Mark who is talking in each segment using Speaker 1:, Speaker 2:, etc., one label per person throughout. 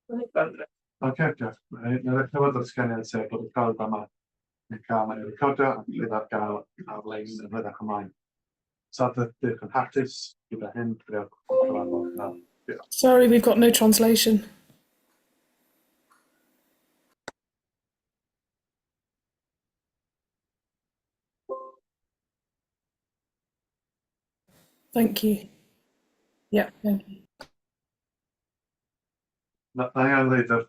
Speaker 1: Oce, diolch. Mae'n ddechrau fod o'r sganiad sef bod y cyfarfod yma yn cael ei recordio ac bydd ar gael ar-lein yn hwyrach ymlaen. Os ydych yn hapus gyda hyn, gwnewch y cyfarfod nawr. Diolch.
Speaker 2: Sorry, we've got no translation. Thank you. Yeah, thank you.
Speaker 1: Na, na i ail ddeud yr,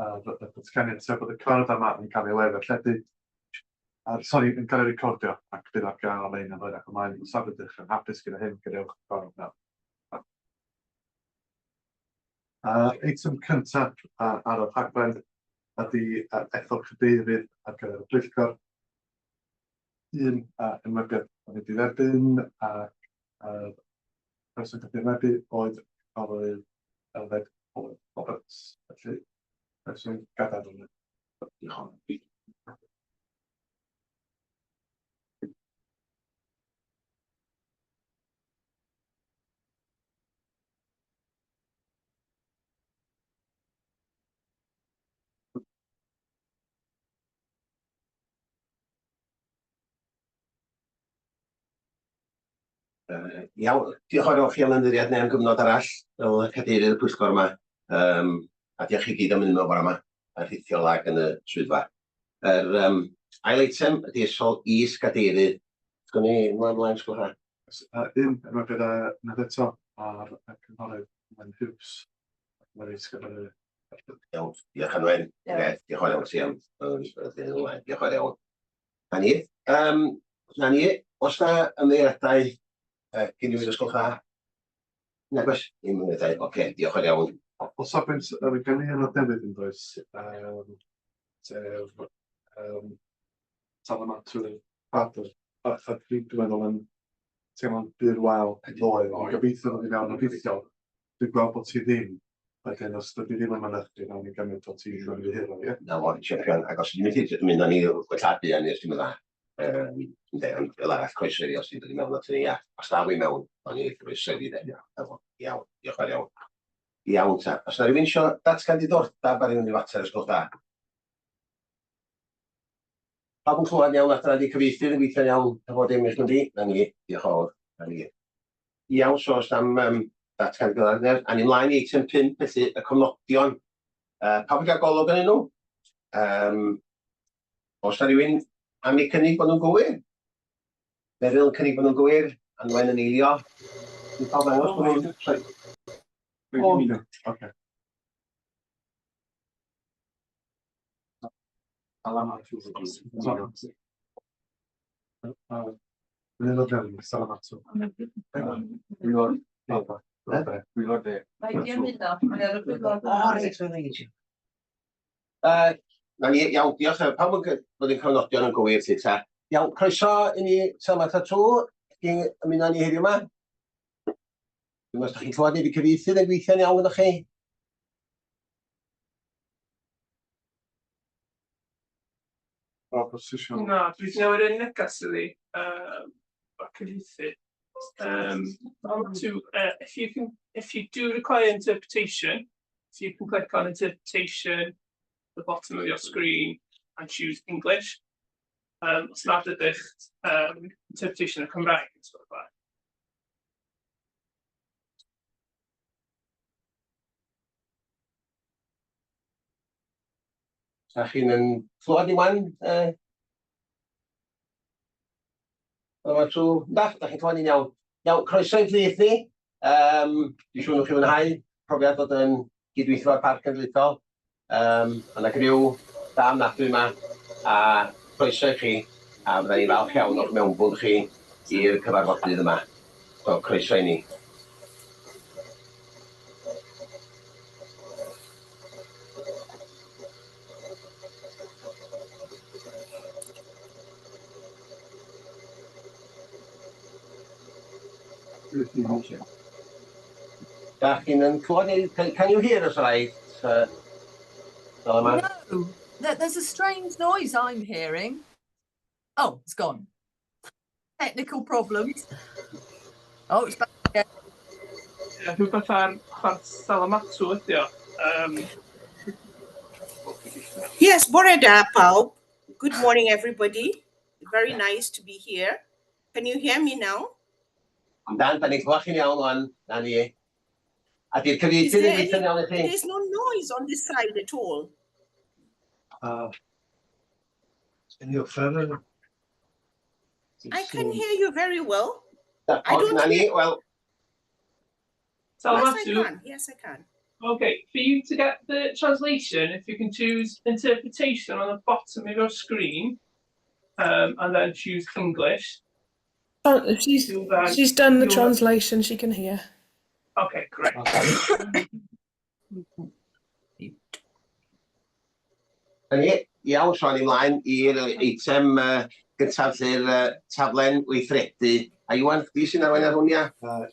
Speaker 1: yr, y datganiad sef bod y cyfarfod yma yn cael ei le-ddarlledu, ar, sori, yn cael ei recordio ac bydd ar gael ar-lein yn hwyrach ymlaen. Os nad ydych yn hapus gyda hyn, gadewch y cyfarfod nawr. Eitem cyntaf ar y rhaglen ydy ethol cadeirydd ar gyfer y pwyllgor. Un enwebiad oedd wedi dderbyn ac yr person gath ei enwebu oedd cynghorydd Elfed Owen Roberts. Felly, person gadael yn y Diolch.
Speaker 3: Yy, iawn, diolch yn fawr iawn chi am ymddiried neu am gyfnod arall fel y cadeirydd y pwyllgor yma. Um, a diolch i gyd am ymuno bore yma, yn rhithiol ag yn y swyddfa. Yr um, ail eitem ydy ethol is-gadeirydd. Sgwn i ymlaen ymlaen, sgwch dda.
Speaker 1: Un enwebiad a wnaeth eto ar y cynghorydd Gwen Hughes. Ac mae'r is-gadeirydd.
Speaker 3: Iawn, diolch Anwen. Ie, diolch yn fawr iawn ti am ymlaen. Diolch yn fawr iawn. Na ni. Um, na ni, os na ymddiheuriadau gyn rhywun os gwelwch dda? Nag oes, ddim ymddiheuriadau. Oce, okay, diolch yn iawn.
Speaker 1: O safbwynt yr gen i aelod newydd yn does, um, sef um, Salamatu Badr, a dwi dwi'n meddwl yn teimlo'n bur wael ddoe, ond gobeithio ddod i mewn yn rhithiol. Dwi'n gweld bod ti ddim, wedyn os dydy ddim yn mynychu, nawn ni gymryd bod ti'n ymddiheuro, ie?
Speaker 3: Na fo, champion, ac os ydyn ni'n mynd â ni gwellhad buan i'r tîm dda. Um, ynde, ond fel arall, croeso iddi os ti'n dod i mewn at ni, a os ddaw i mewn, o'n i croeso iddi de. Na fo, iawn, diolch yn fawr iawn. Iawn ta. Os na rhywun eisiau datgan diddordeb ar unrhyw fater os gwelwch dda? Pawb yn clywed iawn adra, di cyfieithydd yn gweithio'n iawn hefo dim eich mynd i? Na ni, diolch yn fawr. Na ni. Iawn, so os am um, datgan gyda'r a ni mlaen i eitem 5, felly y cofnodion. Pawb yn cael golwg yn nhw? Um, os na rhywun am eu cynnig bod nhw'n gywir? Meryl yn cynnig bod nhw'n gywir, Anwen yn eilio. Dwi'n pawb ddangos bod nhw'n...
Speaker 1: Sorry. Oce. Salamatu. Salamatu. Pwyllgor De. Pwyllgor De.
Speaker 4: Mae di ymuno, mae ar y pwyllgor.
Speaker 3: O, reit, mae'n reit. Na ni, iawn, diolch. Pawb yn bod yn cofnodion yn gywir, ti ta. Iawn, croeso i ni Salamatu Tŵ, chi'n ymuno ni heddiw yma. Dwi'n meddwl, os chi'n clywed ni wedi cyfieithydd yn gweithio'n iawn gyda chi.
Speaker 1: Opposition.
Speaker 5: Na, dwi 'di newid y neges iddi, a cyfieithu. To, if you can, if you do require interpretation, so you can click on interpretation at the bottom of your screen and choose English. Os nad ydych, interpretation yn Cymraeg, os gwelwch yn dda.
Speaker 3: Da chi'n yn clywed ni wan? Dyma trwy... Da, da chi'n clywed ni'n iawn. Iawn, croeso i'n plith ni. Um, dwi'n siŵr nhw'ch chi fwynhau profiad bod yn gydweithio â'r Parc Cenedlaethol. Um, mae yna griw da ofnadwy yma, a croeso i chi, a fydda ni'n falch iawn o'ch mewnbwn chi i'r cyfarfodydd yma. So, croeso i ni. Da chi'n yn clywed ni? Can you hear us right? Fel yma?
Speaker 4: No, there's a strange noise I'm hearing. Oh, it's gone. Technical problems. Oh, it's back again.
Speaker 5: Ie, rhywbeth ar chwarth Salamatu ydi o.
Speaker 6: Yes, Bore da pawb. Good morning, everybody. Very nice to be here. Can you hear me now?
Speaker 3: Yndan, da ni'n clywed chi'n iawn wan, na ni. A di'r cyfieithydd yn gweithio'n iawn i chi?
Speaker 6: There's no noise on this side at all.
Speaker 1: Any offer?
Speaker 6: I can hear you very well.
Speaker 3: I
Speaker 6: I don't
Speaker 3: Na ni, wel,
Speaker 5: So
Speaker 6: Yes, I
Speaker 5: Matthew,
Speaker 6: can. Yes, I can.
Speaker 5: okay, for you to get the translation, if you can choose interpretation on the bottom of your screen, and then choose English.
Speaker 2: She's
Speaker 5: You'll then,
Speaker 2: she's done the
Speaker 5: you'll-
Speaker 2: translation. She can hear.
Speaker 5: Okay, great.
Speaker 3: Na ni, iawn, so awn ni mlaen i'r eitem gyntaf, lle'r taflen weithredu. A Iwan, chdi sy'n arwain ar hwn, ia?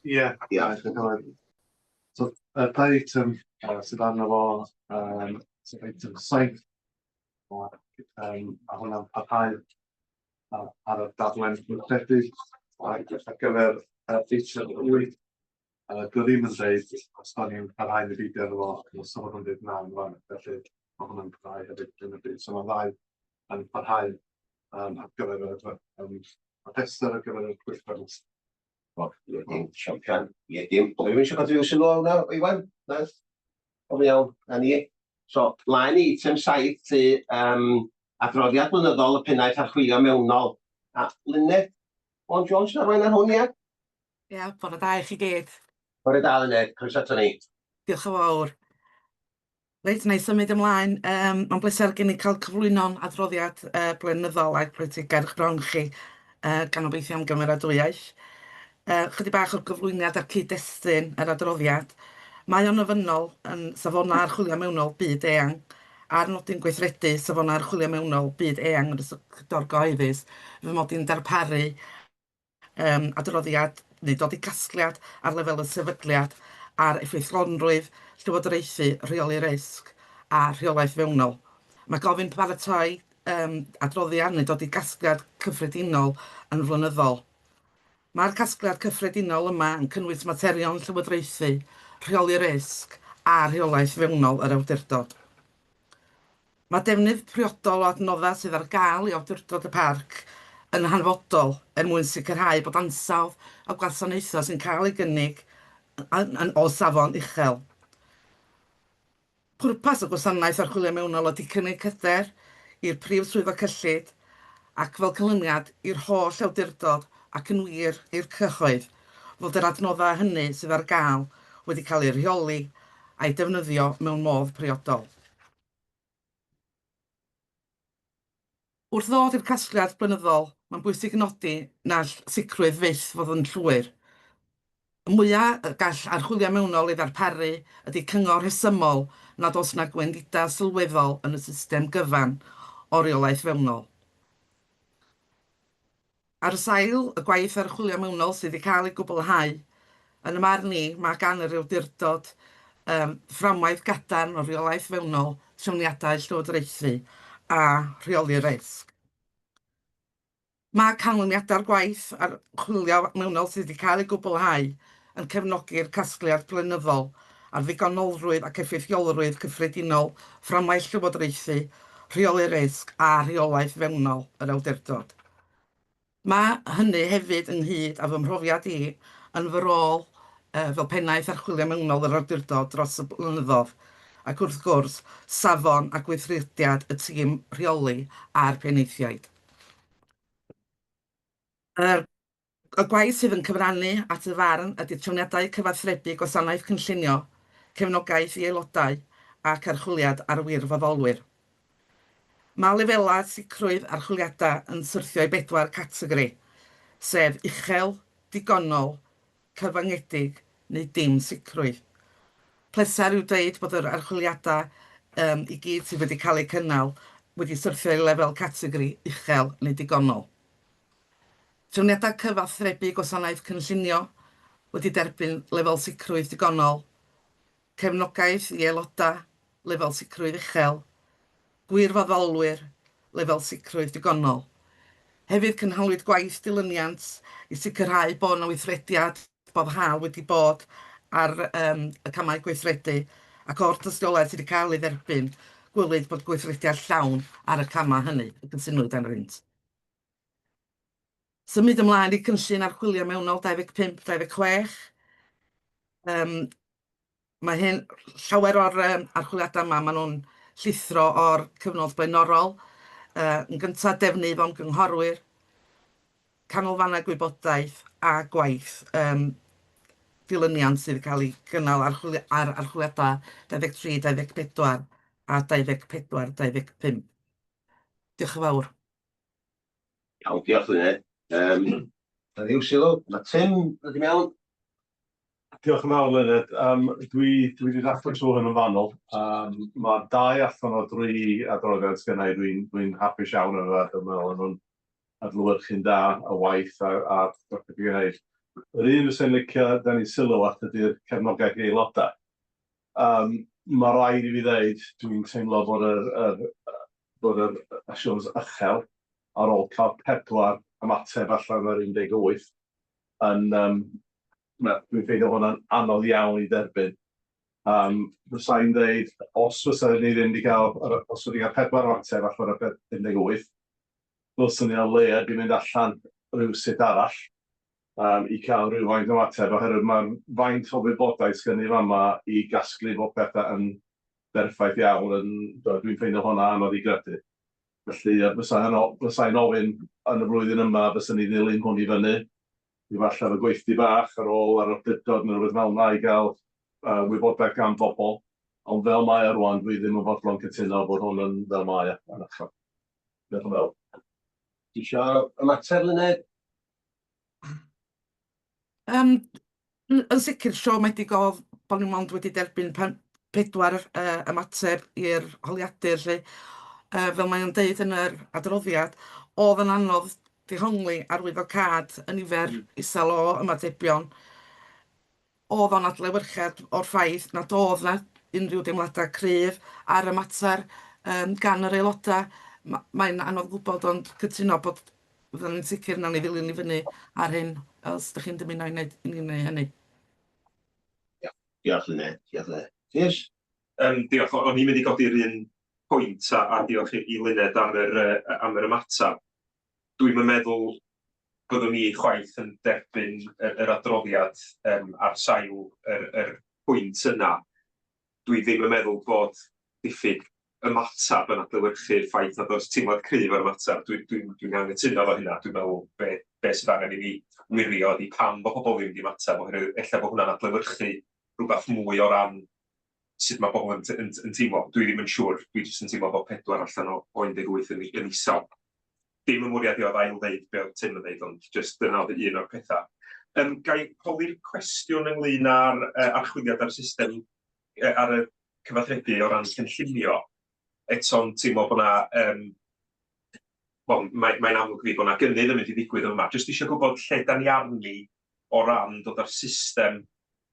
Speaker 1: Ie.
Speaker 3: Diolch.
Speaker 1: Ie. So, dau eitem sydd arno fo, sef eitem 7, a hwnna'n parhau ar y daflen weithredu, ac ar gyfer eitem 8, dwi ddim yn dweud os da ni'n parhau neu beidio arno fo, os oedd hwnnw'n dweud na yn fan, felly mae hwnna'n parhau hefyd yn y byd. So mae'r ddau yn parhau ar gyfer y rhestr ar gyfer y pwyllgor.
Speaker 3: O, ie, dim, champion. Ie, dim. O, rhywun eisiau codi sylw hwnna, Iwan? Na? O, iawn, na ni. So, mlaen i eitem 7, lle, adroddiad blynyddol y pennaeth archwilio mewnol. A Luned Vaughan Jones yn arwain ar hwn, ia?
Speaker 7: Ia, bore da i chi gyd.
Speaker 3: Bore da, Luned. Croeso ato ni.
Speaker 7: Diolch yn fawr. Reit, na i symud ymlaen. Mae'n bleser gen i cael cyflwyno'n adroddiad blynyddol ac pwynt ger eich bron chi, gan obeithio am gymeradwyaeth. Chydig bach o gyflwyniad ar cyd-destun yr adroddiad. Mae o'n ofynnol yn safonau archwilio mewnol byd eang a'r nodyn gweithredu safonau archwilio mewnol byd eang yn y sector gyhoeddus fy mod i'n darparu adroddiad neu dod i gasgliad ar lefel y sefydliad ar effeithlonrwydd llywodraethu, rheoli risg a rheolaeth fewnol. Mae gofyn paratoi adroddiad neu dod i gasgliad cyffredinol yn flynyddol. Mae'r casgliad cyffredinol yma yn cynnwys materion llywodraethu, rheoli risg a rheolaeth fewnol yr awdurdod. Mae defnydd priodol o adnoddau sydd ar gael i Awdurdod y Parc yn hanfodol er mwyn sicrhau bod ansawdd y gwasanaethau sy'n cael ei gynnig o safon uchel. Pwrpas y gwasanaeth archwilio mewnol ydy cynnig hyder i'r prif swyddog cyllid ac fel canlyniad i'r holl awdurdod ac yn wir i'r cyhoedd fod yr adnoddau hynny sydd ar gael wedi cael eu rheoli a'u defnyddio mewn modd priodol. Wrth ddod i'r casgliad blynyddol, mae'n bwysig nodi na all sicrwydd fyth fod yn llwyr. Y mwyaf y gall archwilio mewnol ei ddarparu ydy cyngor rhesymol nad oes 'na gwendidau sylweddol yn y system gyfan o reolaeth fewnol. Ar sail y gwaith archwilio mewnol sydd wedi cael ei gwblhau, yn y marn i, mae gan yr awdurdod fframwaith gadarn o reolaeth fewnol, trefniadau llywodraethu a rheoli risg. Mae canlyniadau'r gwaith archwilio mewnol sydd wedi cael ei gwblhau yn cefnogi'r casgliad blynyddol ar ddigonolrwydd ac effeithiolrwydd cyffredinol fframwaith llywodraethu, rheoli risg a rheolaeth fewnol yr awdurdod. Mae hynny hefyd ynghyd â fy mhrofiad i yn fy rôl fel pennaeth archwilio mewnol yr awdurdod dros y blynyddoedd, ac wrth gwrs safon a gweithrediad y tîm rheoli a'r penaethiaid. Y gwaith sydd yn cyfrannu at y farn ydy trefniadau cyfathrebu gwasanaeth cynllunio, cefnogaeth i aelodau ac archwiliad ar wirfoddolwyr. Mae lefelau sicrwydd archwiliadau yn syrthio i bedwar categori, sef uchel, digonol, cyfyngedig neu dim sicrwydd. Pleser yw dweud bod yr archwiliadau i gyd sydd wedi cael eu cynnal wedi syrthio i lefel categori uchel neu digonol. Trefniadau cyfathrebu gwasanaeth cynllunio wedi derbyn lefel sicrwydd digonol, cefnogaeth i aelodau, lefel sicrwydd uchel, gwirfoddolwyr, lefel sicrwydd digonol. Hefyd cynhaliwyd gwaith dilyniant i sicrhau bod yna weithrediad boddhaol wedi bod ar y camau gweithredu ac o'r tystiolaeth sydd wedi cael ei dderbyn, Gwelwyd bod gweithrediad llawn ar y camau hynny y cytunwyd arnynt. Symud ymlaen i cynllun archwilio mewnol 25-26. Um, mae hyn, llawer o'r um, archwiliadau yma, maen nhw'n llithro o'r cyfnod blaenorol. Yn gyntaf, defnydd o'n gynghorwyr, canolfannau gwybodaeth a gwaith um, dilyniant sydd wedi cael ei gynnal ar, ar archwiliadau 23, 24 a 24, 25. Diolch yn fawr.
Speaker 3: Iawn, diolch Luned. Na ddiw sylw, mae Tim wedi mewn.
Speaker 1: Diolch yn fawr Luned. Um, dwi, dwi wedi darllen trwy hyn yn fanwl. Mae dau allan o dri adroddiad sgynna i, dwi'n dwi hapus iawn efo fe. Dwi'n meddwl nhw'n adlewyrchu'n da y waith a beth dwi'n gwneud. Yr un fysa'n licio dan ni sylw at ydy'r cefnogaeth i aelodau. Mae rhaid i fi ddeud, dwi'n teimlo bod yr assurance uchel ar ôl cael pedwar ymateb allan o'r 18 yn, na, dwi'n ffeindio hwnna'n anodd iawn i dderbyn. Fysa i'n dweud, os fysa ni ddim wedi cael, os wedi cael pedwar ymateb allan o'r 18, ddylswn ni o leia di mynd allan rhywsut arall i cael rhywfaint o ateb, oherwydd mae'r faint o wybodaeth sgen i fama i gasglu bob pethau yn berffaith iawn, yn, dwi'n ffeindio hwnna anodd i gredu. Felly, fysa i'n ofyn yn y flwyddyn yma, fysa ni ddilyn hwn i fyny, i falle efo gweithdy bach ar ôl ar awdurdod neu rhywbeth fel yna i gael wybodaeth gan bobl. Ond fel mae o rwan, dwi ddim yn fodlon cytuno bod hwn yn fel mae o yn uchel. Diolch yn fawr.
Speaker 3: Ti isio ymateb, Luned?
Speaker 7: Yn sicr, siomedig oedd bod ni mond wedi derbyn pedwar ymateb i'r holiadur, 'lly. Fel mae o'n deud yn yr adroddiad, oedd yn anodd dehongli arwyddocâd y nifer isel o ymatebion. Oedd o'n adlewyrchiad o'r ffaith nad oedd 'na unrhyw deimladau cryf ar y mater gan yr aelodau. Mae'n anodd gwybod, ond cytuno bod fyddwn ni'n sicr nawn ni ddilyn i fyny ar hyn os ydych chi'n dymuno i wneud, i ni wneud hynny.
Speaker 3: Diolch, Luned. Diolch, Luned. Rhys?
Speaker 8: Diolch. O'n i'n mynd i godi'r un pwynt a diolch i Luned am yr ymateb. Dwi'm yn meddwl byddwn ni chwaith yn derbyn yr adroddiad ar sail yr pwynt yna. Dwi ddim yn meddwl bod diffyg ymateb yn adlewyrchu'r ffaith nad oes teimlad cryf ar ymateb. Dwi'n dwi, dwi anghytuno efo hynna. Dwi'n meddwl be sydd angen i ni wirio ydy pam bod pobl ddim wedi ymateb, oherwydd ella bod hwnna'n adlewyrchu rhywbeth mwy o ran sut mae pobl yn teimlo. Dwi ddim yn siŵr. Dwi jyst yn teimlo bod pedwar allan o 18 yn isel. Dim y mwriad i oedd ail ddeud be oedd Tim yn ddeud, ond jyst dyna oedd un o'r pethau. Ga i holi'r cwestiwn ynglyn â'r archwiliad ar y system, ar y cyfathrebu o ran cynllunio? Eto'n teimlo bod 'na, wel, mae'n mae amlwg fi bod 'na gynnydd yn mynd i ddigwydd yma. Jyst eisiau gwybod lle da ni arni o ran dod â'r system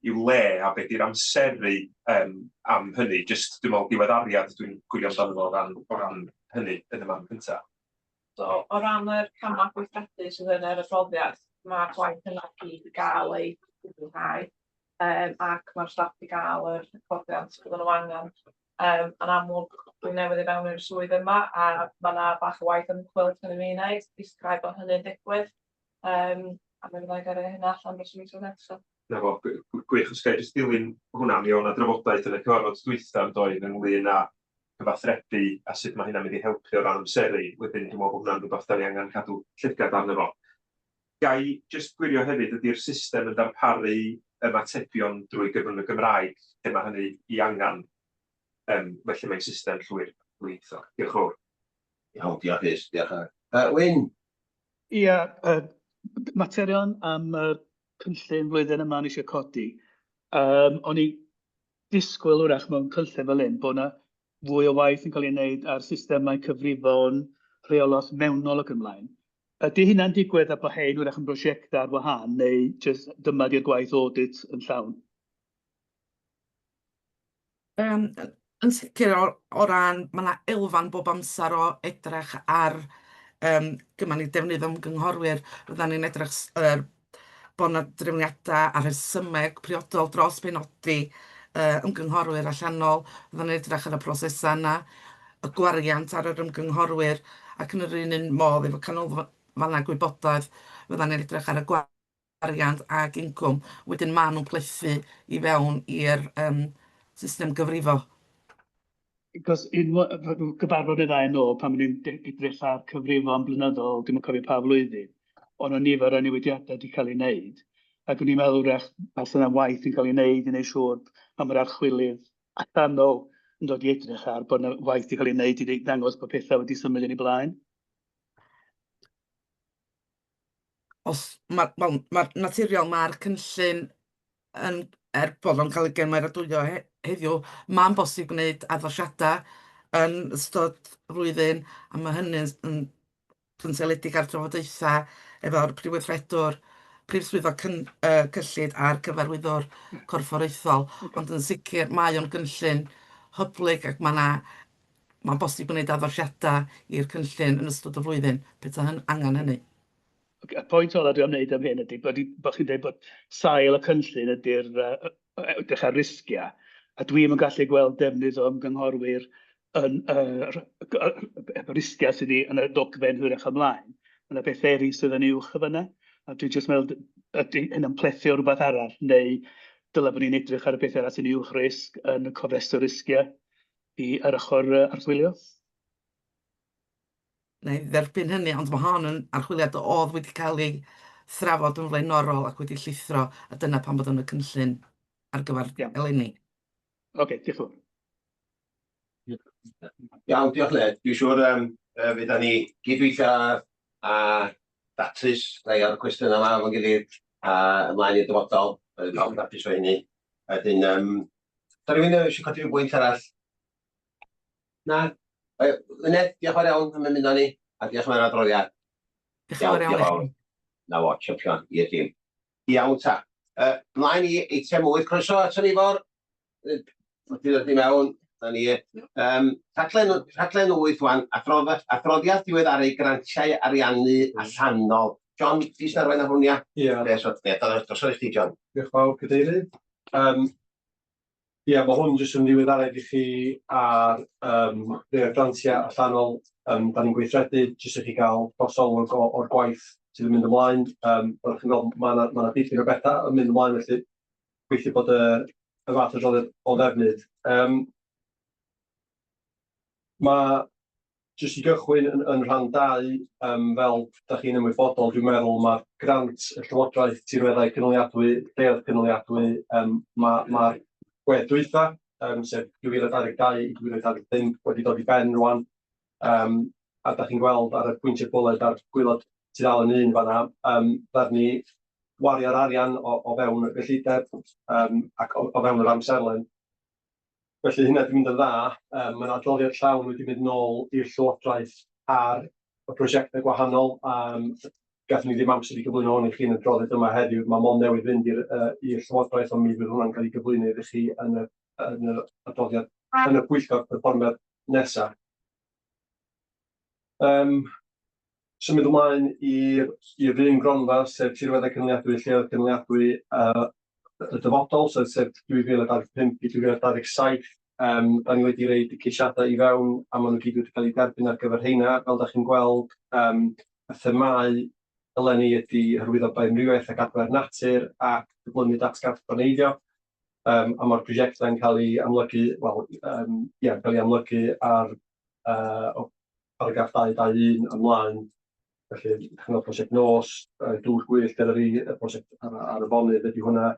Speaker 8: i'w le a be di'r amseru am hynny. Jyst dwi'n meddwl diweddariad dwi'n gwylio amdano fo o ran hynny yn y man cyntaf.
Speaker 9: So, o ran yr camau gweithredu sydd yn yr adroddiad, mae'r gwaith yna gyd i gael ei gwblhau, ac mae'r staff i gael yr hyfforddiant bydden nhw angen. Yn amlwg, dwi'n newydd i fewn i'r swydd yma, a mae yna bach o waith ymchwil yn i mi wneud i sicrhau bod hynny'n digwydd. A mi fydda i'n gyrru hynna allan dros y misoedd nesaf.
Speaker 8: Na fo, gwych. Os ga i jyst dilyn hwnna, mi oedd 'na drafodaeth yn y cyfarfod dwytha yn doedd ynglyn â cyfathrebu a sut mae hynna'n mynd i helpu o ran amseru. Wedyn dwi'n meddwl bod hwnna'n rhywbeth da ni angen cadw llygad arno fo. Ga i jyst gwirio hefyd, ydy'r system yn darparu ymatebion drwy gyfrwng y Gymraeg lle mae hynny i angen? Felly mae'n system llwyr ddwyieithog. Diolch yn fawr.
Speaker 3: Iawn, diolch Rhys, diolch. Wyn?
Speaker 10: Ia, materion am y cynllun flwyddyn yma o'n i eisiau codi. O'n i disgwyl wrach mewn cynllun fel hyn bod 'na fwy o waith yn cael ei wneud ar systemau cyfrifon, rheolaeth mewnol ac yn blaen. Ydy hynna'n digwydd a bod hein wrach yn brosiectau ar wahân neu jyst dyma di'r gwaith audit yn llawn?
Speaker 7: Yn sicr o ran, mae yna elfen bob amser o edrych ar gymaint ni defnydd ymgynghorwyr, fyddan ni'n edrych bod 'na drefniadau a rhesymeg priodol dros benodi ymgynghorwyr allanol, fyddan ni'n edrych ar y prosesau yna. y gwariant ar yr ymgynghorwyr, ac yn yr un un modd efo canolfannau gwybodaeth, fyddan ni'n edrych ar y gwariant ag incwm. Wedyn maen nhw'n plethu i fewn i'r yym system gyfrifo.
Speaker 10: Cos un gyfarfod neu ddau yn ôl, pan o'n i'n edrych ar cyfrifon blynyddol, dwi'm yn cofio pa flwyddyn, ond o'n nifer o newidiadau wedi cael ei wneud, ac o'n i'n meddwl wrach falle 'na waith yn cael ei wneud i wneud siŵr pan mae'r archwilydd allanol yn dod i edrych ar bod 'na waith wedi cael ei wneud i ddangos bod pethau wedi symud yn ei blaen.
Speaker 7: Os ma' wel, ma'r naturiol, ma'r cynllun yn, er bod o'n cael ei gymeradwyo heddiw, mae'n bosib gwneud addasiadau yn ystod y flwyddyn, a ma' hynny'n yn yn seiliedig ar drafodaethau efo'r prif weithredwr, prif swyddog cyllid a'r cyfarwyddwr corfforaethol. Ond yn sicr mae o'n gynllun hyblyg ac ma' 'na, mae'n bosib gwneud addasiadau i'r cynllun yn ystod y flwyddyn, petai angen hynny.
Speaker 10: Ocê, y pwynt ola dwi am wneud am hyn ydy bod, bod chi'n dweud bod sail y cynllun ydy'r edrych ar risgiau, a dwi'm yn gallu gweld defnydd o ymgynghorwyr yn yr risgiau sydd yn y dogfen hwyrach ymlaen. Mae yna bethau eraill sydd yn uwch o fanna, a dwi'n jyst meddwl, ydy hynna'n plethu o rhywbeth arall, neu dylai bod ni'n edrych ar y pethau arall sy'n uwch risg yn y cofrestr risgiau i ar ochr archwilio?
Speaker 7: Na i dderbyn hynny, ond mae hon yn archwiliad oedd wedi cael ei thrafod yn flaenorol ac wedi llithro, a dyna pam bod yn y cynllun ar gyfer eleni.
Speaker 10: Oce, diolch yn fawr.
Speaker 3: Iawn, diolch Led. Dwi'n siŵr um, fydd ni gydweithio a, a datrys rhai o'r cwestiynau yma efo'n gilydd a ymlaen i'r dyfodol. Bydd pawb yn hapus o hynny. Wedyn, um, da rhywun eisiau codi rhyw bwynt arall? Na? Luned, diolch fawr iawn am ymuno ni, a diolch am yr adroddiad.
Speaker 7: Diolch yn fawr iawn i chi.
Speaker 3: Na fo, champion, i'r dim. Iawn ta. Mlaen i eitem 8, croeso ato ni for. Wedi dod i mewn, na ni. Um, rhaglen, rhaglen 8 wan, adroddiad, adroddiad diweddaru grantiau ariannu allanol. John, ti sy'n arwain ar hwn, ia?
Speaker 11: Ie.
Speaker 3: Yeah. So, ie, drosodd i chdi, John.
Speaker 11: Diolch fawr, Cadeirydd. Um, Ie, ma' hwn jyst yn ddiweddariad i chi ar yym rhai o'r grantiau allanol yym dan ni'n gweithredu, jyst i chi gael trosolwg o'r gwaith sydd yn mynd ymlaen. Yym fel chi'n gweld, ma' 'na ma' 'na dipyn o bethau yn mynd ymlaen, felly gobeithio bod y y fath adroddiad o ddefnydd. Yym ma'... Jyst i gychwyn yn yn rhan dau, yym fel dach chi'n ymwybodol, dwi'n meddwl, ma'r grant y Llywodraeth Tirweddau Cynaliadwy, Lleoedd Cynaliadwy, yym ma' ma'r gwedd dwytha, yym sef 2022 i 2025 wedi dod i ben rŵan. Yym a dach chi'n gweld ar y pwyntiau bwled ar gwaelod tudalen un fan'na, yym ddaru ni wario'r arian o o fewn y gyllideb, yym ac o o fewn yr amserlen. Felly hynna 'di mynd yn dda. Yym ma' 'na adroddiad llawn wedi mynd nôl i'r Llywodraeth ar y prosiectau gwahanol. Yym gathon ni ddim amser i gyflwyno hwn i chi yn y adroddiad yma heddiw. Mae mond newydd fynd i'r yy i'r Llywodraeth, ond mi fydd hwnna'n cael ei gyflwyno iddo chi yn y yn yr adroddiad yn y pwyllgor perfformiad nesa. Yym symud ymlaen i'r i'r un gronfa, sef Tirweddau Cynaliadwy, Lleoedd Cynaliadwy y dyfodol, sef sef 2025 i 2027. Um, da ni wedi roid y ceisiadau i fewn a maen nhw gyd wedi cael eu derbyn ar gyfer heina. Fel da chi'n gweld, um, y themâu eleni ydy hyrwyddo bioamrywiaeth ac adfer natur ac cyflymu datgarboneiddio. Um, a mae'r prosiectau'n cael eu amlygu, wel, um, ie, cael eu amlygu ar o paragraff 2.2.1 ymlaen. Felly, chi'n gweld prosiect nos, dŵr gwyllt Eryri, y prosiect ar, ar y fonydd ydy hwnna.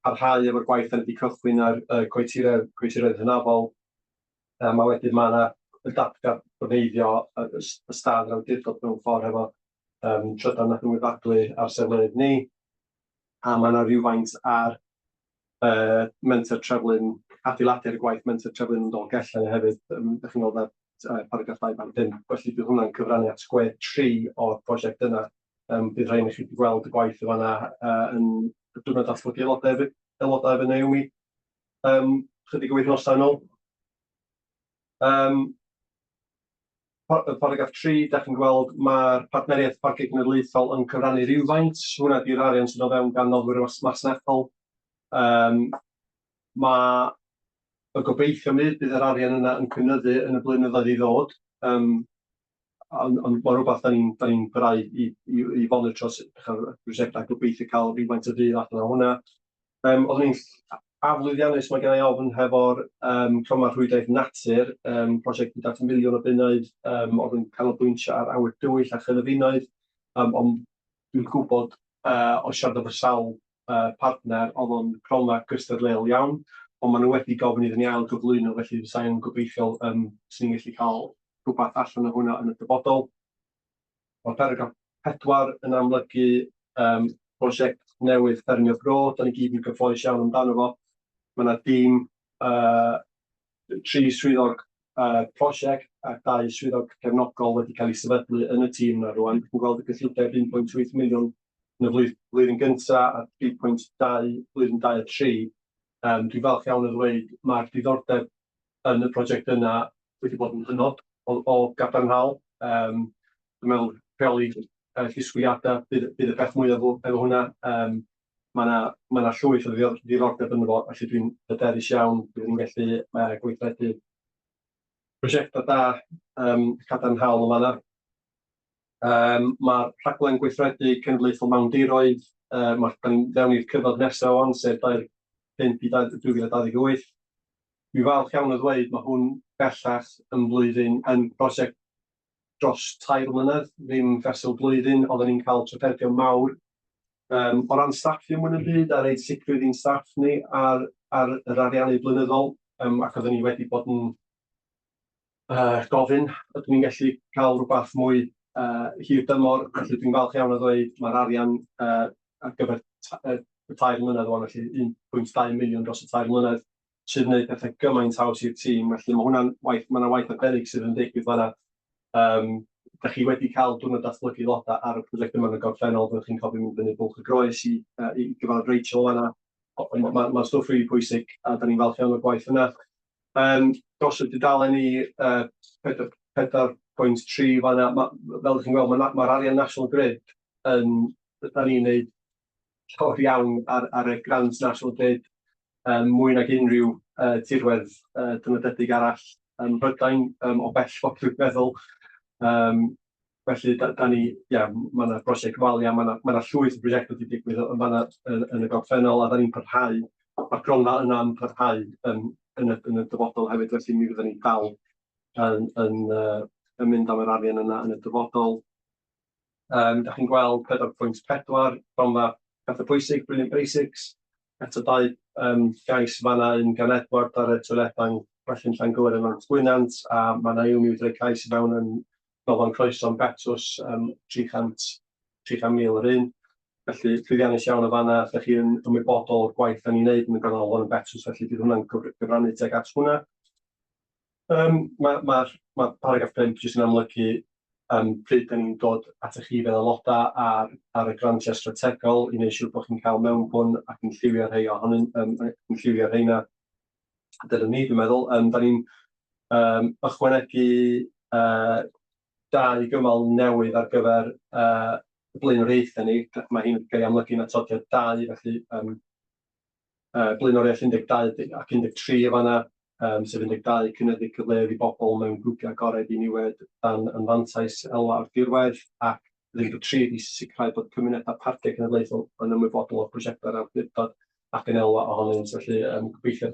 Speaker 11: Parhau efo'r gwaith da ni wedi cychwyn ar coetiroedd, coetiroedd hynafol. Um, a wedyn mae yna y datgarboneiddio y, y stad yr awdurdod mewn ffordd efo um, trydan adnewyddadwy ar sefleoedd ni. A mae yna rhywfaint ar yy menter treflun, adeiladu ar y gwaith menter treflun yn Dolgellau hefyd, yym dach chi'n gweld ar paragraff 2.5, felly bydd hwnna'n cyfrannu at 63 o'r prosiect yna. Yym bydd rhai ohonoch chi wedi gweld y gwaith yn fan'na yy yn y diwrnod datblygu aelodau efo aelodau efo Naomi yym chydig o wythnosau yn ôl. Yym paragraff 3, dach chi'n gweld mae'r Partneriaeth Parciau Cenedlaethol yn cyfrannu rhywfaint. Hwnna 'di'r arian sydd o fewn gan noddwyr masnachol. Um, mae Y gobeithio mi bydd yr arian yna yn cynyddu yn y blynyddoedd i ddod. Yym ond ond ma' rwbath 'dan ni'n 'dan ni'n parhau i i i fonitro sut y prosiectau, gobeithio cael rhywfaint o fudd allan o hwnna. Yym oeddwn i'n aflwyddiannus, mae genna i ofn, hefo'r yym Cronfa Rhwydwaith Natur, yym prosiect hyd at 1,000,000 o bunnoedd, yym oedd yn canolbwyntio ar awyr dywyll a chynefinoedd, yym ond dwi'n gwybod yy o siarad efo sawl yy partner, oedd o'n cronfa gystadleuol iawn, ond maen nhw wedi gofyn iddyn ni ail gyflwyno, felly fysai yn gobeithiol yym 'swn i'n gallu cael rhywbeth allan o hwnna yn y dyfodol. Mae paragraff 4 yn amlygu yym prosiect newydd Ffermio Bro, da ni gyd yn gyffrous iawn amdano fo. Mae yna dîm yy tri swyddog yy prosiect a dau swyddog cefnogol wedi cael eu sefydlu yn y tîm yna rŵan. Dwi'n gweld y gyllideb 1.8 miliwn yn y flwyddyn gyntaf a 3.2 blwyddyn 2 a 3. Yym dwi'n falch iawn o ddweud mae'r diddordeb yn y prosiect yna wedi bod yn hynod o gadarnhaol. Yym dwi'n meddwl rheoli disgwyliadau bydd bydd y peth mwyaf efo hwnna. Yym ma' 'na ma' 'na llwyth o ddiddordeb ynddo fo, felly dwi'n hyderus iawn bydd ni'n gallu gweithredu prosiectau da yym cadarnhaol yn fan'na. Yym ma'r rhaglen gweithredu cenedlaethol mawndiroedd, yy ma' 'dan ni'n fewn i'r cyfnod nesaf ŵan, sef 25 i 2028. Dwi'n falch iawn o ddweud ma' hwn bellach yn flwyddyn yn brosiect dros 3 mlynedd, ddim fesul blwyddyn. Oedden ni'n cael trafferthion mawr yym o ran staffio mwy na'm byd a roid sicrwydd i'n staff ni ar ar yr ariannu blynyddol, yym ac oedden ni wedi bod yn yy gofyn ydyn ni'n gallu cael rhywbeth mwy yy hir dymor, felly dwi'n falch iawn o ddweud mae'r arian yy ar gyfer y 3 mlynedd ŵan, felly 1.2 miliwn dros y 3 mlynedd, sydd yn gwneud pethau gymaint haws i'r tîm, felly ma' hwnna'n waith, ma' 'na waith arbennig sydd yn digwydd fan'na. Yym dach chi wedi cael diwrnod datblygu aelodau ar y prosiect yma yn y gorffennol, fyddwch chi'n cofio mynd fyny Bwlch y Groes i yy i gyfarfod Rachel fan'na. Ma'n stwff rili pwysig a dan ni'n falch iawn o'r gwaith yna. Yym dros y dudalen i yy 4.3 fan'na, fel dach chi'n gweld, ma'r arian National Grid yn, dan ni'n neud llawer iawn ar y grant National Grid, yym mwy nag unrhyw yy tirwedd yy dynodedig arall ym Mhrydain, yym o bell ffordd dwi'n meddwl. Yym felly da ni, ia, ma' 'na brosiect Walia, ma' 'na llwyth o brosiectau wedi digwydd yn fan'na yn y gorffennol, a da ni'n parhau, ma'r gronfa yna yn parhau yn yn y dyfodol hefyd, felly mi fyddwn ni'n dal yn yy yn mynd am yr arian yna yn y dyfodol. Yym dach chi'n gweld 4.4, gronfa Pethau Pwysig, Brilliant Basics. Eto dau yym gais fan'na, un gan Edward ar y toiledau yn Llangywer yn Nant Gwynant, a ma' Naomi wedi rhoi cais i fewn yn Ganolfan Croeso yn Betws, yym 300,000 yr un. Felly llwyddiannus iawn o fan'na. Dach chi yn ymwybodol o'r gwaith da ni'n neud yn y ganolfan yn Betws, felly bydd hwnna'n cyfrannu tuag at hwnna. Yym ma' paragraff 5 jyst yn amlygu yym pryd dan ni'n dod atoch chi fel aelodau ar y grantiau strategol i wneud siŵr bod chi'n cael mewnbwn ac yn lliwio rhai ohonyn yym yn lliwio rheina. Dyna ni, dwi'n meddwl. Yym dan ni'n yym ychwanegu yy dau gymal newydd ar gyfer yy y blaenoriaethau ni. Mae hyn yn cael ei amlygu yn atodiad 2, felly yym blaenoriaeth 12 ac 13 yn fan'na, yym sef 12 cynyddu cyfleoedd i bobl mewn grwpiau agored i niwed dan anfantais elwa o'r dirwedd, ac 13 ydi sicrhau bod cymunedau parciau cenedlaethol yn ymwybodol o'r prosiectau'r awdurdod ac yn elwa ohonynt. Felly yym gobeithio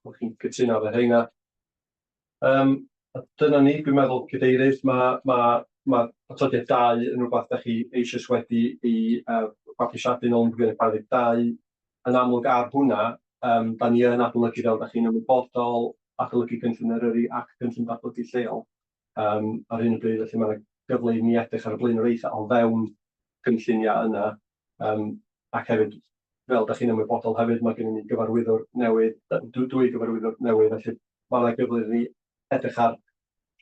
Speaker 11: bod chi'n cytuno efo rheina. Yym a dyna ni, dwi'n meddwl, Cadeirydd. Ma' atodiad 2 yn rhywbeth dach chi eisoes wedi ei fabwysiadu nôl yn 2022. Yn amlwg ar hwnna, yym dan ni yn adolygu, fel dach chi'n ymwybodol, adolygu cynllun Eryri ac cynllun datblygu lleol yym ar hyn o bryd, felly ma' 'na gyfle i ni edrych ar y blaenoriaethau o fewn cynlluniau yna. Yym ac hefyd, fel dach chi'n ymwybodol hefyd, ma' gennyn ni gyfarwyddwr newydd, dwy gyfarwyddwr newydd, felly ma' 'na gyfle i ni edrych ar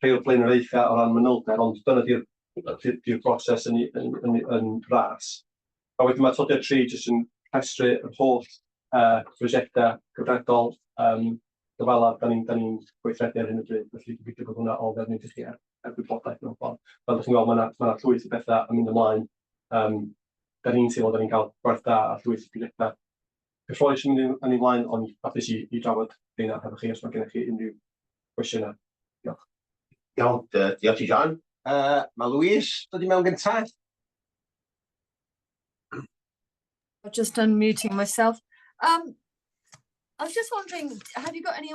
Speaker 11: rhai o'r blaenoriaethau o ran manylder, ond dyna 'di'r 'di'r broses yn yn yn yn fras. A wedyn ma' atodiad 3 jyst yn rhestru yr holl yy prosiectau cyfredol yym gyfalaf dan ni'n dan ni'n gweithredu ar hyn o bryd, felly gobeithio bod hwnna o ddefnydd i chi er gwybodaeth mewn ffordd. Fel dach chi'n gweld, ma' 'na llwyth o bethau yn mynd ymlaen. Yym dan ni'n teimlo dan ni'n cael gwerth da a llwyth o prosiectau. cyffrous yn mynd yn ei flaen, ond hapus i, i drafod rheina hefo chi os mae gennych chi unrhyw gwestiynau. Diolch.
Speaker 3: Iawn, diolch i John. Mae Louise dod i mewn gyntaf.
Speaker 4: Just unmuting myself. I was just wondering, have you got any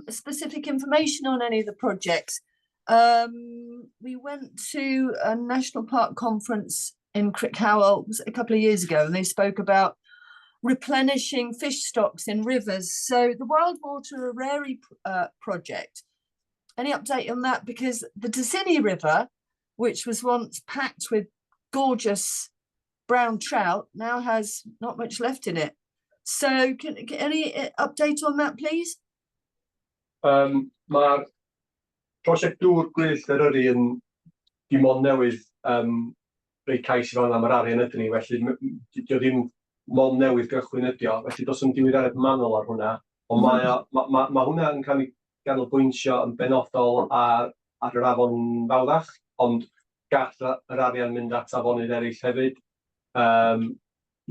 Speaker 4: specific information on any of the projects? We went to a national park conference in Crickhowell, was it a couple of years ago, and they spoke about replenishing fish stocks in rivers. So the Wildwater Eryri project, any update on that? Because the Dysynni River, which was once packed with gorgeous brown trout, now has not much left in it. So can any update on that, please?
Speaker 11: Mae'r prosiect dŵr gwyllt Eryri yn dim ond newydd rhoi cais i fewn am yr arian ydyn ni, felly 'di o ddim mond newydd gychwyn ydi o, felly does 'na'm diweddariad manwl ar hwnna, ond mae o, ma' hwnna yn cael ei ganolbwyntio yn benodol ar yr afon Fawddach, ond gall yr arian mynd at afonydd eraill hefyd.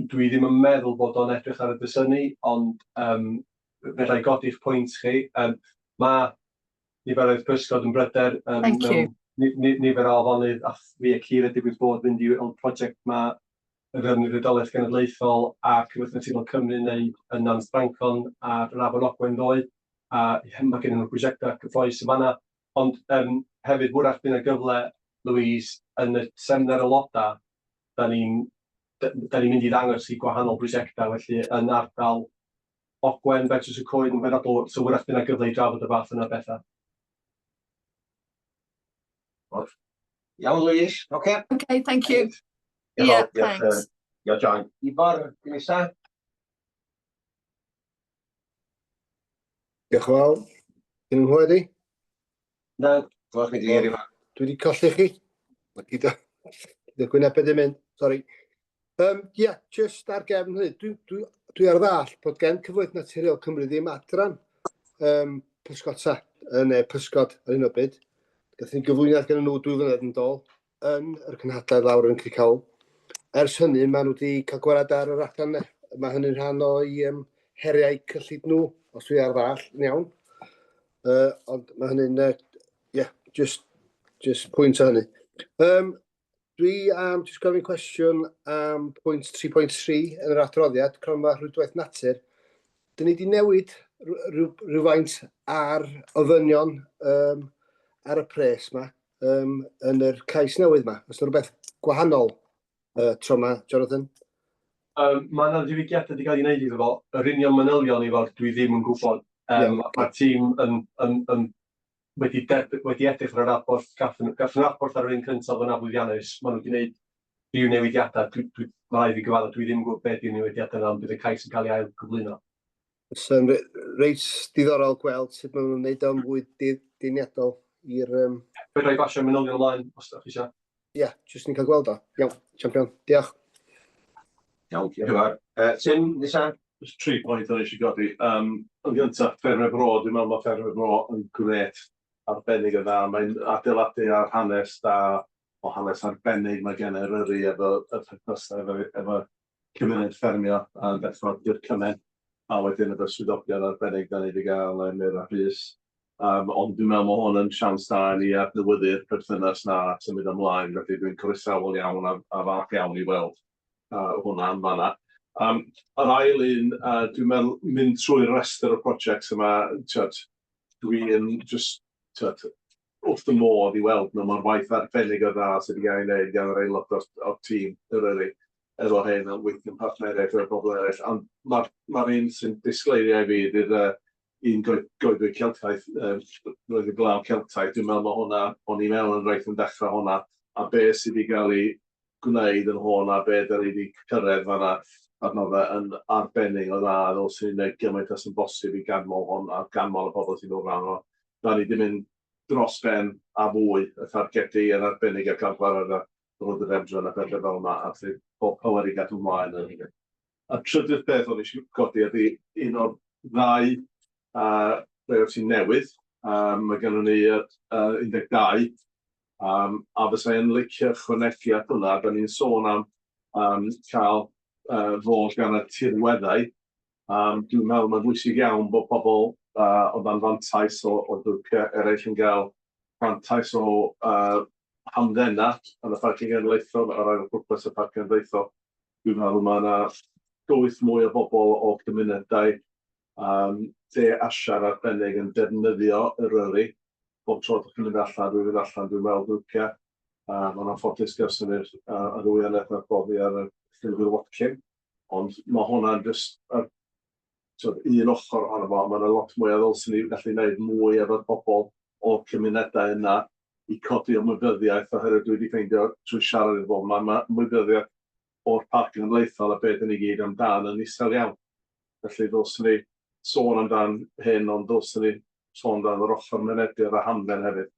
Speaker 11: Dwi ddim yn meddwl bod o'n edrych ar y Dysynni, ond fedra i godi'ch pwynt chi. Mae niferoedd pysgod yn bryder
Speaker 4: Thank you.
Speaker 11: mewn nifer o afonydd, a fi a Keira digwydd bod fynd i weld prosiect ma yr Ymddiriedolaeth Genedlaethol a Cyfoeth Naturiol Cymru neu yn Nant Ffrancon ar yr Afon Ogwen ddoe, a mae gen nhw prosiectau cyffrous yn fanna. Ond hefyd, wrach bydd yna gyfle, Louise, yn y seminar aelodau, da ni'n da ni'n mynd i ddangos i gwahanol brosiectau, felly yn ardal Ogwen, Betws y Coed yn benodol, so wrach bydd yna gyfle i drafod y fath yna o bethau.
Speaker 3: Iawn, Louise, oce?
Speaker 4: Okay, thank you.
Speaker 3: Diolch,
Speaker 4: Yeah,
Speaker 3: diolch,
Speaker 4: thanks.
Speaker 3: Diolch, John. Ifor, di nesa?
Speaker 12: Diolch yn fawr. Dyn nhw'n nghlywed i?
Speaker 3: Na, glywch ni glir, Ifor.
Speaker 12: Dwi wedi colli chi. Mae gyda gwynebau ddim mynd, sori. Yeah, just ar gefn hynny, dwi ar ddall bod gen Cyfoeth Naturiol Cymru ddim adran pysgota yn pysgod ar hyn o bryd. Gath ni gyflwyniad gen nhw 2 flynedd yn dôl yn yr cynhadledd lawr yn Crickhowell. Ers hynny, maen nhw wedi cael gwared ar yr adran yna. Mae hynny'n rhan o'i heriau cyllid nhw, os dwi ar ddall yn iawn. Ond mae hynny'n, yeah, just pwynt o hynny. Dwi am jyst gofyn cwestiwn am pwynt 3.3 yn yr adroddiad, Cronfa Rhwydwaith Natur. Dyn ni wedi newid rhywfaint ar ofynion ar y pres yma yn yr cais newydd yma. Oes yna rhywbeth gwahanol tro yma, Jonathan?
Speaker 11: Mae yna ddiwygiadau wedi cael ei wneud iddo fo. Yr union manylion i fod, dwi ddim yn gwybod. Mae'r tîm yn wedi edrych ar yr adborth, gath nhw adborth ar yr un cyntaf yn aflwyddiannus. Maen nhw wedi gwneud rhyw newidiadau. Mae rhaid fi gyfadda, dwi ddim yn gwybod beth yw'r newidiadau yna, ond bydd y cais yn cael ei ail gyflwyno.
Speaker 12: Fysa'n reit diddorol gweld sut maen nhw'n gwneud o'n fwy deniadol i'r.
Speaker 11: Fedra i basio manylion ymlaen, os ydych chi eisiau.
Speaker 12: Ie, yeah, jyst ni'n cael gweld o. Iawn, champion. Diolch.
Speaker 3: Iawn, diolch yn fawr. Tim, nesa?
Speaker 1: Just tri pwynt o'n eisiau godi. Yn gyntaf, Ffermwyr Bro, dwi'n meddwl mae Ffermwyr Bro yn grêt, arbennig o dda. Mae'n adeiladu ar hanes da o hanes arbennig mae gen Eryri efo y perthnasau efo cymuned ffermio a beth i'r cymen. A wedyn efo swyddogion arbennig da ni wedi gael Meira Rhys. Ond dwi'n meddwl mae hwn yn siawns da i ni adnewyddu'r perthynas na a symud ymlaen. Felly dwi'n croesawol iawn a falch iawn i weld hwnna yn fanna. Yr ail un, dwi'n meddwl mynd trwy'r restr o projects yma, ti'od, dwi'n just, ti'od, wrth y modd i weld nhw. Mae'r waith arbennig o dda sydd wedi cael ei wneud gan yr aelod o'r tîm Eryri efo hyn yn weithio'n partneriaeth efo bobl eraill. Ond mae'r ma un sy'n disgleirio i fi ydy'r un goedwig Celtaidd, roedd y glaw Celtaidd. Dwi'n meddwl mae hwnna, o'n i'n meddwl yn reit yn dechrau hwnna, a be sydd wedi cael ei gwneud yn hwn a be da ni wedi cyrraedd fanna adnoddau yn arbennig o dda, ddylswn ni'n gwneud gymaint as yn bosib i ganmol hwn a ganmol y pobl sy'n dod rhan o. Da ni wedi mynd dros ben a fwy y targedu yn arbennig a cael gwared ar rhododendron a pethau fel yna, a sydd pob power i gadw ymlaen yn hynny. A trydydd peth o'n i eisiau codi ydy un o'r ddau priority newydd. Mae gennym ni 12, a fysa i'n licio ychwanegu at hwnna, da ni'n sôn am cael fod gan y tirweddau. Dwi'n meddwl mae'n bwysig iawn bod pobl o dan fantais o o grwpiau eraill yn cael mantais o hamddena yn y Parc Genedlaethol, yr ail pwrpas y Parc Cenedlaethol. Dwi'n meddwl mae yna llwyth mwy o bobl o gymunedau De Asia'n arbennig yn defnyddio Eryri. Bob tro dych chi'n mynd allan, dwi'n mynd allan, dwi'n weld grwpiau. Mae'n anffodus gawson ni'r yr wyanaeth na'r boddi ar y llwybr Watkin. Ond mae hwnna'n jyst yr tibod, un ochr ohono fo. Mae yna lot mwy a ddylswn ni gallu gwneud mwy efo'r bobl o'r cymunedau yna i codi ymwybyddiaeth, oherwydd dwi wedi ffeindio trwy siarad efo bobl, mae ma ymwybyddiaeth o'r Parc Cenedlaethol a beth 'dan ni gyd amdan yn isel iawn. Felly ddylswn ni sôn amdan hyn, ond ddylswn ni sôn amdan yr ochr mynediad a hamdden hefyd.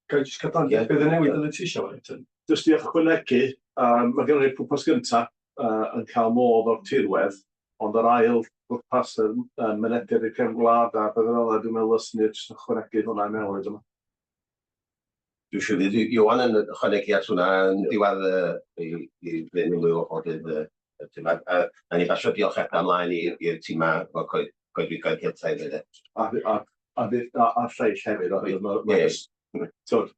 Speaker 11: Ga i jyst cael dan, yeah. Beth y newid yn y ti eisiau, Warrington?
Speaker 1: Jyst i ychwanegu, mae gennym ni pwrpas gyntaf yn cael modd o'r tirwedd, ond yr ail bwrpas y mynediad i'r cefn gwlad a beth fel yna, dwi'n meddwl ddylswn ni jyst ychwanegu hwnna i mewn iddo.
Speaker 3: Dwi'n siŵr fydd Ioan yn ychwanegu at hwnna yn diwedd i i fynd mwy o dydd y tîm. A na ni basio diolchiadau ymlaen i'r tîmau efo coed, coedwigoedd Celtaidd hefyd.
Speaker 1: A lleill hefyd, oherwydd mae jyst, tibod,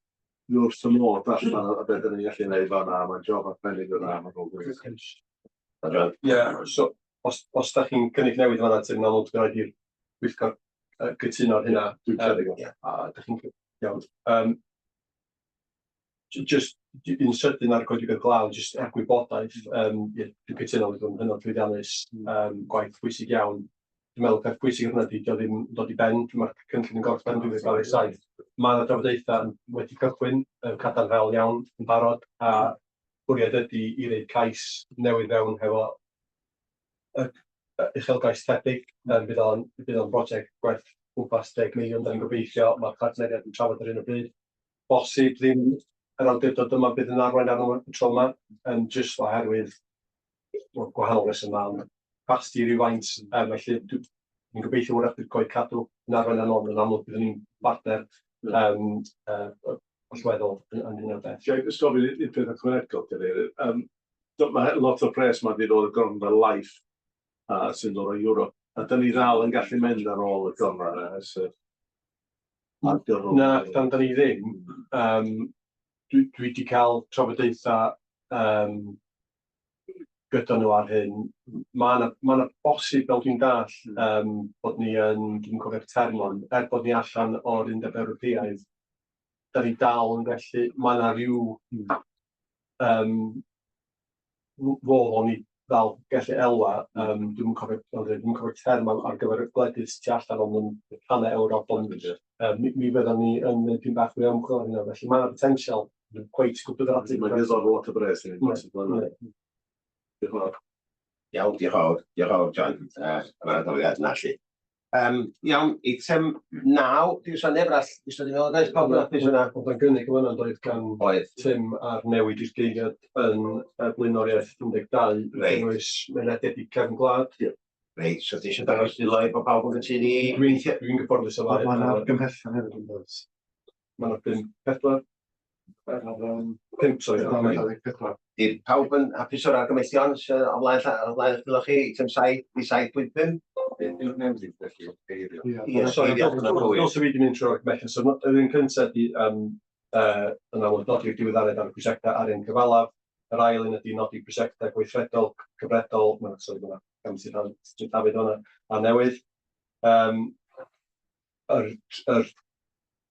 Speaker 1: dwi wrth fy modd darllen a beth ydyn ni'n gallu gwneud fan'na, mae'n job arbennig o dda, mae'n rôl gwych.
Speaker 11: Ie, so os da chi'n cynnig newid fan'na, ti'n amlwg bydd rhaid i'r pwyllgor gytuno ar hynna.
Speaker 1: Dwi'n cynnig o.
Speaker 11: A dach chi'n iawn. Jyst un sydyn ar Goedwigoedd Glaw, jyst er gwybodaeth, ie, dwi'n cytuno bod o'n hynod llwyddiannus, gwaith pwysig iawn. Dwi'n meddwl peth pwysig ar hwnna ydy, dio ddim yn dod i ben, mae'r cynllun yn gorffen yn 2027. Mae yna drafodaethau wedi cychwyn, yn cadarnhaol iawn yn barod, a bwriad ydy i wneud cais newydd fewn hefo y uchelgais tebyg. Bydd o'n bydd o'n brosiect gwerth gwmpas 10 miliwn, da ni'n gobeithio. Mae'r partneriaid yn trafod ar hyn o bryd. Bosib ddim yr awdurdod yma bydd yn arwain arno y tro yma, jyst oherwydd gwahanol resymau, ond capacity rywfaint, felly dwi'n gobeithio wrach bydd Coed Cadw yn arwain arno, ond yn amlwg byddwn ni'n bartner allweddol yn hyn o beth.
Speaker 1: Ga i jyst gofyn un peth ychwanegol, Cadeirydd? Mae lot o'r pres 'ma 'di dod o gronfa Life sy'n dod o Ewrop. A 'dan ni ddal yn gallu mynd ar ôl y gronfa yna ers y argyfwng?
Speaker 11: Na, dan ni ddim. Dwi 'di cael trafodaethau gyda nhw ar hyn. Mae 'na ma' 'na bosib, fel dwi'n dallt, bod ni yn, dwi'm yn cofio'r term ond, er bod ni allan o'r Undeb Ewropeaidd, da ni dal yn gallu, mae 'na ryw fodd o'n ni ddal gallu elwa, dwi'm yn cofio, fel dwi'n dweud, dwi'm yn cofio'r term ar gyfer y gwledydd sydd tu allan ond yn rhannau Ewrop, ond mi fyddan ni yn gwneud pyn bach mwy o ymchwil ar hynna, felly mae 'na potensial, dwi'm cweit yn gwybod yr ateb.
Speaker 1: Mae'n diddorol lot o bres i ni dros y blynyddoedd. Diolch yn fawr.
Speaker 3: Iawn, diolch yn fawr, diolch yn fawr John, am yr adroddiad yna 'lly. Iawn, eitem 9, dwi'n sôn neb arall, dwi'n sôn i mewn, oes pawb yn hapus yna?
Speaker 11: Oedd o'n gynnig yn fan'na doedd gan
Speaker 3: Oedd.
Speaker 11: Tim ar newid i'r geiriad yn blaenoriaeth 12 i gynnwys mynediad i cefn gwlad.
Speaker 3: Reit, so ti eisiau dangos dwylo i bod pawb yn cytuno i...
Speaker 11: Dwi'n gyfforddus efo
Speaker 1: hyn. Mae 'na argymhellion hefyd yn does?
Speaker 11: Mae 'na 5, 4, 5, sori.
Speaker 1: 24.
Speaker 3: Di pawb yn hapus o'r argymhellion sydd o flaen o flaen eich dwylo chi, eitem 7 i 7.5?
Speaker 1: Yw'r newid felly, geirio?
Speaker 11: Ie, sori, dylse fi wedi mynd trwy'r argymhellion. So, yr un cyntaf ydy, yn amlwg, nodi'r diweddariad ar y prosiectau arian cyfalaf. Yr ail un ydy nodi prosiectau gweithredol cyfredol, mae'n sori, mae'n cam sydd Dafydd hwnna, a newydd. Yr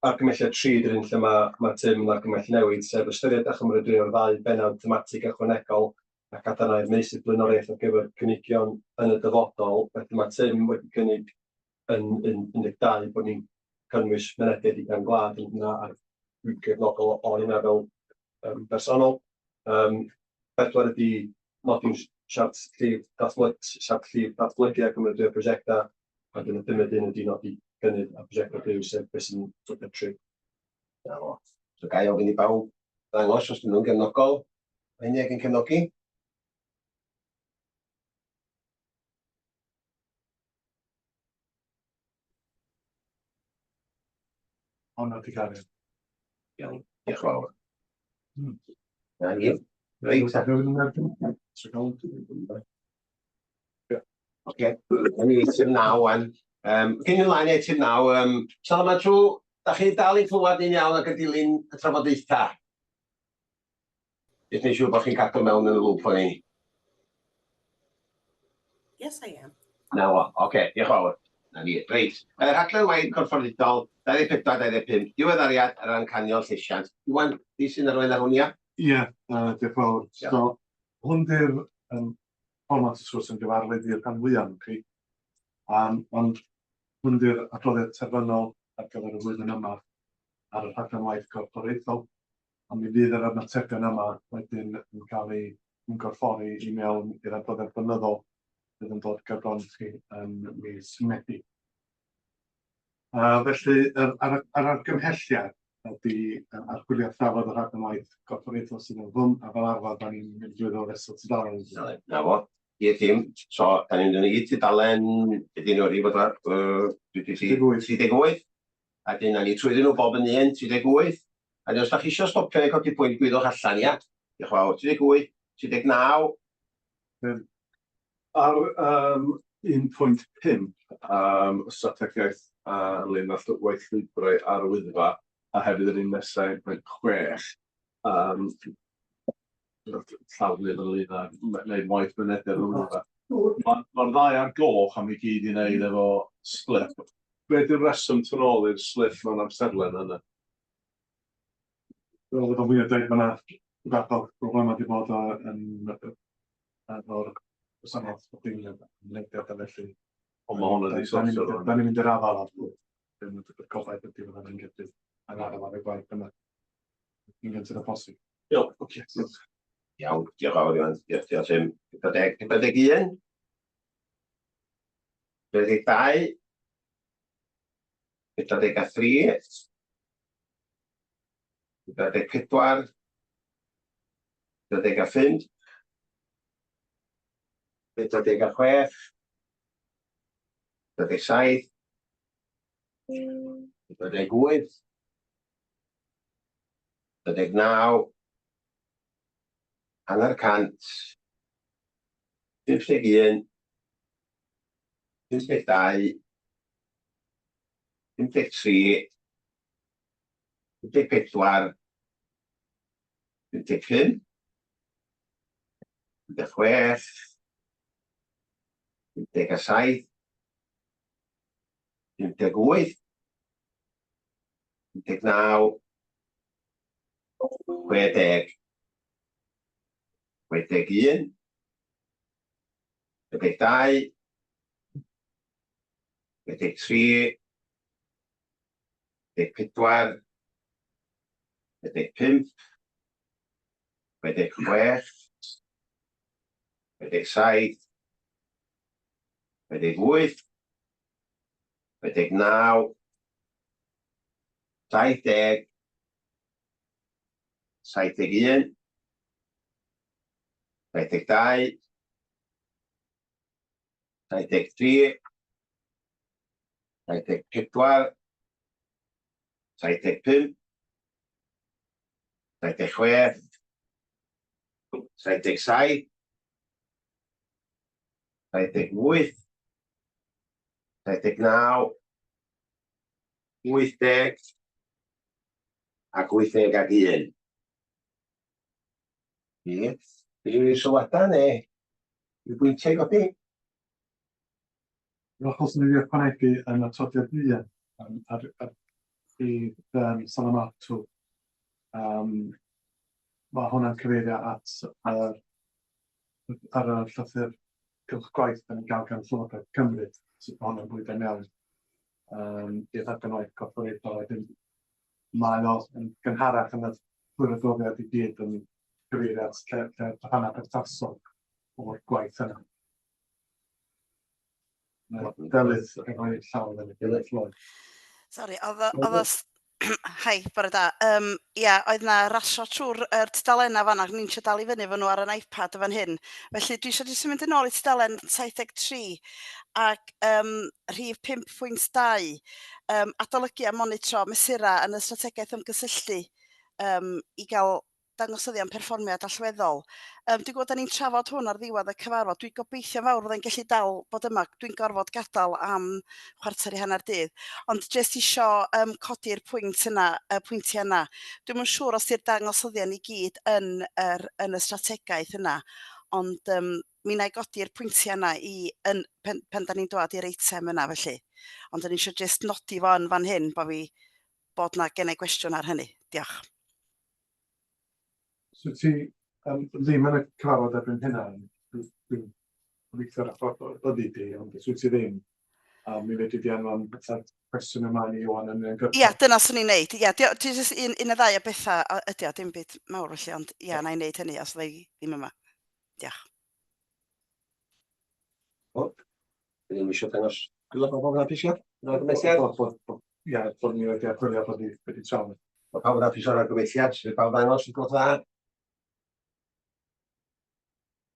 Speaker 11: argymhelliad 3 ydy'r un lle mae Tim yn argymell newid, sef ystyried a chymeradwyo'r ddau bennawd thematig ychwanegol a cadarnhau'r meysydd blaenoriaeth ar gyfer cynigion yn y dyfodol. Felly mae Tim wedi cynnig yn 12 bod ni'n cynnwys mynediad i gefn gwlad yn hynna, a dwi'n gefnogol o hynna fel bersonol. Pedwar ydy nodi'n siart llif datblygu, siart llif datblygu a cymeradwyo prosiectau, a dyna pumed un ydy nodi cynnydd a prosiectau byw, sef beth sy'n dod i'r tri.
Speaker 3: Na fo. So ga i ofyn i bawb ddangos os dyn nhw'n gefnogol, mae hynny ac yn cefnogi.
Speaker 1: Honna di cario.
Speaker 3: Iawn, diolch yn fawr. Na ni. Reit. Oce, okay. Ni eitem 9 wan. Cyn ymlaen i eitem 9, Salamatou, da chi dal i clywed ni'n iawn ac yn dilyn y trafodaethau? Jyst neud siŵr bod chi'n cadw mewn yn y lŵp o'n ni.
Speaker 6: Yes, I am.
Speaker 3: Na fo, oce, okay, diolch yn fawr. Na ni. Reit, y rhaglen waith corfforaethol 24-25, diweddariad ar amcanion llesiant. Iwan, di sy'n arwain ar hwn, ia?
Speaker 1: Ie, diolch yn fawr. So, hwn di'r fformat wrth gwrs yn gyfarwydd i'r rhan fwyaf ohonoch chi. Ond hwn di'r adroddiad terfynol ar gyfer y flwyddyn yma ar y rhaglen waith corfforaethol. A mi fydd yr ymatebion yma wedyn yn cael eu ymgorffori i mewn i'r adroddiad blynyddol fydd yn dod gerbron chi yn mis Medi. Felly, yr, ar, ar argymhelliad ydy archwilio thrafod y rhaglen waith corfforaethol sydd yn hwn, a fel arfer, da ni'n mynd drwy fesul tudalen.
Speaker 3: Na fo, i'r dim. So, da ni'n mynd i tudalen, ydy nhw wedi bod ar, 38. A dyn ni trwyddyn nhw bob yn un, 38. A os da chi eisiau stopio neu codi pwynt, gwyddwch allan, ia? Diolch yn fawr. 38, 39.
Speaker 1: Ar 1.5, strategaeth ynglyn â waith llwybrau ar y Wyddfa, a hefyd yr un nesaf 1.6, llawrydd ynglyn â gwneud waith mynediad yr Wyddfa. Mae'r ma ddau ar goch am i gyd i wneud efo slip. Be di'r reswm tu ôl i'r slip mewn amserlen yna? Fel oedd o'n fwy o dweud, mae yna fath o broblemau wedi bod o yn efo'r gwasanaeth deiliad mynediad a felly.
Speaker 13: Ond ma' hwnna 'di sortio rŵan.
Speaker 1: Da ni'n mynd i'r afael â'r y gobaith ydy fyddan ni'n gallu yn araf ar y gwaith yna yn gyntaf â posib.
Speaker 13: Iawn, oce.
Speaker 3: Iawn, diolch yn fawr Iwan. Diolch, diolch Tim. 40, 41. 42. 43. 44. 45. 46. 47. 48. 49. 50. 51. 52. 53. 54. 55. 56. 57. 58. 59. 60. 61. 62. 63. 64. 65. 66. 67. 68. 69. 70. 71. 72. 73. 74. 75. 76. 77. 78. 79. 80 ac 81. Ie. Unrhyw sylwadau neu i bwyntiau i godi?
Speaker 1: Yr achos ni wedi ychwanegu yn atodiad 1 ar i Salamatu. Mae hwnna'n cyfeirio at ar y llythyr cylch gwaith da ni'n gael gan Llywodraeth Cymru, sut mae hwnna'n bwydo mewn i'r rhaglen waith corfforaethol. Wedyn mae o yn gynharach yn y adroddiad i gyd yn cyfeirio at lle rhannau perthnasol o'r gwaith yna. Mae Delyth efo'i llaw fyny. Delyth Lloyd.
Speaker 14: Sori, oedd o. Hi, bore da. Ia, oedd na rasio trwy'r yr tudalennau fan'na, o'n i'n trio dal i fyny efo nhw ar yn iPad yn fan hyn. Felly dwi eisiau jyst mynd yn ôl i tudalen 73 ac rhif 5.2, adolygu a monitro mesurau yn y strategaeth ymgysylltu i gael dangosyddion perfformiad allweddol. Dwi'n gwybod da ni'n trafod hwn ar ddiwedd y cyfarfod. Dwi'n gobeithio fawr fyddai'n gallu dal bod yma. Dwi'n gorfod gadael am 9:45 dydd. Ond jyst isio codi'r pwynt yna, y pwyntiau yna. Dwi'm yn siŵr os 'di'r dangosyddion i gyd yn yr yn y strategaeth yna, ond mi wna i godi'r pwyntiau yna i yn pan 'dan ni'n dŵad i'r eitem yna felly. Ond o'n i eisiau jyst nodi fo yn fan hyn bo' fi bod 'na gennai gwestiwn ar hynny. Diolch.
Speaker 1: So ti ddim yn y cyfarfod erbyn hynna, dwi'n gobeithio wrach byddi di, ond os wyt ti ddim, mi fedri di anfon fatha'r cwestiwn ymlaen i Iwan yn
Speaker 14: uniongyrchol. Ia, dyna 'swn i'n neud. Ia, dio jyst un neu ddau o bethau ydy o, dim byd mawr felly, ond ia, wna i wneud hynny os fydda i ddim yma. Diolch.
Speaker 3: O, dyn ni'n eisiau dangos dwylo bobl yn hapus iawn? Yr argymhelliad?
Speaker 1: Ia, bod ni wedi archwilio bod ni wedi trafod.
Speaker 3: Mae pawb yn hapus o'r argymhelliad, sydd pawb ddangos yn gweld dda?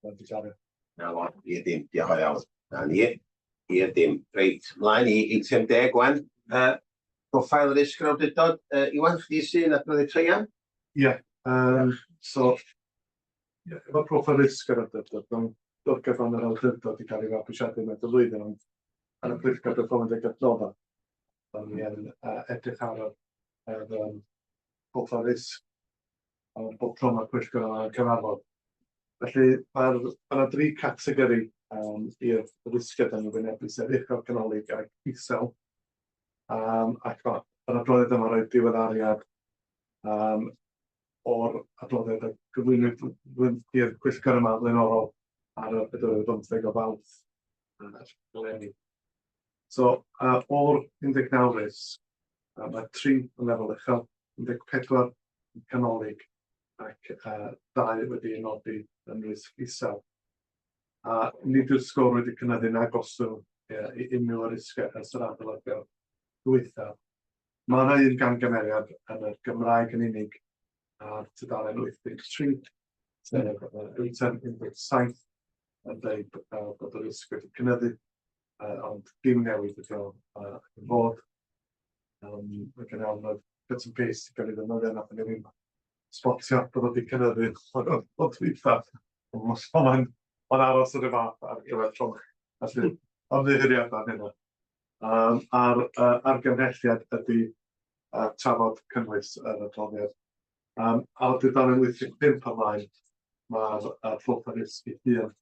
Speaker 1: Wedi trafod.
Speaker 3: Na fo, i'r dim, diolch o iawn. Na ni, i'r dim. Reit, mlaen i eitem 10 wan. Profile risg yr awdurdod. Iwan, chdi sy'n adroddiad treian?
Speaker 1: Ie, so Ie, efo proffil risg yr awdurdod, mae'n dod yr awdurdod i gael ei fabwysiadu mewn flwyddyn, ond yn y pwyllgor perfformiad ag adnoddau, o'n ni yn edrych ar yr proffil risg, ond bob tro mae'r pwyllgor yma'n cyfarfod. Felly mae'r ma yna dri categori i'r risgiau dan ni'n wynebu, sef uchel, canolig ac isel. Ac mae'r adroddiad yma rhoi diweddariad o'r adroddiad a gyflwynwyd i'r pwyllgor yma flaenorol ar y 45 o Fawrth eleni. So, o'r 19 risg, mae 3 yn lefel uchel, 14 yn canolig ac 2 wedi ei nodi yn risg isel. A nid yw'r sgôr wedi cynyddu na gostwng i unrhyw o'r risgiau ers yr adolygiad dwythaf. Mae yna un gamgymeriad yn y Gymraeg yn unig ar tudalen 83, sef eitem 17 yn dweud bod y risg wedi cynyddu, ond dim newid ydi o yn fod. Mae gen i ofn oedd cut and paste i gael ei ddefnyddio, nath ni ddim spotio bod o wedi cynyddu o dwytha. Ond mae'n aros yr un fath ar gyfer tro. Felly, ymddiheuriadau am hynna. A'r argymhelliad ydy trafod cynnwys yr adroddiad. Ar dudalen 85 ymlaen, mae'r proffil risg ei hun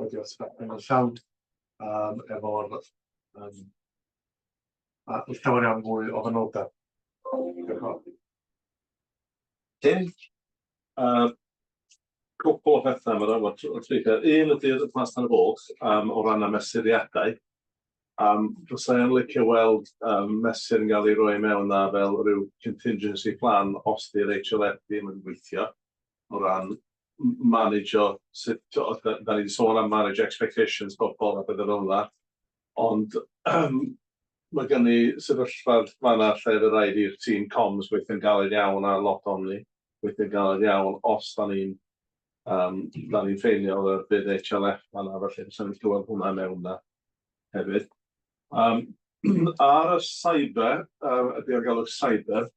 Speaker 1: wedi osod allan yn llawn efo'r llawer iawn mwy o fanylder. Diolch yn fawr.
Speaker 13: Tim? Cwpl o bethau ma' raid. Un ydy'r Plas Tan y Bwlch o ran y mesuriadau. Fysa i yn licio weld mesur yn cael ei roi mewn na fel rhyw contingency plan os 'di'r HLF ddim yn gweithio o ran manage-o sut da ni 'di sôn am manage expectations pobl a pethau fel yna, ond mae gen i sefyllfa fan'na lle fydd rhaid i'r tîm comms gweithio'n galed iawn a lot ohonyn ni gweithio'n galed iawn os da ni'n ffeilio y bydd HLF fan'na, felly fysa ni'n clywed hwnna mewn na hefyd. Ar y cyber, y diogelwch cyber,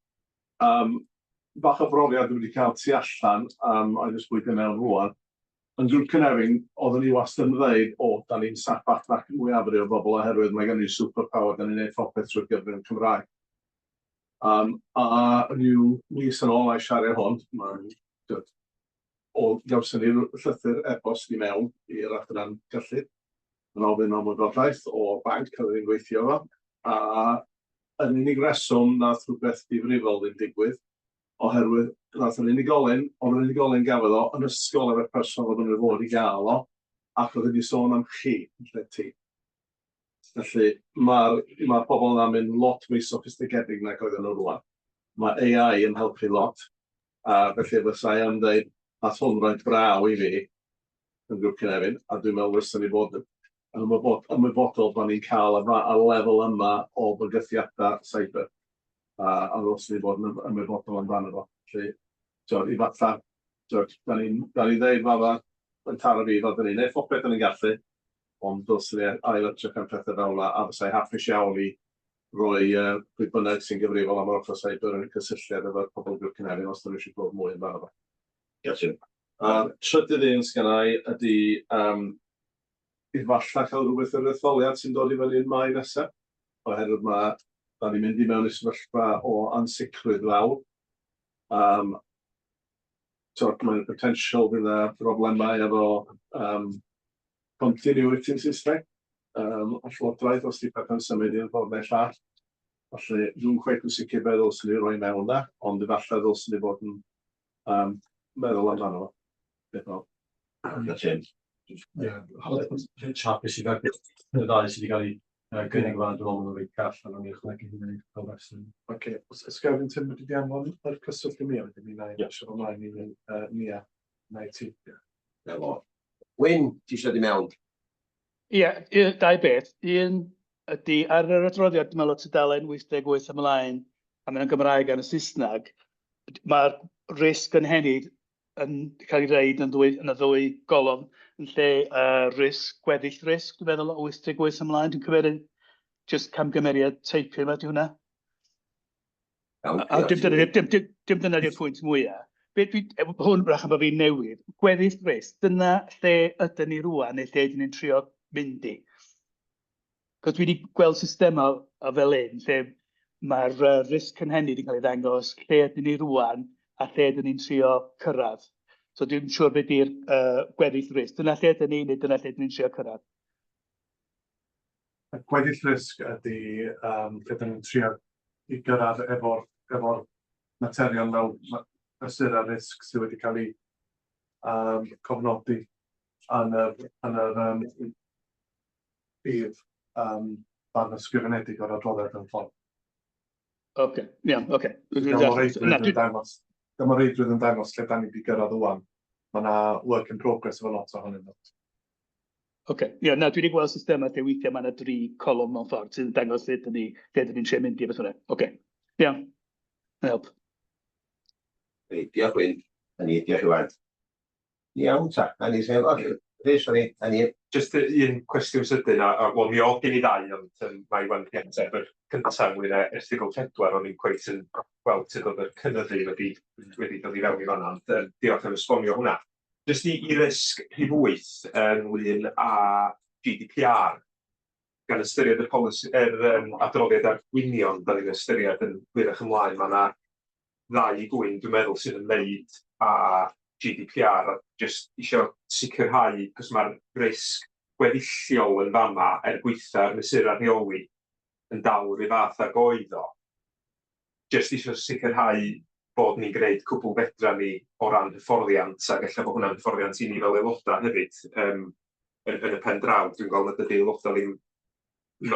Speaker 13: bach o brofiad dwi wedi cael tu allan, a jyst bwydo mewn rŵan. Yn Grŵp Cynefin, oeddwn ni wastad yn dweud, "O, da ni'n saffach nac mwyafrif o bobl oherwydd mae gen ni superpower, da ni'n neud popeth trwy'r gyfrwng Cymraeg." A ryw mis yn ôl, a i siarad hwn, mae'n o gawson ni llythyr e-bost i mewn i'r adran gyllid yn ofyn am wybodaeth o'r banc oedden ni'n gweithio efo, a yr unig reswm nath rhywbeth difrifol ddim digwydd, oherwydd nath yr unigolyn, ond yr unigolyn gafodd o yn ysgol efo'r person oedd yn fod i gael o, ac oedd wedi sôn am chi yn lle ti. Felly mae'r ma pobl yna'n mynd lot mwy soffistigedig nag oedden nhw rwan. Mae AI yn helpu lot, a felly fysa i am ddeud, nath hwn roi braw i fi yn Grŵp Cynefin, a dwi'n meddwl fyswn ni fod yn ymwybodol bod ni'n cael y lefel yma o fygythiadau cyber, a ddylswn ni fod yn ymwybodol amdano fo. Felly, tibod, i fatha, tibod, da ni ddeud fama, yn taro fi, fel da ni'n neud popeth da ni'n gallu, ond dylswn ni ail edrych ar pethau fel yna, a fysai hapus iawn i roi pwy bynnag sy'n gyfrifol am yr ochr cyber yn cysylltiad efo'r pobl Grŵp Cynefin os ydyn nhw eisiau gweld mwy amdano fo.
Speaker 3: Diolch Tim.
Speaker 13: A'r trydydd un sgynna i ydy yym efallai cael rhywbeth o'r etholiad sy'n dod i fyny yn Mai nesa, oherwydd ma' 'dan ni'n mynd i mewn i sefyllfa o ansicrwydd fawr. Yym tibod, mae'n potential fydd 'na broblemau efo yym continuity yn Saesneg yym y Llywodraeth os 'di pethau'n symud un ffordd neu'r llall. Felly dwi'm cweit yn sicr be ddylswn ni roi mewn 'na, ond efallai ddylswn ni fod yn yym meddwl amdano fo. Diolch yn fawr.
Speaker 3: Diolch Tim.
Speaker 11: Ie, reit hapus i dderbyn y ddau sydd wedi cael eu yy gynnig fan 'na, dwi'n meddwl maen nhw'n reit call a wnawn ni ychwanegu hynny i'r gofrestr.
Speaker 1: Ocê, os os ga i ofyn Tim fedri di anfon yr cyswllt i mi a wedyn mi wna i basio fo mlaen i yy Nia yn IT.
Speaker 3: 'Na fo. Wyn, ti isio dod i mewn?
Speaker 10: Ie, yy dau beth. Un ydy ar yr adroddiad, dwi'n meddwl o tudalen 88 ymlaen, a mae'n Gymraeg a'n y Saesneg, mae'r risg gynhenid yn cael ei reid yn, ddwy, yn y ddwy golofn yn lle uh, risg, gweddill risg, dwi'n meddwl o 88 ymlaen, dwi'n cymeryd just camgymeriad teipio yma, di hwnna. A dim dyna, dim, dim, dim dyna di'r pwynt mwyaf. Be dwi, hwn wrach am bod fi'n newydd, gweddill risg, dyna lle ydyn ni rwan neu lle ydyn ni'n trio mynd i. Cos dwi wedi gweld systemau fel un lle mae'r uh, risg cynhenid yn cael ei ddangos lle ydyn ni rwan a lle ydyn ni'n trio cyrraedd. So dwi'n siŵr beth di'r uh, gweddill risg. Dyna lle ydyn ni neu dyna lle ydyn ni'n trio cyrraedd.
Speaker 1: Y gweddill risg ydy yym lle dan ni'n trio i gyrraedd efo'r efo'r materion fel mesurau risg sydd wedi cael eu yym cofnodi yn yr yn yr yym prif yym barn ysgrifenedig o'r adroddiad mewn ffordd.
Speaker 10: Oce, iawn, oce.
Speaker 1: Dio'm o reidrwydd yn dangos, dio'm o reidrwydd yn dangos lle dan ni 'di gyrraedd ŵan. Ma' 'na work in progress efo lot ohonyn nhw.
Speaker 10: Oce, ie, na, dwi wedi gweld systemau lle weithiau mae yna dri colofn mewn ffordd sydd yn dangos lle ydyn ni, lle ydyn ni'n trio mynd i a beth bynnag. Oce, iawn, mae'n help.
Speaker 3: Reit, diolch Wyn. Na ni, diolch Iwan. Iawn ta, na ni, sef, o, Rhys, sori, na ni.
Speaker 8: Jyst un cwestiwn sydyn, a, a wel, mi oedd gen i ddau, ond um, mae Iwan wedi ateb yr cyntaf ynglyn â erthygl 4, o'n i'n cweit yn gweld sut oedd y cynyddu wedi, wedi dod i fewn i fan'na, ond um, diolch am esbonio hwnna. Jyst i i risg rhif wyth ynglyn â GDPR, gan ystyried y polisi, yr yym adroddiad ar gwynion dan ni'n ystyried yn hwyrach ymlaen, ma' 'na ddau gwyn dwi'n meddwl sydd yn ymwneud â GDPR a jyst isio sicrhau, achos ma'r risg gweddilliol yn fama er gwaetha'r mesurau rheoli yn dal yr un fath ag oedd o. jyst isio sicrhau bod ni'n gwneud cwbl fedra ni o ran hyfforddiant, ac ella bod hwnna'n hyfforddiant i ni fel aelodau hefyd yym yn yn y pen draw. Dwi'n gweld nad ydy aelodau ddim...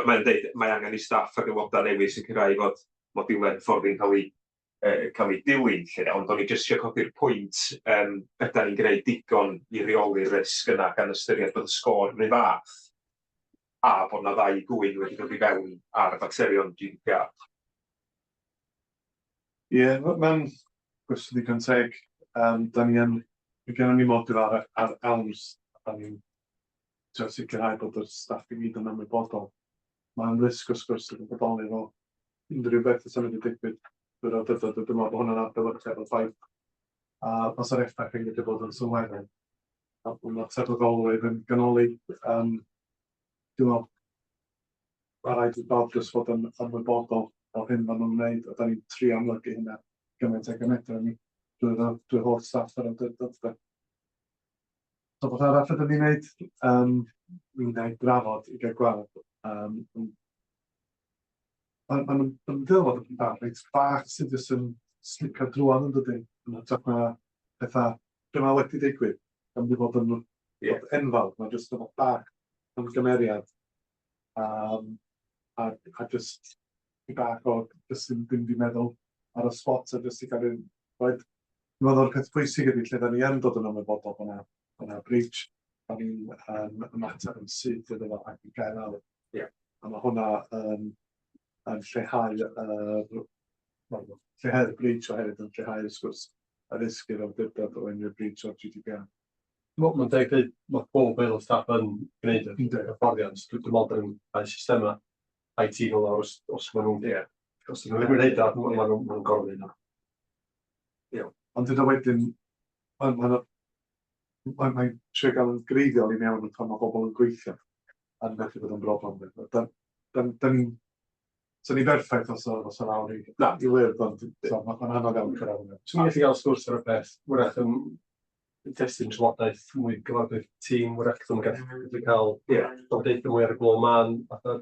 Speaker 8: Mae'n deud mae angen i staff ac aelodau newydd sicrhau fod modiwlau hyfforddi'n cael eu yy cael eu dilyn 'lly, ond o'n i jyst isio codi'r pwynt yym ydan ni'n gwneud digon i reoli'r risg yna gan ystyried bod y sgôr yr un fath a bod 'na ddau gwyn wedi dod i fewn ar faterion GDPR.
Speaker 1: Ie, mae'n gwestiwn ddigon teg. Um, da ni yn, mae gennym ni modiwl ar, ar ELMS, a da ni'n trio sicrhau bod yr staff i gyd yn ymwybodol. Mae'n risg wrth gwrs sydd yn bodoli efo unrhyw beth sy'n mynd i digwydd drwy'r awdurdod, a dwi'n meddwl bod hwnna'n adlewyrchiad o'r ffaith a os yr effaith yn gallu bod yn sylweddol. A mae'r tebygolrwydd yn ganolig. Um, dwi'n meddwl Mae rhaid i bawb jyst fod yn ymwybodol o'r hyn maen nhw'n wneud, a dan ni'n trio amlygu hynna gymaint ag y medrwn ni drwy'r drwy holl staff yr awdurdod de. So beth arall ydym ni'n wneud? Um, ni'n gwneud drafod i gael gweld. Um, Mae'n ma, ma, ma meddwl fod yn pethau reit bach sydd jyst yn slipio drwodd yn dydyn, yn hytrach na pethau be mae wedi digwydd. Mae'n mynd i fod yn yeah. enfawr, mae'n jyst yn bach yn gymeriad. Um, a, a jyst i bach o jyst ddim, ddim di meddwl ar y spot a jyst i gael ei roed. Dwi'n meddwl o'r peth pwysig ydy lle da ni yn dod yn ymwybodol bod yna, bod yna breach, da ni'n um, ymateb yn syth iddo fo ac yn gael awr.
Speaker 8: Yeah.
Speaker 1: A mae hwnna yn, yn lleihau yr, well, lleihau'r breach oherwydd yn lleihau wrth gwrs y risg i'r awdurdod o unrhyw breach o'r GDPR.
Speaker 11: Wel, mae'n deg dweud, mae pob aelod staff yn gwneud y hyfforddiant. Dwi'n meddwl bod yn rhai systemau IT fel yna, os, os maen nhw'n...
Speaker 1: Yeah.
Speaker 11: Os maen nhw'n gwneud o, maen nhw'n ma nhw gorfod wneud o.
Speaker 1: Ie. Ond dyna wedyn, Mae'n ma ma mae'n trio gael yn greiddiol i mewn pan mae bobl yn gweithio a'n gallu bod yn broblem. Da, da, da ni'n So ni'n berffaith os o, os o lawr i, na, i wyrdd, ond so, mae'n anodd iawn cyrraedd hwnna.
Speaker 11: Swn i'n gallu gael sgwrs ar y peth, wrach yn testun trafodaeth mwy gyfarwydd tîm, wrach dwi'n gallu cael trafodaethau mwy ar y glo man, fatha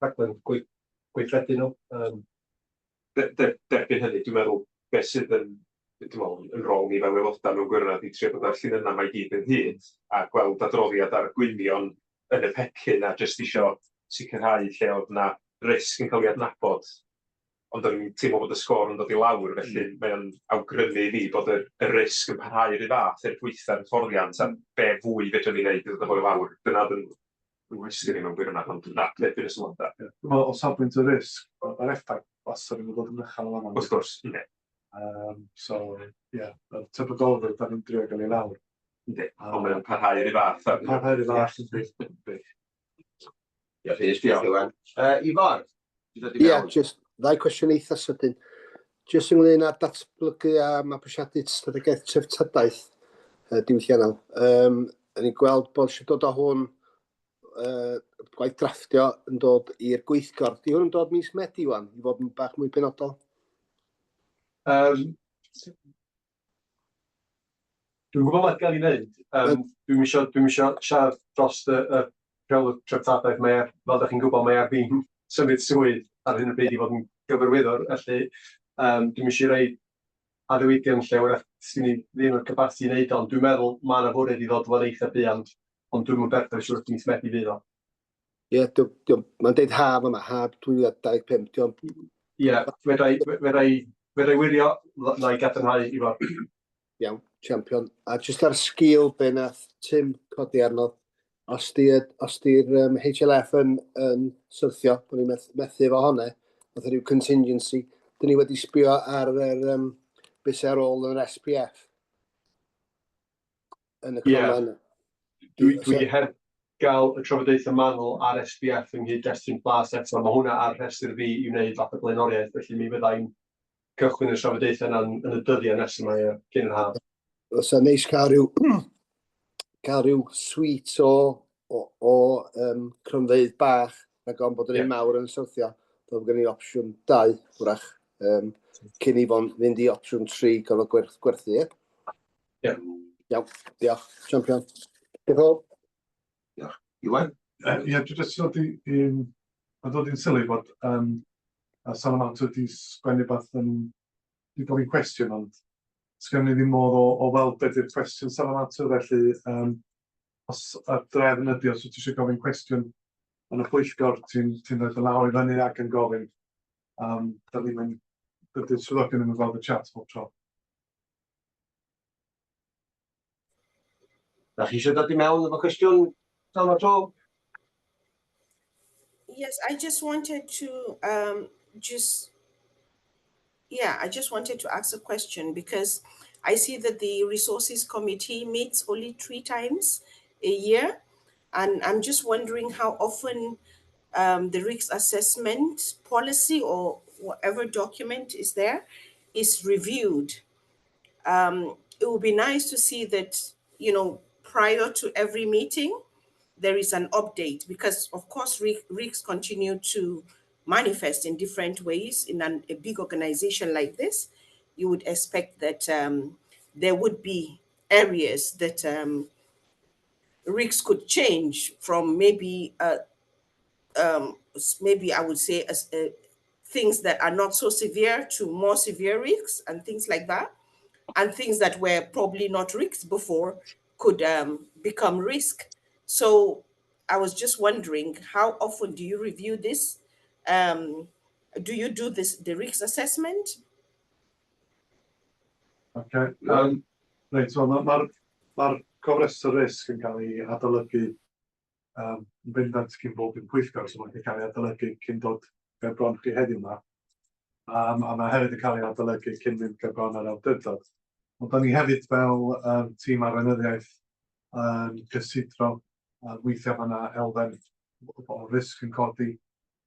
Speaker 11: rhaglen gweithredu nhw.
Speaker 8: Derbyn hynny, dwi'n meddwl beth sydd yn, dwi'n meddwl, yn rôl ni fel aelodau mewn gwirionedd i trio dod â'r llinynnau 'ma i gyd ynghyd a gweld adroddiad ar gwynion yn y pecyn a jyst isio sicrhau lle oedd 'na risg yn cael ei adnabod. Ond o'n i'n teimlo bod y sgôr yn dod i lawr, felly mae o'n awgrymu i fi bod yr, y risg yn parhau yr un fath er gwaetha'r hyfforddiant a be fwy fedrwn ni wneud i ddod â fo i lawr. Dyna oedd yn fy nghwestiwn i mewn gwirionedd, ond na, derbyn y sylwadau.
Speaker 1: Dwi'n meddwl o safbwynt y risg, yr effaith wastad yn mynd i fod yn uchel yn fan'na.
Speaker 8: Wrth gwrs, yndi.
Speaker 1: So, ie, y tebygolrwydd da ni'n drio gael ei lawr.
Speaker 8: Yndi, ond mae'n parhau yr un fath.
Speaker 1: Parhau yr un fath, yndi.
Speaker 3: Ia, Rhys, diolch Iwan. Ifor, ti dod i
Speaker 12: Ie,
Speaker 3: mewn?
Speaker 12: jyst ddau cwestiwn eitha sydyn. Jyst ynglyn â datblygu a mabwysiadu strategaeth treftadaeth diwylliannol. O'n i'n gweld bod eisiau dod â hwn, gwaith drafftio yn dod i'r gweithgor. Di hwn yn dod mis Medi wan, i fod yn bach mwy penodol?
Speaker 11: Dwi'n gwybod mae'n gael ei wneud. Dwi'm isio siarad dros y rheolwr treftadaeth. Mae ar, fel ydych chi'n gwybod, mae ar fin symud swydd ar hyn o bryd i fod yn gyfarwyddwr. Felly dwi'm eisiau rhoi addewidion lle wrach sgyn i ddim o'r capacity i wneud o, ond dwi'n meddwl mae yna fwriad i ddod fo'n eitha buan, ond dwi'm yn berffaith siŵr mis Medi fydd o.
Speaker 12: Ie, yeah, mae'n deud haf yma, haf 2025. Diolch.
Speaker 11: Ie, yeah, fedra i wirio, na i gadarnhau i fod.
Speaker 12: Iawn, champion. A jyst ar sgil be nath Tim codi arno, os di'r os di HLF yn syrthio, bod ni'n methu efo hwnna, fatha rhyw contingency, dyn ni wedi sbio ar yr, beth sy'n ar ôl yn yr SPF yn y cronfa yna.
Speaker 11: Dwi heb gael y trafodaethau manwl ar SPF yng nghyd-destun Plas eto. Mae hwnna ar rhestr fi i wneud fath o blaenoriaeth, felly mi fyddai'n cychwyn y trafodaethau yna yn y dyddiau nesaf yma, ie, cyn yr haf.
Speaker 12: Fysa neis cael rhyw suite o cronfeydd bach, rhag ofn bod yr un mawr yn syrthio. Doedd gen i opsiwn 2, hwrach, cyn i fod fynd i opsiwn 3, gorfod gwerthu, ie?
Speaker 11: Ie.
Speaker 12: Iawn, diolch. Champion. Diolch yn fawr.
Speaker 3: Diolch. Iwan?
Speaker 1: Ie, dwi jyst dod i, mae dod i'n sylwi bod y Salamato wedi sgwennu beth yn, wedi gofyn cwestiwn, ond sgynnon ni ddim modd o weld beth yw'r cwestiwn Salamato, felly os y drefn ydy, os wyt ti eisiau gofyn cwestiwn yn y pwyllgor, ti'n ti rhoi dy law i fyny ac yn gofyn. Da ni'n mynd, dydy'r swyddogion ddim yn gweld y chat bob tro.
Speaker 3: Da chi eisiau dod i mewn efo cwestiwn, Salamato?
Speaker 6: Yes, I just wanted to yeah, I just wanted to ask a question because I see that the Resources Committee meets only three times a year. And I'm just wondering how often the risk assessment policy or whatever document is there is reviewed. It would be nice to see that prior to every meeting, there is an update because, of course, risks continue to manifest in different ways in a big organization like this. You would expect that there would be areas that risks could change from maybe I would say as things that are not so severe to more severe risks and things like that, and things that were probably not risks before could become risk. So I was just wondering, how often do you review this? Do you do this the risk assessment?
Speaker 1: Okay. Reit, wel, mae'r ma, ma cofrestr risg yn cael ei adolygu yn bendant cyn bob un pwyllgor, so mae'n cael ei adolygu cyn dod ger bron chi heddiw yma. A mae hefyd yn cael ei adolygu cyn mynd ger bron yr awdurdod. Ond da ni hefyd fel tîm arweinyddiaeth yn cysidro, weithiau mae yna elfen o risg yn codi,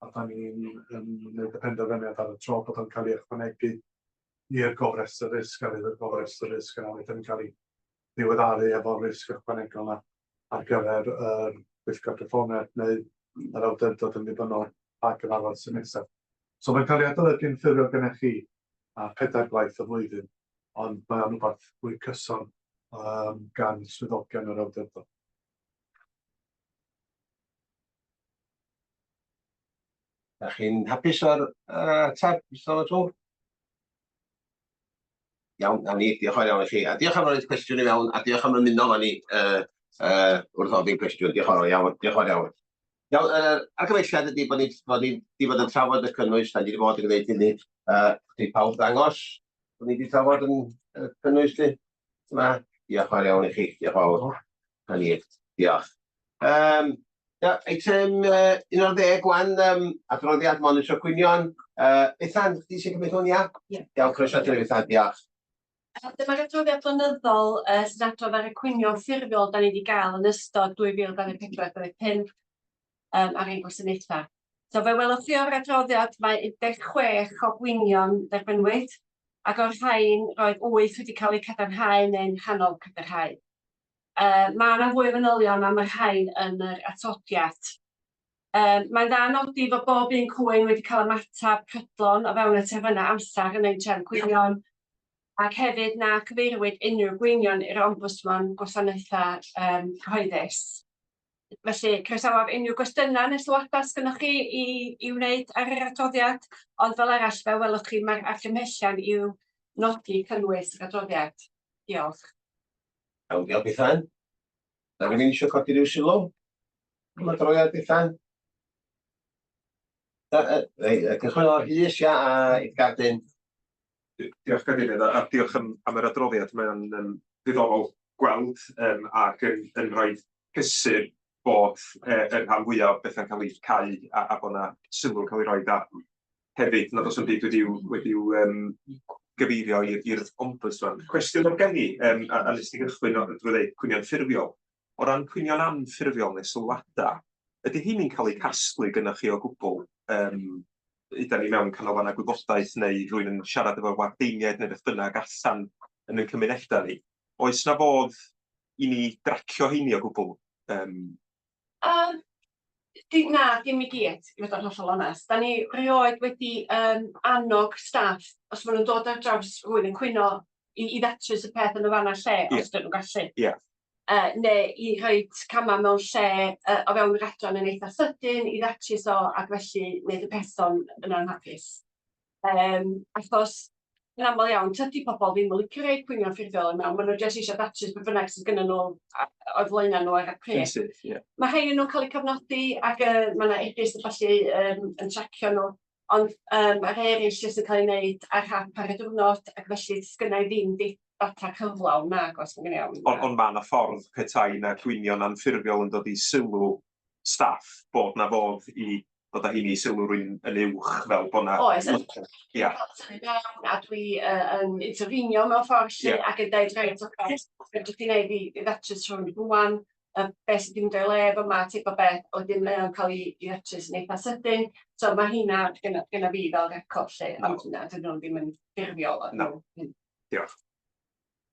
Speaker 1: a da ni'n yn gwneud y penderfyniad ar y tro bod o'n cael ei ychwanegu i'r gofrestr risg, a fydd y gofrestr risg yna wedyn yn cael ei ddiweddaru efo'r risg ychwanegol 'na ar gyfer yr Pwyllgor Perfformiad neu yr awdurdod yn ddibynnol pa gyfarfod sy'n nesaf. So mae'n cael ei adolygu'n ffurfiol gennych chi a pedair gwaith y flwyddyn, ond mae o'n rhywbeth fwy cyson um, gan swyddogion yr awdurdod.
Speaker 3: Da chi'n hapus o'r ateb, Mr O'Toole? Iawn, na ni, diolch yn fawr iawn i chi. A diolch am roi'r cwestiwn i mewn, a diolch am ymuno efo ni uh, uh, wrth ofyn cwestiwn. Diolch yn fawr iawn, diolch yn fawr iawn. Iawn, uh, argymelliad ydy bod ni, bod ni wedi bod yn trafod y cynnwys, da ni wedi bod yn gwneud hynny. Uh, chi pawb ddangos bod ni wedi trafod yn uh, cynnwys ni. Yma, diolch yn fawr iawn i chi, diolch yn fawr. Na ni, diolch. Um, ia, eitem uh, 11 gwan, um, adroddiad monitro cwynion. Uh, Bethan, chdi sy'n cymryd hwn, ia?
Speaker 15: Ie.
Speaker 3: Iawn, croeso ti, Bethan, diolch.
Speaker 15: Dyma'r adroddiad blynyddol uh, sy'n adrodd ar y cwynion ffurfiol da ni wedi gael yn ystod 2024-2025 um, ar ein gwasanaethau. So fe welwch chi o'r adroddiad mae 16 o gwynion dderbynwyd, ac o'r rhain roedd 8 wedi cael eu cadarnhau neu'n rhannol cadarnhau. Yy ma' 'na fwy o fanylion am y rhain yn yr atodiad. Yym mae'n dda nodi fod bob un cwyn wedi cael ymateb prydlon o fewn y terfynau amser yn ein trefn cwynion, ac hefyd na cyfeiriwyd unrhyw gwynion i'r Ombwdsmon Gwasanaethau yym Cyhoeddus. Felly, croesawaf unrhyw gwestiynau neu sylwadau sgynnoch chi i i wneud ar yr adroddiad, ond fel arall, fel welwch chi, mae'r argymhellion i'w nodi cynnwys yr adroddiad. Diolch.
Speaker 3: Iawn, diolch Bethan. Na rhywun eisiau codi rhyw sylw? Am adroddiad Bethan? Cychwyn o'r Rhys, ia, a Edgar dyn.
Speaker 8: Diolch Cadeirydd, a diolch am, am yr adroddiad. Mae'n um, ddiddorol gweld um, ac yn, yn rhoi cysur bod y rhan fwyaf o bethau'n cael eu cau a, a bod yna sylw'n cael ei roi da. Hefyd, nad oes yn byd wedi'w, wedi'w um, gyfeirio i'r ombudsman. Cwestiwn o'r gen i, um, a, a nes ti gychwyn o, drwy ddeud cwynion ffurfiol. O ran cwynion anffurfiol neu sylwadau, ydy hynny'n cael eu casglu gyda chi o gwbl? Um, ydan ni mewn canolfannau gwybodaeth neu rhywun yn siarad efo wardeiniaid neu beth bynnag allan yn ein cymunedau ni. Oes 'na fodd i ni dracio heini o gwbl? Yym.
Speaker 15: Yym, di- na, dim i gyd, i fod yn hollol onest. Da ni rioed wedi yym annog staff, os maen nhw'n dod ar draws rhywun yn cwyno, i i ddatrys y peth yn y fan a'r lle, os ydyn nhw'n gallu.
Speaker 8: Ia.
Speaker 15: Neu i rhoid camau mewn lle o fewn yr adran yn eitha sydyn i ddatrys o ac felly wneud y person yna'n hapus. Yym achos yn aml iawn tydi pobl ddim yn licio rhoi cwynion ffurfiol i mewn, maen nhw jyst eisiau datrys be bynnag sydd gynnyn nhw o'i flaenau nhw ar y pryd.
Speaker 8: Yn syth, ie.
Speaker 15: Mae rhai o'n nhw'n cael eu cofnodi ac yy ma' 'na e-byst a ballu yym yn tracio nhw, ond yym ma' rhai eraill jyst yn cael ei wneud ar hap ar y diwrnod ac felly sgynna i ddim data cyflawn nag oes yn iawn.
Speaker 8: Ond ond ma' 'na ffordd petai 'na cwynion anffurfiol yn dod i sylw staff bod 'na fodd i ddod â heini i sylw rywun yn uwch fel bod 'na...
Speaker 15: Oes.
Speaker 8: Ia.
Speaker 15: Tynnu mewn a dwi yy yn intervenio mewn ffordd 'lly ac yn deud reit ocê be fedrwch chi neud i i ddatrys hwn rŵan, yy be sy 'di mynd o'i le fyma type o beth, a wedyn mae o'n cael ei i ddatrys yn eitha sydyn. So ma' heina gynna gynna fi fel record 'lly, ond na dydyn nhw ddim yn ffurfiol.
Speaker 8: Na. Diolch.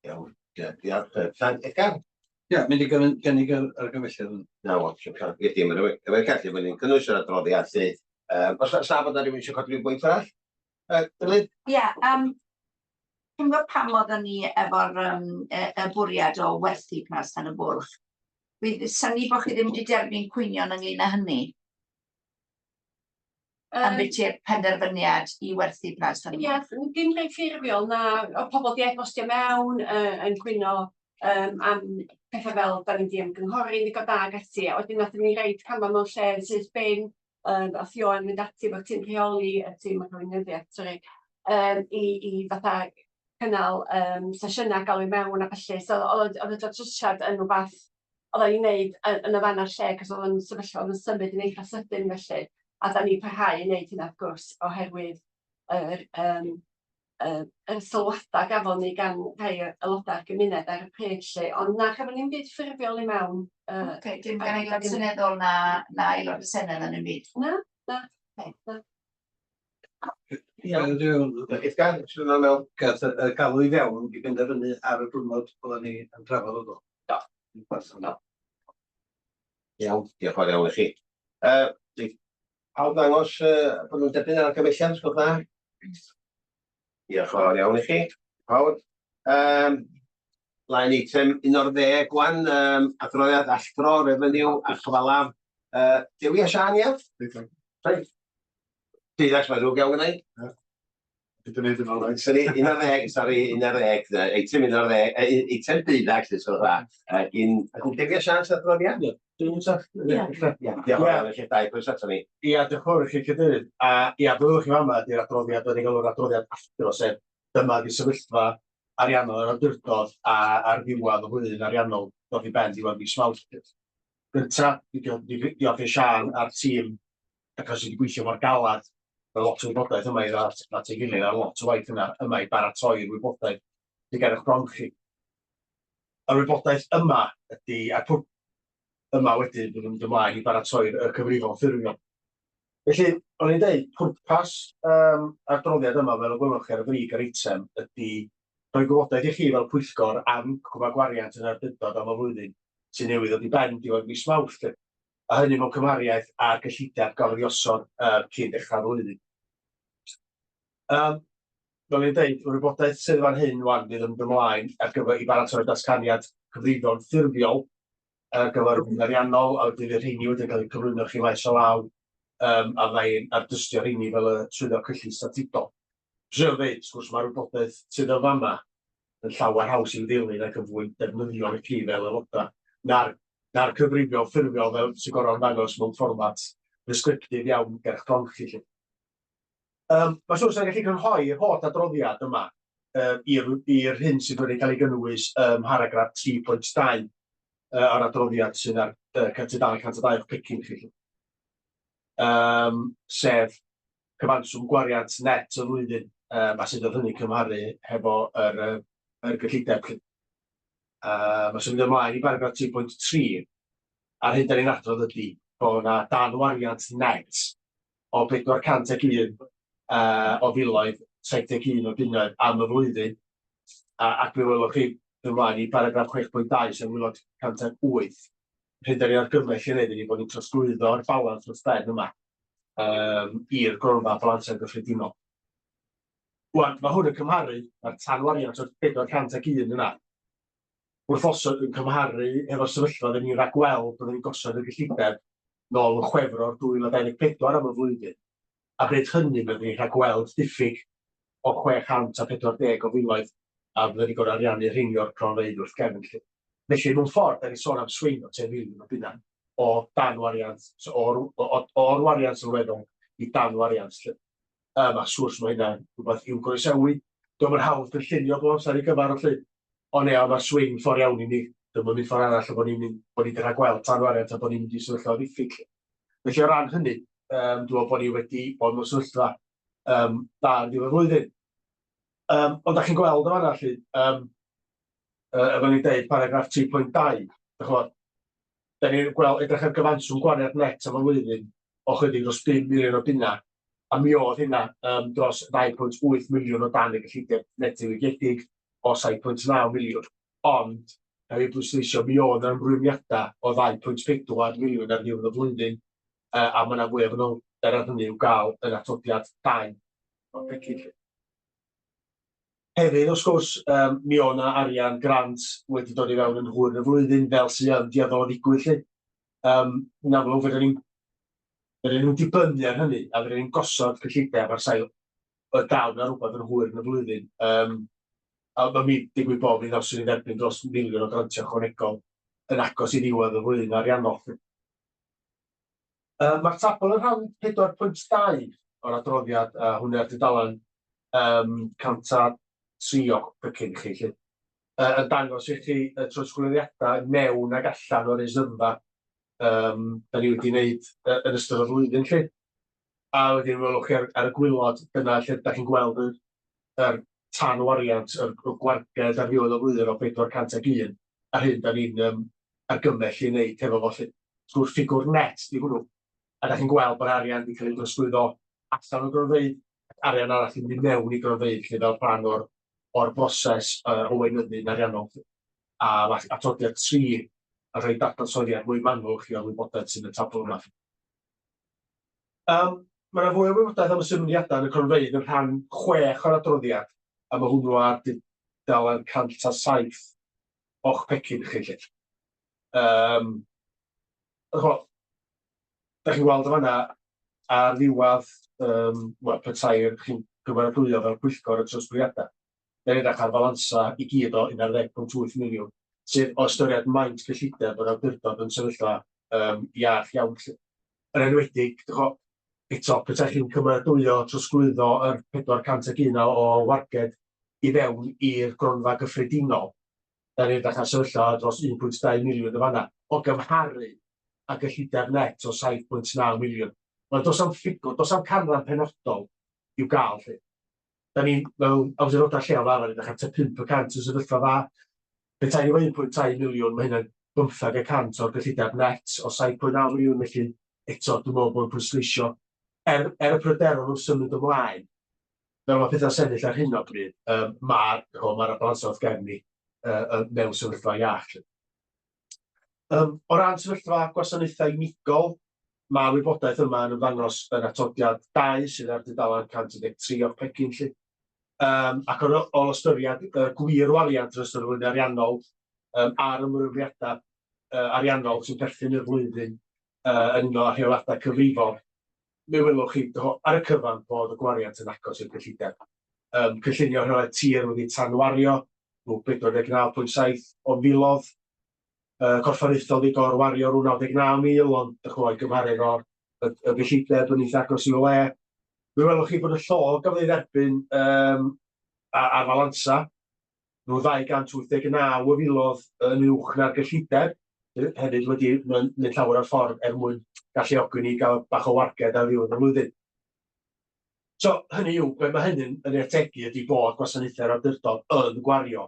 Speaker 3: Iawn, diolch. Bethan, Edgar?
Speaker 16: Ie, mynd i gynnig gynnig yr argymhelliad hwn.
Speaker 3: Na, wel, ie, dim yn efo'r gallu, mae'n cynnwys yr adroddiad lle. Um, os na bod na rhywun eisiau codi rhyw bwynt arall? Uh, Dylid?
Speaker 17: Ie, yeah, um, dwi'n gwybod pam oedden ni efo'r um, y, y bwriad o werthu Plas Tan y Bwlch. Dwi'n synnu bod chi ddim wedi derbyn cwynion ynglyn â hynny. Am biti'r penderfyniad i werthu Plas Tan y Bwlch.
Speaker 15: Ie, dim rhai ffurfiol na, o pobl di e-bostio mewn yy yn cwyno yym am pethau fel da ni 'di ymgynghori yn ddigon da ac ati, a wedyn nathon ni roid camau mewn lle yn syth bin, yym ath Ioan fynd ati efo'r tîm rheoli, y tîm arweinyddiaeth sori, yym i i fatha cynnal yym sesiynau galw i mewn a ballu, so o'dd o'dd y datrysiad yn rwbath o'dd o'n i wneud yn y fan a'r lle, cos o'dd o'n sefyllfa o'dd yn symud yn eitha sydyn felly, a 'dan ni'n parhau i wneud hynna wrth gwrs oherwydd yr yym yy y sylwadau gafon ni gan rhai aelodau'r gymuned ar y pryd 'lly, ond na chafon ni'm byd ffurfiol i mewn
Speaker 17: yy... Ocê, dim gan aelod seneddol na na aelod y Senedd na ddim byd?
Speaker 15: Na, na, na.
Speaker 16: Iawn.
Speaker 3: Edgar, sydd yna mewn?
Speaker 16: Gath y galw i fewn i benderfynu ar y diwrnod oedden ni yn trafod o do.
Speaker 3: Do. Iawn, diolch yn fawr iawn i chi. Uh, pawb ddangos bod nhw'n derbyn ar argymhelliad, os gwelwch dda? Diolch yn fawr iawn i chi, pawb. Blaen eitem 11 gwan, adroddiad alldro, refeniw a chyfalaf. Dewi a Siân, ia? Reit. Deuddag, mae'n ddrwg iawn gynna i.
Speaker 1: Dwi 'di neud yn olreit.
Speaker 3: Sori, 11, sori, 11, eitem 11, eitem 12, lle so dda. Gyn Dewi a Siân sy'n adroddiad?
Speaker 18: Dwi'n ta?
Speaker 3: Ie. Diolch yn fawr i chi dau, croeso ato ni.
Speaker 18: Ia, diolch yn fawr i chi cadeirydd. A ia, byddwch chi fama ydy'r adroddiad, da ni'n galw'r adroddiad alldro, sef dyma ydy sefyllfa ariannol yr awdurdod a ar ddiwedd y flwyddyn ariannol dod i ben diwedd mis Mawrth. Gynta, diolch i Siân a'r tîm achos wedi gweithio mor galad, mae lot o wybodaeth yma i ddod at ei gilydd a lot o waith yna yma i baratoi'r wybodaeth sydd ger eich bron chi. Yr wybodaeth yma ydy, a'r pwrpas yma wedyn byddwn mynd ymlaen i baratoi'r y cyfrifon ffurfiol. Felly, o'n i'n dweud, pwrpas um, adroddiad yma, fel y gwelwch chi ar y brig yr eitem, ydy rhoi gwybodaeth i chi fel pwyllgor am incwm a gwariant yn awdurdod am y flwyddyn sy'n newydd ddod i ben diwedd mis Mawrth. Lly. A hynny mewn cymhariaeth â'r gyllideb gafodd ei osod cyn dechrau'r flwyddyn. Um, fel i'n dweud, yr wybodaeth sydd fan hyn wan fydd yn mynd ymlaen ar gyfer i baratoi'r datganiad cyfrifon ffurfiol ar gyfer y flwyddyn ariannol, a wedyn fydd rheini wedyn cael eu cyflwyno chi maes o law, um, a fydda i'n ardystio rheini fel y swyddog cyllid statudol. Trio ddeud, wrth gwrs, mae'r wybodaeth sydd yn fanna yn llawer haws i'w ddilyn ac yn fwy defnyddiol i chi fel aelodau na'r, na'r cyfrifiol ffurfiol fel sy'n gorfod ymddangos mewn fformat presgriptif iawn ger eich bron chi. Lly. Mae'n siŵr sy'n gallu crynhoi'r holl adroddiad yma i'r i'r hyn sydd wedi cael ei gynnwys ym mharagraff 3.2 o'r adroddiad sydd ar tudalen 102 o'ch pecyn chi. Sef cyfanswm gwariant net y flwyddyn, a sut oedd hynny'n cymharu hefo yr yr gyllideb 'lly. Os ymwneud ymlaen i baragraff 3.3, a'r hyn 'dan ni'n adrodd ydy bod 'na danwariant net o 401 o filoedd, 71 o bunnoedd am y flwyddyn, a, ac mi welwch chi ymlaen i paragraff 6.2 sef waelod 108, hyn da ni'n argymell i wneud ydy bod ni'n trosglwyddo'r balans dros ben yma um, i'r gronfa balansau gyffredinol. Wan, mae hwn yn cymharu, mae'r tanwariant o'r 401 yna, wrth osod yn cymharu efo'r sefyllfa oedden ni'n rhagweld byddwn ni'n gosod y gyllideb nôl yn Chwefror 2024 am y flwyddyn, a bryd hynny byddwn ni'n rhagweld diffyg o 640 o filoedd a byddwn ni'n gorfod ariannu rheini o'r cronfeydd wrth gefn 'lly. Felly, mewn ffordd, da ni'n sôn am swing o tua miliwn o bunna o danwariant, so o'r, o'r wariant sylweddol i danwariant 'lly. A sgwrs mae hynna'n rhywbeth i'w groesawu. Dio'm yn hawdd cynllunio bob amser i gyfar felly, ond ia, mae'r swing ffordd iawn i ni. Dwi'm yn mynd ffordd arall o bod ni'n mynd, bod ni wedi rhagweld tanwariant a bod ni'n mynd i sefyllfa o ddiffyg 'lly. Felly o ran hynny, um, dwi'n meddwl bod ni wedi bod mewn sefyllfa um, da yn diwedd y flwyddyn. Um, ond da chi'n gweld yn fanna lly, um, efo ni'n deud, paragraff 3.2, dych chi'n Da ni'n gweld, edrych ar gyfanswm gwariant net am y flwyddyn o chydig dros 5 miliwn o bunna, a mi oedd hynna um, dros 2.8 miliwn o dan y gyllideb net diwygiedig o 7.9 miliwn. Ond, gael ei bwysleisio, mi oedd yna ymrwymiadau o 2.4 miliwn ar ddiwedd y flwyddyn, a mae yna fwy o fanylder ar hynny i'w gael yn atodiad 2 o'r pecyn. Hefyd, wrth gwrs, yym, mi o' 'na arian grant wedi dod i fewn yn hwyr yn y flwyddyn, fel sy yn dueddol o ddigwydd 'lly. Yym, yn amlwg, fedrwn ni'm fedrwn ni'm dibynnu ar hynny, a fedrwn ni'm gosod cyllideb ar sail y daw 'na rwbath yn hwyr yn y flwyddyn. Yym, a ma' mi digwydd bod mi ddawson ni dderbyn dros miliwn o grantiau ychwanegol yn agos i ddiwedd y flwyddyn ariannol 'lly. Mae'r tabl yn rhan 4.2 o'r adroddiad, a hwnna ar dudalen um, 103 o'ch pecyn chi, lly, yn dangos i chi y trosglwyddiadau mewn ag allan o'r reserfa um, da ni wedi wneud yn ystod y flwyddyn, lly. A wedyn welwch chi ar, ar y gwylod, dyna lle da chi'n gweld yr, yr tanwariant, yr, y gwarged ar ddiwedd y flwyddyn o 401, a'r hyn da ni'n um, argymell i wneud hefo fo 'lly. Trwy'r ffigwr net 'di hwnnw. A dach chi'n gweld bod arian wedi cael ei drosglwyddo allan o gronfeydd arian arall i mynd i mewn i gronfeydd lly fel rhan o'r o'r broses yy o weinyddu'n ariannol lly. A ma' atodiad tri yn rhoi dadansoddiad mwy manwl i chi o'r wybodaeth sydd yn y tabl yma. Yym ma' 'na fwy o wybodaeth am y symudiadau yn y cronfeydd yn rhan chwech o'r adroddiad, a ma' hwnnw ar dudalen 107 o'ch pecyn chi 'lly. Yym ch'mo', dach chi'n gweld yn fan'na ar ddiwedd yym wel petai chi'n cymeradwyo fel pwyllgor y trosglwyddiadau, dan ni'n edrych ar falansa i gyd o 11.8 miliwn, sydd o ystyried maint cyllideb yr awdurdod yn sefyllfa yym iach iawn 'lly. Yn enwedig, dych ch'mo', eto, petai chi'n cymeradwyo trosglwyddo yr 401 o o warged i fewn i'r gronfa gyffredinol, dan ni'n edrych ar sefyllfa dros 1.2 miliwn yn fan'na, o gymharu â gyllideb net o 7.9 miliwn. Wel, does 'na'm ffigwr, does 'na'm canran penodol i'w gael 'lly. Da ni fel awdurdodau lleol fel arfer yn edrych ar tua 5% yn sefyllfa dda. Petai ni efo 1.2 miliwn, mae hynna'n 15% o'r gyllideb net o 7.9 miliwn, felly eto dwi'n meddwl bod yn pwysleisio, er, er y pryderon wrth symud ymlaen, fel mae pethau'n sefyll ar hyn o bryd, um, mae'r ma balans wrth gefn ni mewn sefyllfa iach. Um, o ran sefyllfa gwasanaethau unigol, mae'r wybodaeth yma yn ymddangos yn atodiad 2 sydd ar dudalen 113 o'r pecyn 'lly. Um, ac o'r, o ystyried y gwir wariant yn ystod y flwyddyn ariannol um, a'r ymrwymiadau uh, ariannol sy'n perthyn i'r flwyddyn uh, yn unol â rheoliadau cyfrifol, mi welwch chi ar y cyfan bod y gwariant yn agos i'r gyllideb. Um, cynllunio rheolaeth tir wedi tanwario, rhyw 49.7 o filoedd corfforaethol 'di gorwario rhyw 99,000, ond dych chi'n gwbod, i gymharu efo y, y gyllideb yn eitha agos i'w le. Mi welwch chi bod y llog gafodd ei dderbyn um, ar falansa, rhyw 289 o filoedd yn uwch na'r gyllideb, hefyd wedi mynd llawer o'r ffordd er mwyn galluogi ni gael bach o warged ar ddiwedd y flwyddyn. So, hynny yw, be mae hynny'n yn ei ategu ydy bod gwasanaethau'r awdurdod yn gwario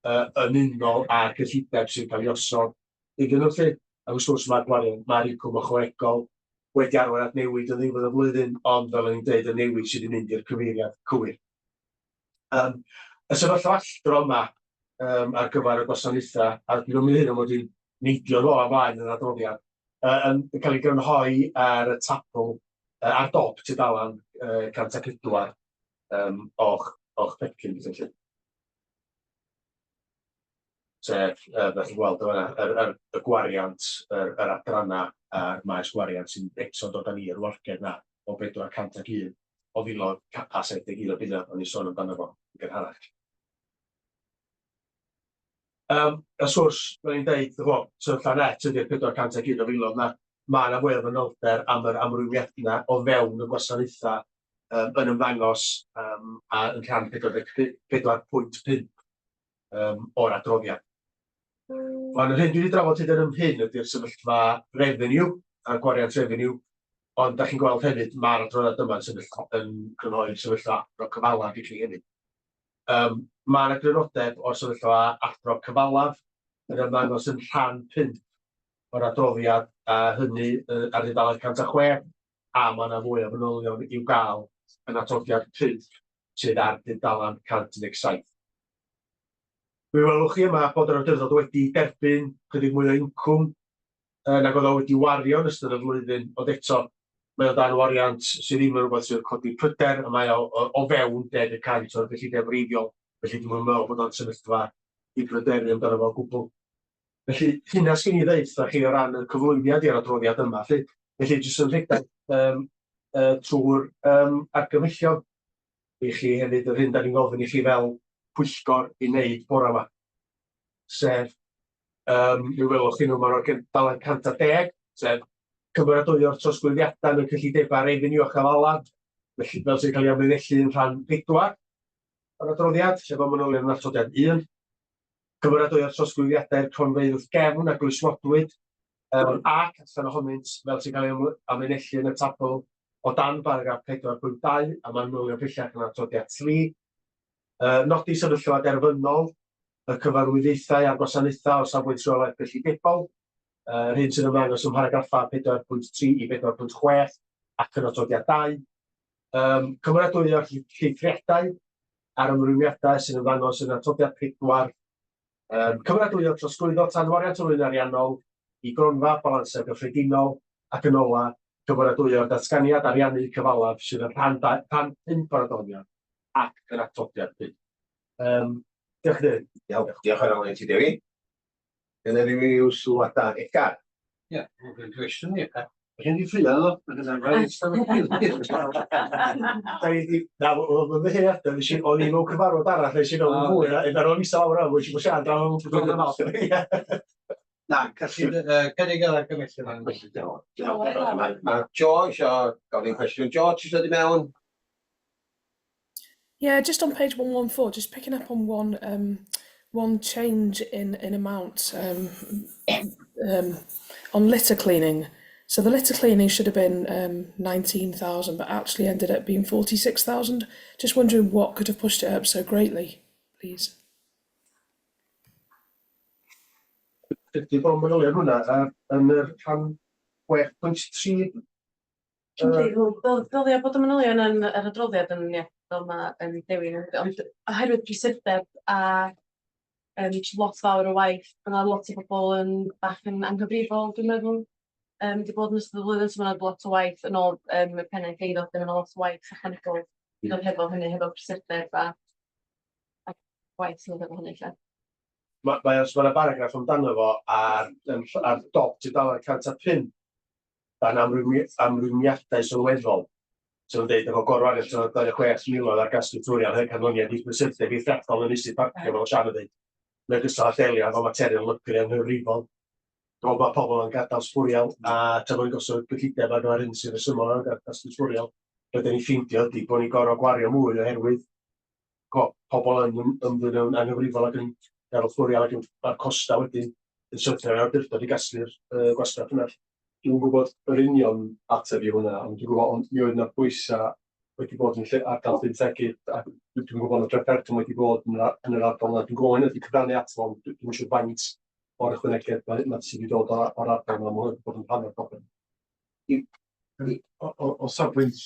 Speaker 18: uh, yn unol â'r cyllideb sy'n cael ei osod iddyn nhw 'lly. Ac wrth gwrs mae'r gwario, mae'r incwm ychwanegol wedi arwain at newid yn ddiwedd y flwyddyn, ond fel o'n i'n dweud, y newid sydd wedi mynd i'r cyfeiriad cywir. Um, y sefyllfa alldro yma um, ar gyfer y gwasanaethau, a dwi'n ymwneud hyn am fod i'n neidio nôl ymlaen yn yr adroddiad, uh, yn cael ei grynhoi ar y tabl ar dop tudalen 104 um, o'ch, o'ch pecyn, felly. Sef, fel chi'n gweld yma, yr, yr, y gwariant, yr, yr adrannau a'r maes gwariant sy'n eto dod â ni i'r warged na o 401 o filoedd a 71 o bunnoedd o'n i'n sôn amdano fo yn gynharach. Um, a sgwrs, fel i'n deud, ch'mo', sefyllfa net ydy'r 401 o filoedd 'na. Mae yna fwy o fanylder am yr amrywiad yna o fewn y gwasanaethau um, yn ymddangos um, a yn rhan 44.5 um, o'r adroddiad. Mae'n yr hyn dwi wedi drafod hyd yn hyn ydy'r sefyllfa revenue a'r gwariant revenue, ond da chi'n gweld hefyd mae'r adroddiad yma yn, sefyllfa, yn crynhoi'r sefyllfa adro cyfalaf i chi hefyd. Um, mae yna grynodeb o'r sefyllfa adro cyfalaf yn ymddangos yn rhan 5 o'r adroddiad, a hynny ar dudalen 106, a mae yna fwy o fanylion i'w gael yn atodiad 5 sydd ar dudalen 117. Mi welwch chi yma bod yr awdurdod wedi derbyn chydig mwy o incwm nag oedd o wedi wario yn ystod y flwyddyn, ond eto mae o dan wariant sydd ddim yn rhywbeth sydd yn codi pryder, a mae o o, o fewn 10% o'r gyllideb wreiddiol, felly dwi'm yn meddwl bod o'n sefyllfa i bryderu amdano fo o gwbl. Felly, hynna sgyn i ddeud wrtha chi o ran y cyflwyniad i'r adroddiad yma, felly. Felly, jyst yn rhedeg um, trwy'r um, argymhellion i chi hefyd, yr hyn da ni'n gofyn i chi fel pwyllgor i wneud bore yma. Sef, um, mi welwch chi nhw, mae'n o'r dalen 110, sef cymeradwyo'r trosglwyddiadau yn y cyllidebau refeniw a chyfalaf, felly fel sy'n cael ei amlinellu yn rhan 4 o'r adroddiad, sef o manylion yn atodiad 1. Cymeradwyo'r trosglwyddiadau i'r cronfeydd wrth gefn a glustnodwyd, um, ac allan ohonynt fel sy'n cael ei amlinellu yn y tabl o dan baragraff 4.2 a manylion pellach yn atodiad 3. Nodi sefyllfa derfynol y cyfarwyddiaethau a'r gwasanaethau o safbwynt rheolaeth gyllidebol, yr hyn sy'n ymddangos ym mharagraffau 4.3 i 4.6 ac yn atodiad 2. Cymeradwyo'r llithriadau a'r ymrwymiadau sy'n ymddangos yn atodiad 4. Cymeradwyo trosglwyddo tanwariant y flwyddyn ariannol i gronfa balansau gyffredinol ac yn ola, cymeradwyo'r datganiad ariannu cyfalaf sydd yn rhan rhan 5 o'r adroddiad ac yn atodiad 5. Diolch Cadeirydd.
Speaker 3: Iawn, diolch yn fawr i ti Dewi. Gen i ryw sylwadau Edgar?
Speaker 16: Ie, mae'n gwestiwn i. Mae gen i ffrio ddo. Mae gen i
Speaker 18: Da ni di... Na, oedd yn ddiheuriadau, nes i, o'n i mewn cyfarfod arall, nes i fewn yn hwyr, a ar ôl isa lawr am, nes i bod siarad am...
Speaker 16: Na, gallu cynnig yr argymhelliad yma.
Speaker 3: Mae Jo eisiau gofyn cwestiwn. Jo, ti eisiau dod i mewn?
Speaker 2: Yeah, just on page 114, just picking up on one change in amount on litter cleaning. So the litter cleaning should have been 19,000, but actually ended up being 46,000. Just wondering what could have pushed it up so greatly, please.
Speaker 18: Ydy bod manylion hwnna yn yr rhan 6.3?
Speaker 15: Yndi, wel, dylia bod y manylion yn yr adroddiad yn, ie, fel ma' Dewi'n, ond oherwydd prysurdeb a lot fawr o waith, ma' 'na lot o bobl yn bach yn anghyfrifol, dwi'n meddwl, 'di bod yn ystod y flwyddyn, so ma' 'na lot o waith yn ôl y pennaeth eiddo, ma' 'na lot o waith ychwanegol i ddod hefo hynny, hefo prysurdeb a gwaith sy'n dod efo hynny ella.
Speaker 18: Mae os mae 'na baragraff amdano fo ar dop tudalen 105 dan amrwymiadau sylweddol. So yn dweud efo gorwariant o 26 miloedd ar gasglu twrial heb canlyniad i brysurdeb eithriadol yn meysydd parcio fel Sian yn dweud. Yn ogystal â delio efo materion lygru anghyfrifol. Dwi'n meddwl bod pobl yn gadael sbwriel a tra bod ni'n gosod gyllideb ar gyfer hyn sy'n rhesymol ar gyfer casglu sbwriel, be dan ni'n ffeindio ydy bod ni'n gorfod gwario mwy oherwydd pobl yn ymddwyn yn anghyfrifol ac yn gadael sbwriel ac yn, mae'r costau wedyn yn syrthio ar awdurdod i gasglu'r gwastraff yna.
Speaker 11: Dwi'm yn gwybod yr union ateb i hwnna, ond dwi'n gwybod, ond mi oedd yna bwysau wedi bod yn lle ardal Llyn Tegid, a dwi'n gwybod bod drafferthion wedi bod yn yr, yn yr ardal yna. Dwi'n gwybod hynny wedi cyfrannu ato fo, ond dwi'm yn siŵr faint o'r ychwanegiad mae sydd wedi dod o'r ardal yna, mae hwnna wedi bod yn rhan o'r broblem.
Speaker 1: O safbwynt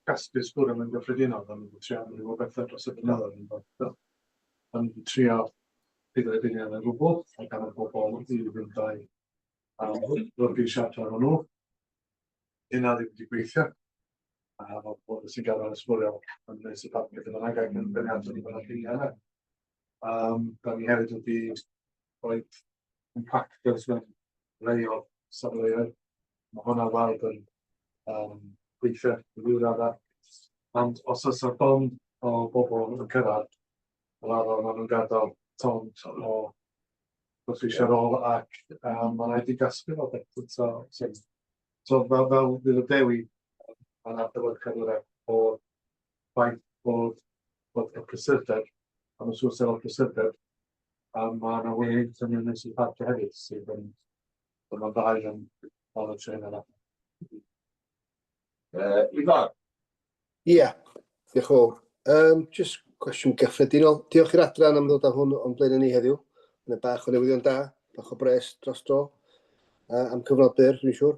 Speaker 1: casglu sbwriel yn gyffredinol, da ni wedi trio amryw o bethau dros y blynyddoedd yn do. Da ni wedi trio pido i fyny ar y gwbl, a gan y bobl i fynd â'i rwbis efo nhw. Hynna ddim wedi gweithio. A mae pobl sy'n gadael y sbwriel yn gwneud sy'n parcio gyda yna, ac yn beniadol i fod yn lluniau yna. Da ni hefyd wedi rhoi compactors mewn rhai o safleoedd. Mae hwnna weld yn gweithio i ryw raddau. Ond os oes yna don o bobl yn cyrraedd, fel arfer maen nhw'n gadael ton o rwbis ar ôl ac mae'n rhaid i gasglu fo. So fel fydd y Dewi, mae'n adlewyrchu hwyrach o'r ffaith bod y prysurdeb, a mae'n siŵr sef o'r prysurdeb, a mae yna wedd yn ymwneud sy'n parcio hefyd sydd yn, so mae'n ddau yn monitro hynna.
Speaker 3: Ifor?
Speaker 12: Ie, yeah, diolch yn fawr. Just cwestiwn gyffredinol. Diolch i'r adran am ddod â hwn o'n blaen ni heddiw. Mae'n bach o newyddion da, bach o bres dros dro, am cyfnod byr, dwi'n siŵr.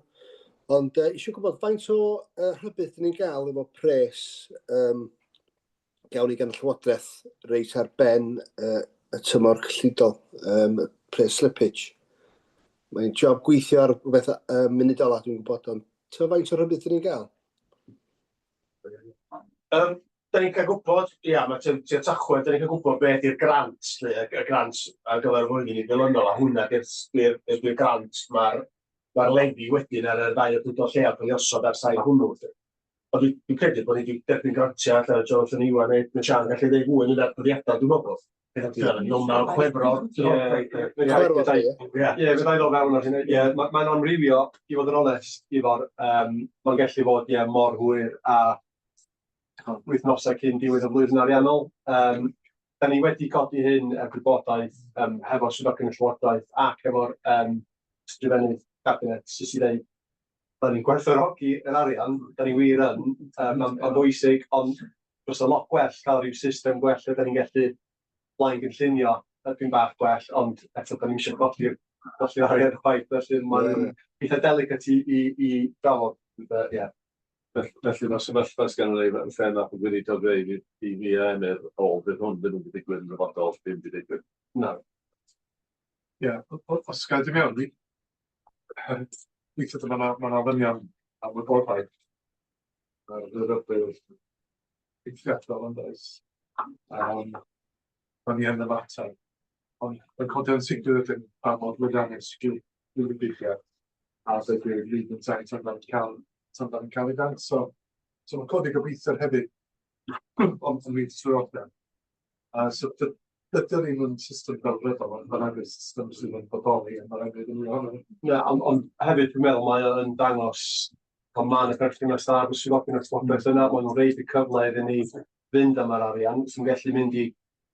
Speaker 12: Ond eisiau gwybod faint o rhybudd dyn ni'n gael efo pres gawn ni gan y Llywodraeth reit ar ben y tymor cyllidol, pres slippage. Mae'n job gweithio ar rhywbeth munud ola, dwi'n gwybod, ond ti'n faint o rhybudd dyn ni'n gael?
Speaker 18: Da ni'n cael gwybod, ia, mae tua Tachwedd, da ni'n cael gwybod beth yw'r grant, lle, y grant ar gyfer y flwyddyn i ddilynol, a hwnna ydy'r grant mae'r ma lefi wedyn ar y ddau awdurdod lleol cael ei osod ar sail hwnnw. Lle. Ond dwi'n dwi credu bod ni wedi derbyn grantiau allan o Jonathan Iwan neu mae Sian yn gallu dweud fwy yn yr dyddiadau, dwi'n meddwl. Ionawr, Chwefror.
Speaker 12: Chwefror, ie.
Speaker 11: Ie, fydda i ddod fewn ar hynny. Ie, mae'n amrywio, i fod yn onest, Ifor. Mae'n gallu fod, ie, mor hwyr a wythnosau cyn diwedd y flwyddyn ariannol. Da ni wedi codi hyn er gwybodaeth hefo swyddogion y Llywodraeth ac efo'r ysgrifennydd cabinet, jyst i ddeud, da ni'n gwerthfawrogi yr arian, da ni wir yn, mae'n bwysig, ond fysa lot gwell cael rhyw system gwell lle da ni'n gallu blaen gynllunio dipyn bach gwell, ond eto da ni'm eisiau colli'r arian chwaith, felly mae'n eitha delicate i drafod, ie.
Speaker 13: Felly mae'r sefyllfa sy gynnon ni lle nath y gweinidog ddeud i fi a Emyr, o, fydd hwn ddim yn mynd i ddigwydd yn dyfodol, ddim wedi digwydd.
Speaker 11: Na.
Speaker 1: Ie, os ga i dod mewn, weithiau dyma ma' 'na ddynion am wybodaeth ar y rybudd eithriadol yn does. Da ni yn ymateb. Ond mae'n codi ansicrwydd wedyn pa mor lwyddiannus yw'r digwyddiad a be 'di'r lead in time tan dan ni'n cael tan dan ni'n cael ei ddant. So mae'n codi gobeithio hefyd, ond yn mynd trwy orffen. A so dydy o ddim yn system delfrydol, ond mae'n angen system sydd yn bodoli a mae'n angen mwy ohono.
Speaker 11: Na, ond hefyd dwi'n meddwl mae o yn dangos pan mae yna berthynas dda efo swyddogion y llywodraeth yna, maen nhw'n rhoid y cyfle iddyn ni fynd am yr arian sy'n gallu mynd i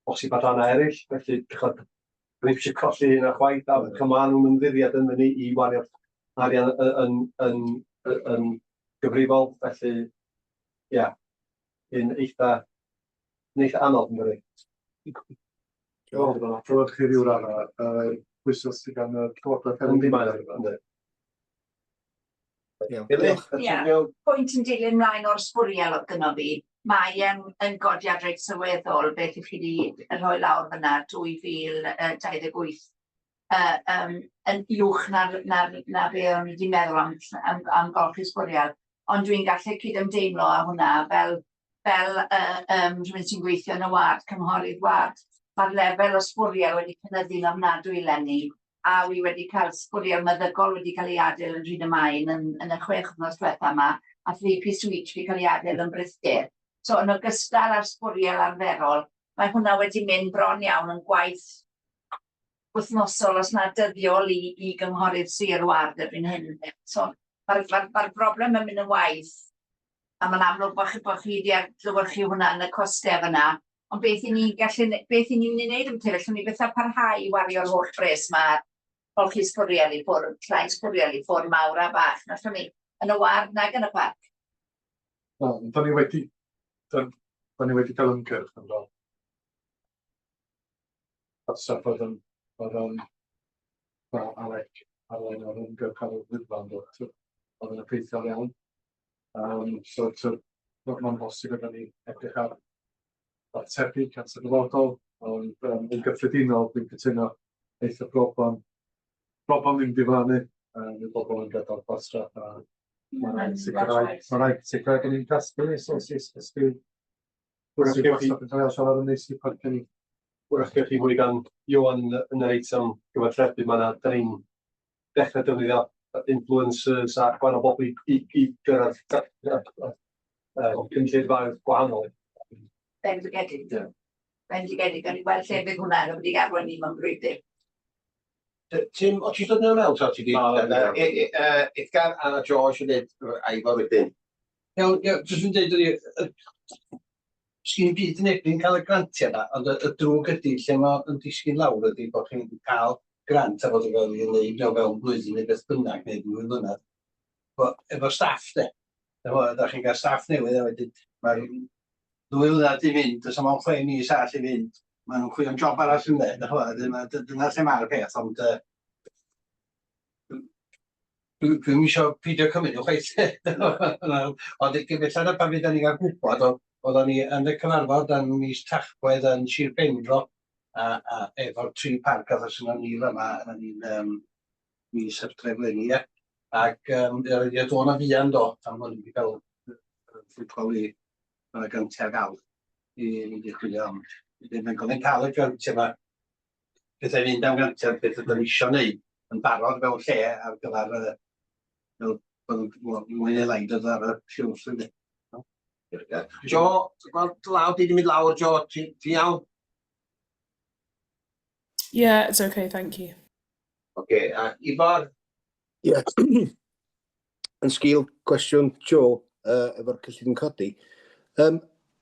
Speaker 11: bosib adrannau eraill, felly ch'od, ddim eisiau colli hynna chwaith, a ch'od, maen nhw'n ymddiried ynddyn ni i wario'r arian yn, yn, yn, yn gyfrifol, felly ie, yeah, yn eitha, yn eitha anodd yn dydi?
Speaker 1: Dwi'n chi ryw raddau, pwysau sydd gan y llywodraeth
Speaker 11: hefyd. Yndi, mae o, yndi.
Speaker 17: Ie, pwynt yn dilyn mlaen o'r sbwriel oedd gynno fi. Mae yn, yn godiad reit sylweddol beth i chi wedi rhoi lawr fyna 2028 yn uwch na'r, na, na be o'n i wedi meddwl am golchi sbwriel. Ond dwi'n gallu cydymdeimlo â hwnna fel rhywun sy'n gweithio yn y ward, cynghorydd ward. Mae'r lefel o sbwriel wedi cynyddu'n ofnadwy eleni, a wi wedi cael sbwriel meddygol wedi cael ei adael yn Rhyd y Maen yn y 6 wythnos diwetha yma, a three-piece suite wedi cael ei adael yn Brithdir. So yn ogystal â'r sbwriel arferol, mae hwnna wedi mynd bron iawn yn gwaith wythnosol, os na dyddiol i gynghorydd sir ward erbyn hyn. So mae'r ma broblem yn mynd yn waeth, a mae'n amlwg bod chi wedi adlewyrchu hwnna yn y costau fyna. Ond beth i ni'n gallu, beth i ni'n mynd i wneud am allwn ni bethau parhau i wario'r holl bres ma golchi sbwriel i ffwrdd, llai sbwriel i ffwrdd mawr a bach, na allwn ni, yn y ward nag yn y parc.
Speaker 1: No, da ni wedi cael ymgyrch yn do. Fatha bod yn Alec arwain o'r ymgyrch ar y Wyddfa yn dod. Oedd yn effeithiol iawn. So mae'n bosib y ni edrych ar tebyg at y dyfodol, ond yn gyffredinol dwi'n cytuno eitha broblem ddim diflannu, mae bobl yn gadael gwastraff a mae'n rhaid sicrhau bod ni'n casglu so os os bydd gwastraff yn cael ei siarad yn neis i parcio ni.
Speaker 11: Wrach gewch chi fwy gan Ioan yn yr eitem gyfathrebu, mae yna, da ni'n dechrau defnyddio influencers a gwahanol bobl i gyrraedd cynulleidfaoedd gwahanol.
Speaker 17: Bendigedig. Bendigedig, gawn ni weld lle fydd hwnna yn wedi arwain ni mewn blwyddyn.
Speaker 3: Tim, o ti dod mewn fel, ta ti di? Edgar a George yn dweud Ivor wedyn.
Speaker 16: Iawn, ia, jyst yn dweud ydi, sgyn i'm byd yn erbyn cael y grantiau yna, ond y drwg ydy lle mae yn disgyn lawr ydy bod chi'n cael grant a fod yn cael ei wneud mewn fewn blwyddyn neu beth bynnag, neu 2 flynedd. Efo staff de. Efo, da chi'n cael staff newydd a wedyn mae'r 2 flynedd i fynd, does 'am ond 6 mis arall i fynd. Maen nhw'n chwilio am job arall yn de, dyna lle mae'r peth, ond dwi'm isio peidio cymryd nhw chwaith. Ond gyfeillion pan fydda ni'n cael gwybod, oedden ni yn y cyfarfod yn mis Tachwedd yn Sir Benfro, a efo'r tri parc a sy'n ni fyma yn ni'n mis Hydref eleni, ie. Ac roedd i dod na fuan do, am bod ni wedi cael ffwtbol i yna grantiau ar gael i mynd i chwilio am. Wedyn mae'n gofyn cael y grantiau yma, pethau i fynd am grantiau, beth ydyn ni eisiau wneud yn barod mewn lle ar gyfer fel bod mwy neu lai dod ar y silff yndi.
Speaker 3: Jo, gweld law di mynd lawr, Jo, ti iawn?
Speaker 2: Yeah, it's okay, thank you.
Speaker 3: Oce, a Ifor?
Speaker 12: Ie. Yn sgil cwestiwn Joe efo'r cyllid yn codi,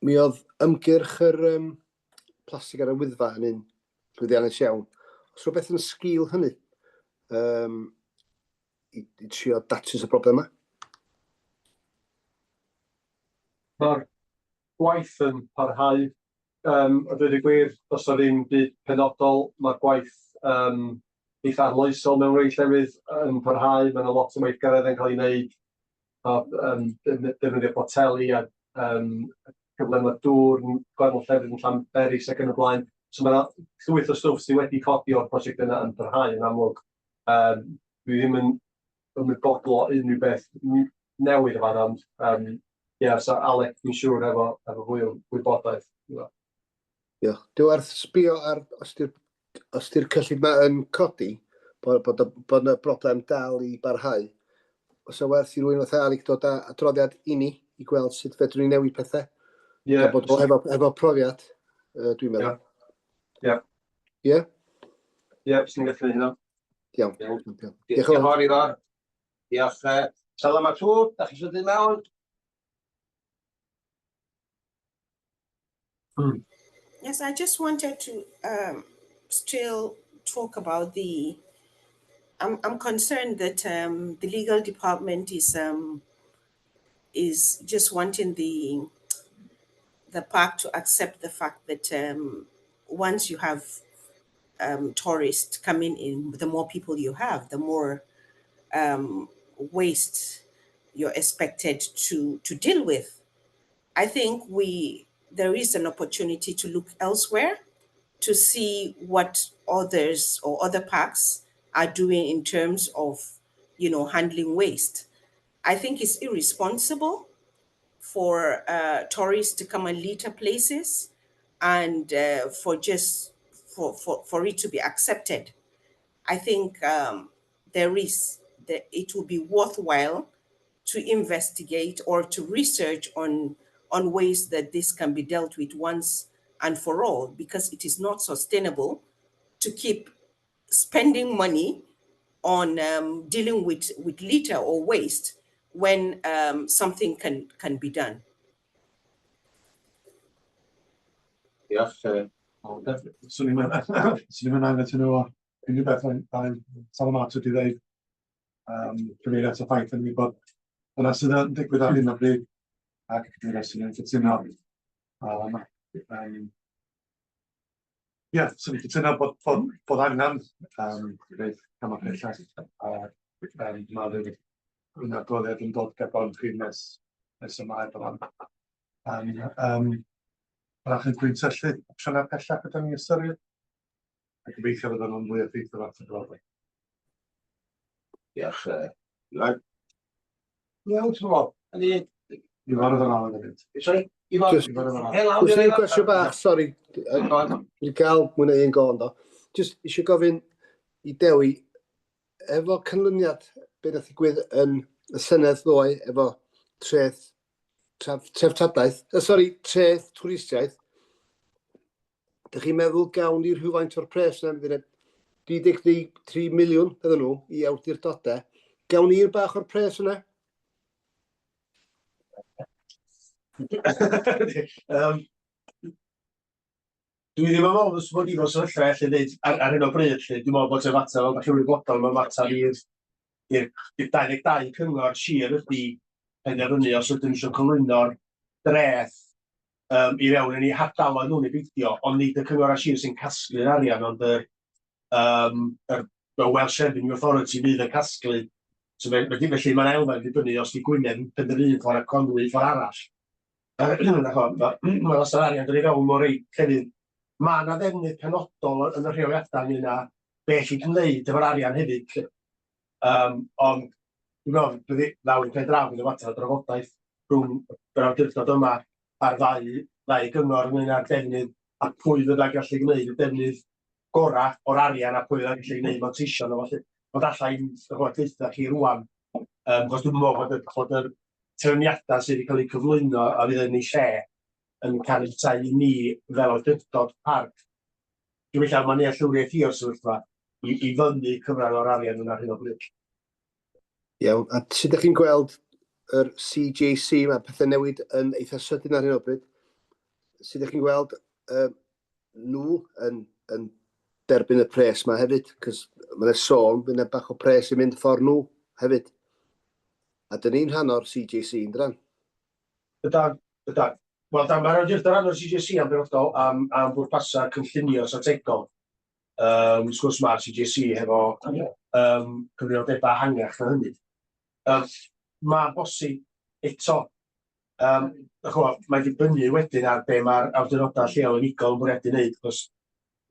Speaker 12: mi oedd ymgyrch yr plastig ar y Wyddfa yn un llwyddiannus iawn. Oes rhywbeth yn sgil hynny i trio datrys y broblem yma?
Speaker 11: Mae'r gwaith yn parhau. A dweud y gwir, does 'na ddim byd penodol. Mae'r gwaith eitha arloesol mewn rhai llefydd yn parhau. Mae yna lot o weithgaredd yn cael ei wneud. a yym defnyddio poteli a yym cyflenwad dŵr yn gwahanol llefydd yn Llanberis ac yn y blaen. So mae 'na llwyth o stwff sydd wedi codi o'r prosiect yna yn parhau yn amlwg. Yym dwi ddim yn ymwybodol o unrhyw beth newydd yn fan'na ond yym ie so Alec dwi'n siŵr efo efo fwy o wybodaeth.
Speaker 12: Diolch. Di werth sbio ar os di'r os di'r cyllid yma yn codi, bod, bod, bod yna broblem dal i barhau, os yna werth i rywun fatha Alec dod â adroddiad i ni i gweld sut fedrwn ni newid pethau.
Speaker 11: Ie.
Speaker 12: Yeah. Bod o efo, efo profiad, dwi'n meddwl.
Speaker 11: Ie.
Speaker 12: Ie?
Speaker 11: Ie, swn i'n gallu hynna.
Speaker 12: Iawn.
Speaker 3: Iawn. Diolch yn fawr Ifor. Diolch. Salamatu, da chi eisiau dod mewn?
Speaker 6: Yes, I just wanted to still talk about the. I'm concerned that the legal department is just wanting the park to accept the fact that once you have tourists coming in, the more people you have, the more waste you're expected to deal with. I think we there is an opportunity to look elsewhere to see what others or other parks are doing in terms of handling waste. I think it's irresponsible for tourists to come and litter places and for just for it to be accepted. I think it will be worthwhile to investigate or to research on ways that this can be dealt with once and for all, because it is not sustainable to keep spending money on dealing with litter or waste when something can be done.
Speaker 3: Diolch.
Speaker 1: Swn i'n anghytuno efo unrhyw beth mae Salamatu wedi dweud. Cyfeirio at y ffaith yn bod dyna sydd yn digwydd ar hyn o bryd ac dyna sydd yn cytuno. Ie, swn i'n cytuno bod angen gwneud camau pellach a mae'r un adroddiad yn dod gerbron chi nes ymlaen fel yna. Bach yn gwyntyllu opsiynau pellach ydyn ni'n ystyried a gobeithio fyddan nhw'n fwy effeithiol at y dyfodol.
Speaker 3: Diolch. Iwan. Iawn, ti'n meddwl? Ydy.
Speaker 1: Ifor oedd yn ôl hefyd.
Speaker 3: Sorry, Ifor.
Speaker 12: Just, just un cwestiwn bach, sori. Dwi'n cael mwy na un go do. Just eisiau gofyn i Dewi, efo canlyniad be nath ddigwydd yn y Senedd ddoe efo treth treftadaeth, sori, treth twristiaeth, ydych chi'n meddwl gawn ni rhywfaint o'r pres yna? Fydd yna 33 miliwn ydyn nhw i awdurdodau. Gawn ni un bach o'r pres yna?
Speaker 18: Dwi ddim yn meddwl fysa bod i mewn sefyllfa allu ddeud ar hyn o bryd, lly. Dwi'n meddwl bod y fater, fel dach chi'n wybodol, mae'n fater i'r 22 cyngor sir ydy penderfynu os ydyn nhw eisiau cyflwyno'r dreth i fewn yn eu hardaloedd nhw neu beidio, ond nid y cyngor a sir sy'n casglu'r arian, ond yr, um, yr, y Welsh Revenue Authority fydd yn casglu. So felly mae'n elfen dibynnu os di Gwynedd yn penderfynu ffordd a Conwy ffordd arall. Mae os yr arian dod i fewn mor rei llefydd. Mae yna ddefnydd penodol yn y rheoliadau ynglyn â beth i gwneud efo'r arian hefyd. Ond dwi'n meddwl byddi ddaw i'n pen draw fydd y mater o drafodaeth rhwng yr awdurdod yma a'r ddau gyngor ynglyn â'r defnydd a pwy fydda gallu gwneud y defnydd gorau o'r arian a pwy fydda gallu gwneud manteision o felly. Ond alla i'n ch'mod deutha chi rwan, achos dwi'n meddwl bod yr trefniadau sydd wedi cael eu cyflwyno a fydd yn eu lle yn caniatáu i ni fel awdurdod parc. Dwi'n meddwl mae nealltwriaeth i o'r sefyllfa i fyny cyfran o'r arian yna ar hyn o bryd.
Speaker 12: Iawn, a sut ydych chi'n gweld yr CJC, mae pethau newid yn eitha sydyn ar hyn o bryd. Sut ydych chi'n gweld nhw yn derbyn y pres yma hefyd? Cos mae'n sôn, fydd yna bach o pres i mynd ffordd nhw hefyd. A dyn ni'n rhan o'r CJC, yn dydan?
Speaker 18: Ydan, ydan. Wel, dan, mae'r awdurdod rhan o'r CJC am benodol am bwrpasau cynllunio strategol. Wrth gwrs mae'r CJC hefo cyfrifoldebau ehangach na hynny. Mae'n bosib eto. Um, chwa, mae'n dibynnu wedyn ar be mae'r awdurdodau lleol unigol yn bwriadu wneud, achos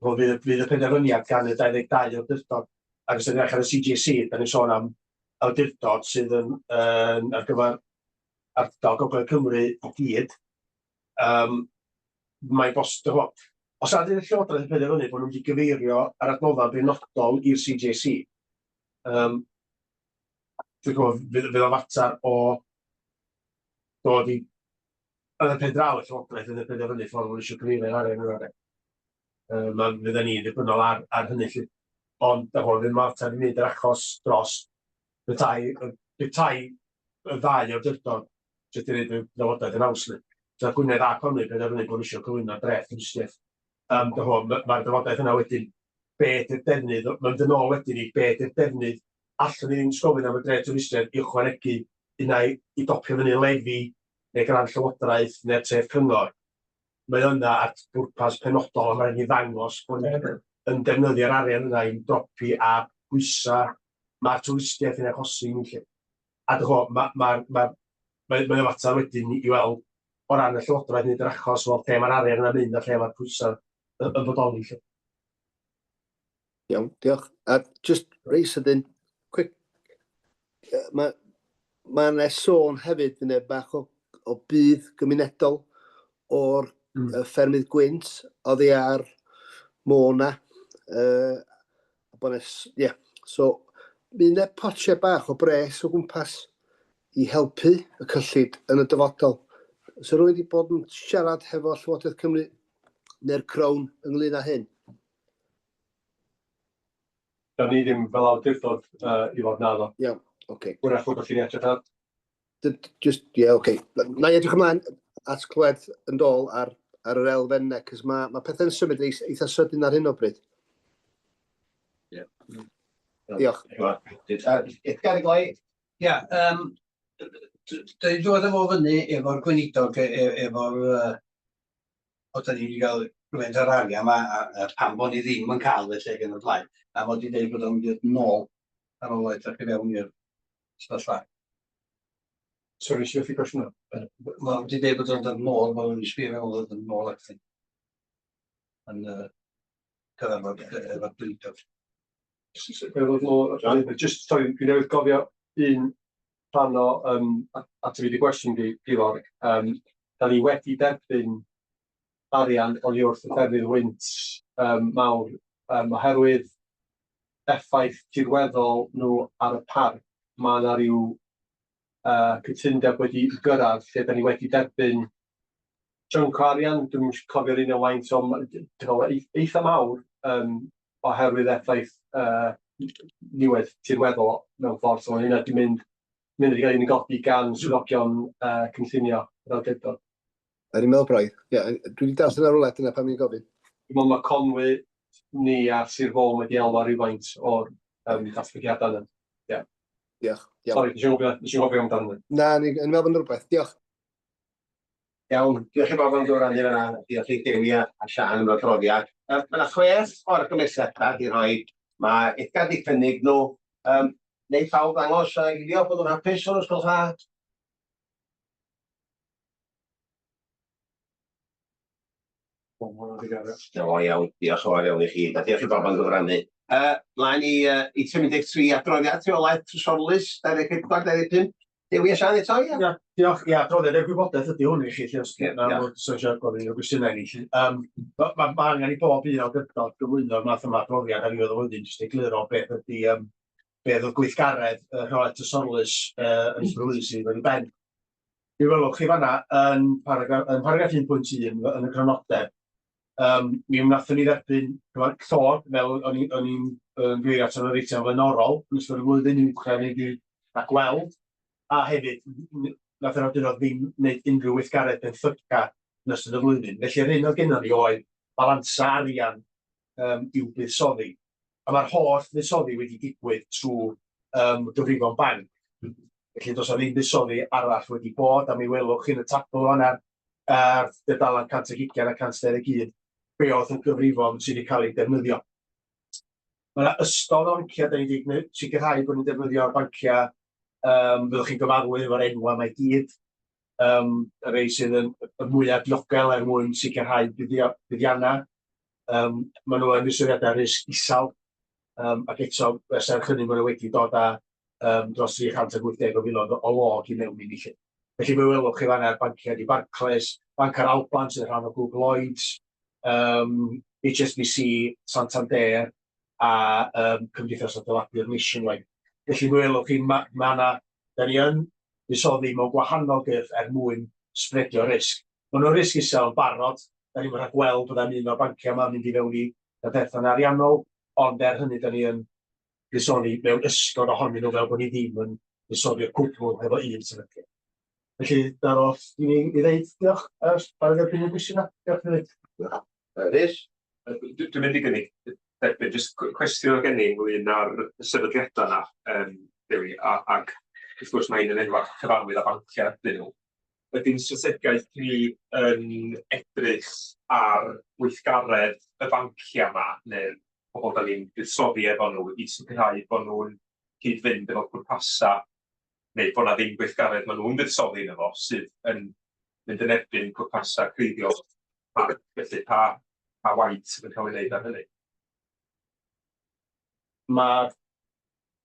Speaker 18: chwa, fydd, fydd y penderfyniad gan y 22 awdurdod. Ac os ydych ar y CJC, da ni'n sôn am awdurdod sydd yn, yn ar gyfer ardal Gogledd Cymru i gyd. Um, mae'n bos, chwa, os ydy'r Llywodraeth yn penderfynu bod nhw'n mynd i gyfeirio ar adnoddau benodol i'r CJC, um, dwi'n gwybod, fydd, fydd o'n fater o dod i yn y pen draw y Llywodraeth yn y penderfynu ffordd maen nhw eisiau cyfeirio'r arian yna de. Yy ma' fyddan ni'n ddibynnol ar ar hynny 'lly. Ond da ch'mo' fydd mater i wneud yr achos dros petai yy petai y ddau awdurdod jyst i roid y drafodaeth yn haws 'lly. So Gwynedd a Conwy penderfynu bod nhw eisiau cyflwyno dreth twristiaeth. Yym da ch'mo' ma'r drafodaeth yna wedyn be' ydi'r defnydd o- ma'n mynd yn ôl wedyn i be' ydi'r defnydd allwn ni ddim jyst gofyn am y dreth twristiaeth i ychwanegu unai i dopio fyny lefi neu grant llywodraeth neu'r treth cyngor. Mae yna at bwrpas penodol a mae rhaid i ni ddangos bod ni yn defnyddio'r arian yna i ymdopi â pwysau mae'r twristiaeth yn achosi i ni 'lly. A dych ch'mo' ma' ma'r ma' mae mae o fater wedyn i weld o ran y llywodraeth nid yr achos wel lle mae'r arian yna'n mynd a lle mae'r pwysau yn bodoli 'lly.
Speaker 12: Iawn, diolch. A just reit sydyn, quick, mae ma yna sôn hefyd yna bach o, o budd gymunedol o'r mm. ffermydd gwynt oddi ar Môn na. Uh, yeah. So, mi yna potiau bach o bres o gwmpas i helpu y cyllid yn y dyfodol. So rwy'n wedi bod yn siarad hefo Llywodraeth Cymru neu'r Crown ynglyn â hyn?
Speaker 11: Da ni ddim fel awdurdod uh, i fod naddo.
Speaker 12: Iawn, oce. Okay.
Speaker 11: Wrach fod chi'n edrych ar.
Speaker 12: Just, ie, yeah, oce. Okay. Na i edrych ymlaen at clywed yn dôl ar, ar yr elfennau, cos mae, mae pethau'n symud eitha sydyn ar hyn o bryd.
Speaker 3: Ie. Yeah.
Speaker 12: Diolch.
Speaker 3: Edgar i gloi?
Speaker 16: Ia, yym, d- dwi dod â fo fyny efo'r gweinidog e- e- efo'r yy o 'dan ni 'di ga'l rhywfaint o'r arian 'ma a a pam bo' ni ddim yn ca'l felly ag yn y blaen, a fo 'di deud bod o'n mynd i ddod nôl ar ôl edrych i fewn i'r sefyllfa.
Speaker 11: Sori, nes i fethu cwestiwn yna.
Speaker 16: Ma' wedi deud bod o'n dod nôl, bod o'n sbio fewn bod o'n nôl at yn y cyfarfod efo'r gweinidog.
Speaker 11: Just, sorry, dwi newydd gofio un rhan o um, ateb i dy gwestiwn di, Ifor. Um, da ni wedi derbyn arian oddi wrth y ffermydd wynt um, mawr um, oherwydd effaith tirweddol nhw ar y parc. Mae yna rhyw uh, cytundeb wedi gyrraedd lle da ni wedi derbyn chunk o arian, dwi'm yn cofio'r union faint, ond eitha mawr um, oherwydd effaith uh, niwed tirweddol mewn ffordd. So mae hynna wedi mynd, mynd wedi cael ei negodi gan swyddogion uh, cynllunio yr awdurdod.
Speaker 12: O'n i'n meddwl braidd. Ie, dwi wedi darllen ar rywle, dyna pam i'n gofyn.
Speaker 11: Dwi'n meddwl mae Conwy, ni a Sir Fôn wedi elwa rhywfaint o'r um, datblygiadau yna. Yeah.
Speaker 12: Diolch.
Speaker 11: Iawn. Sori, nes i'n gofio, nes i'n gofio amdano.
Speaker 12: Na, ni'n meddwl bod yn rhywbeth. Diolch.
Speaker 3: Iawn, diolch i bawb am gyfrannu fan'na, diolch i Dewi a a Siân am yr adroddiad. Yy ma' 'na chwech o argymhelliadau 'di rhoi, ma' Edgar 'di cynnig nhw, yym neith pawb ddangos a eilio bod nhw'n hapus os gwelwch dda? O iawn, diolch yn fawr iawn i chi, a diolch i bawb am gyfrannu. Yy mlaen i yy eitem 13, adroddiad rheolaeth Trysorlys 24 25. Dewi a Siân eto, ia?
Speaker 18: Ia, diolch. Ia, adroddiad er gwybodaeth ydy hwn i chi, lly, os na, so eisiau gofyn unrhyw gwestiynau i ni, lly. Um, Mae ma, ma angen i bob un awdurdod gyflwyno'r math yma adroddiad ar ddiwedd y flwyddyn, jyst egluro beth ydy, um, beth oedd gweithgaredd y rheolaeth trysorlys uh, yn ystod y flwyddyn sydd wedi ben. Mi welwch chi fanna yn paragraff, yn paragraff 1.1 yn y crynodeb, um, mi wnaethon ni dderbyn llog, fel o'n i'n gyfeirio at yn yr eitem flaenorol, yn ystod y flwyddyn uwchradd ni wedi a gweld, a hefyd nath yr awdurdod ddim wneud unrhyw weithgaredd benthyca yn ystod y flwyddyn. Felly yr hyn oedd gennon ni oedd balansa arian um, i'w buddsoddi. A mae'r holl fuddsoddi wedi digwydd trwy um, gyfrifon banc. Felly does 'na ddim buddsoddi arall wedi bod, a mi welwch chi yn y tabl fan'na ar dudalen 120 a 121 be oedd y gyfrifon sydd wedi cael eu defnyddio. Mae yna ystod o fanciau da ni wedi sicrhau bod ni'n defnyddio'r banciau Um, fyddwch chi'n gyfarwydd efo'r enwau yma i gyd. Um, y rei sydd yn y mwyaf diogel er mwyn sicrhau buddiannau. Um, maen nhw yn fuddsoddiadau risg isel, um, ac eto, ers hynny, maen nhw wedi dod â um, dros 380 o filoedd o log i mewn i ni. Lly. Felly fe welwch chi fanna'r banciau di Barclays, Banc yr Alban sydd yn rhan o Grŵp Lloyds, um, HSBC, Santander a um, Cymdeithas Adeiladu'r Nationwide. Felly fe welwch chi, mae ma yna, da ni yn buddsoddi mewn gwahanol gyrff er mwyn spredio risg. Maen nhw'n risg isel yn barod, da ni'n rhagweld byddai'n un o'r banciau yma'n mynd i fewn i drafferthion ariannol, ond er hynny da ni yn buddsoddi mewn ystod ohonyn nhw fel bod ni ddim yn buddsoddi'r cwbl hefo un sefydliad. Felly, dyna'r oll i ni i ddeud. Diolch. Ers, barod i dderbyn unrhyw gwestiynau? Diolch, David.
Speaker 3: Rhys?
Speaker 8: Dwi'n mynd i gynnig derbyn, jyst cwestiwn o gen i ynglyn â'r sefydliadau yna, um, Dewi, a, ac wrth gwrs mae un yn enwau cyfarwydd â banciau ydyn nhw. Ydy'n strategaeth ni yn edrych ar weithgaredd y banciau yma, neu'r pobl da ni'n buddsoddi efo nhw, i sicrhau bod nhw'n cyd-fynd efo pwrpasau, neu bod 'na ddim gweithgaredd maen nhw'n buddsoddi yno fo sydd yn mynd yn erbyn pwrpasau creiddiol banc. Felly pa, pa waith sydd yn cael ei wneud ar hynny?
Speaker 18: Mae'r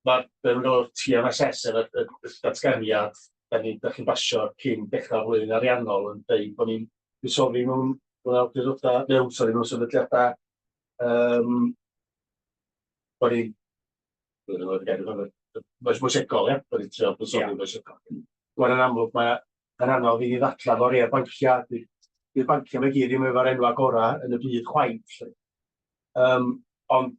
Speaker 18: mae be maen nhw'n TMSS yn y, y, y datganiad da ni, da chi'n basio cyn dechrau'r flwyddyn ariannol yn dweud bod ni'n buddsoddi mewn, mewn awdurdodau, mewn, sori, mewn sefydliadau, um, bod ni'n moesegol, ia, bod ni'n trio buddsoddi moesegol. Rwan yn amlwg mae yn anodd i ni ddadlau fo rhai o'r banciau, di'r banciau mae gyd ddim efo'r enwau gorau yn y byd chwaith. Um, ond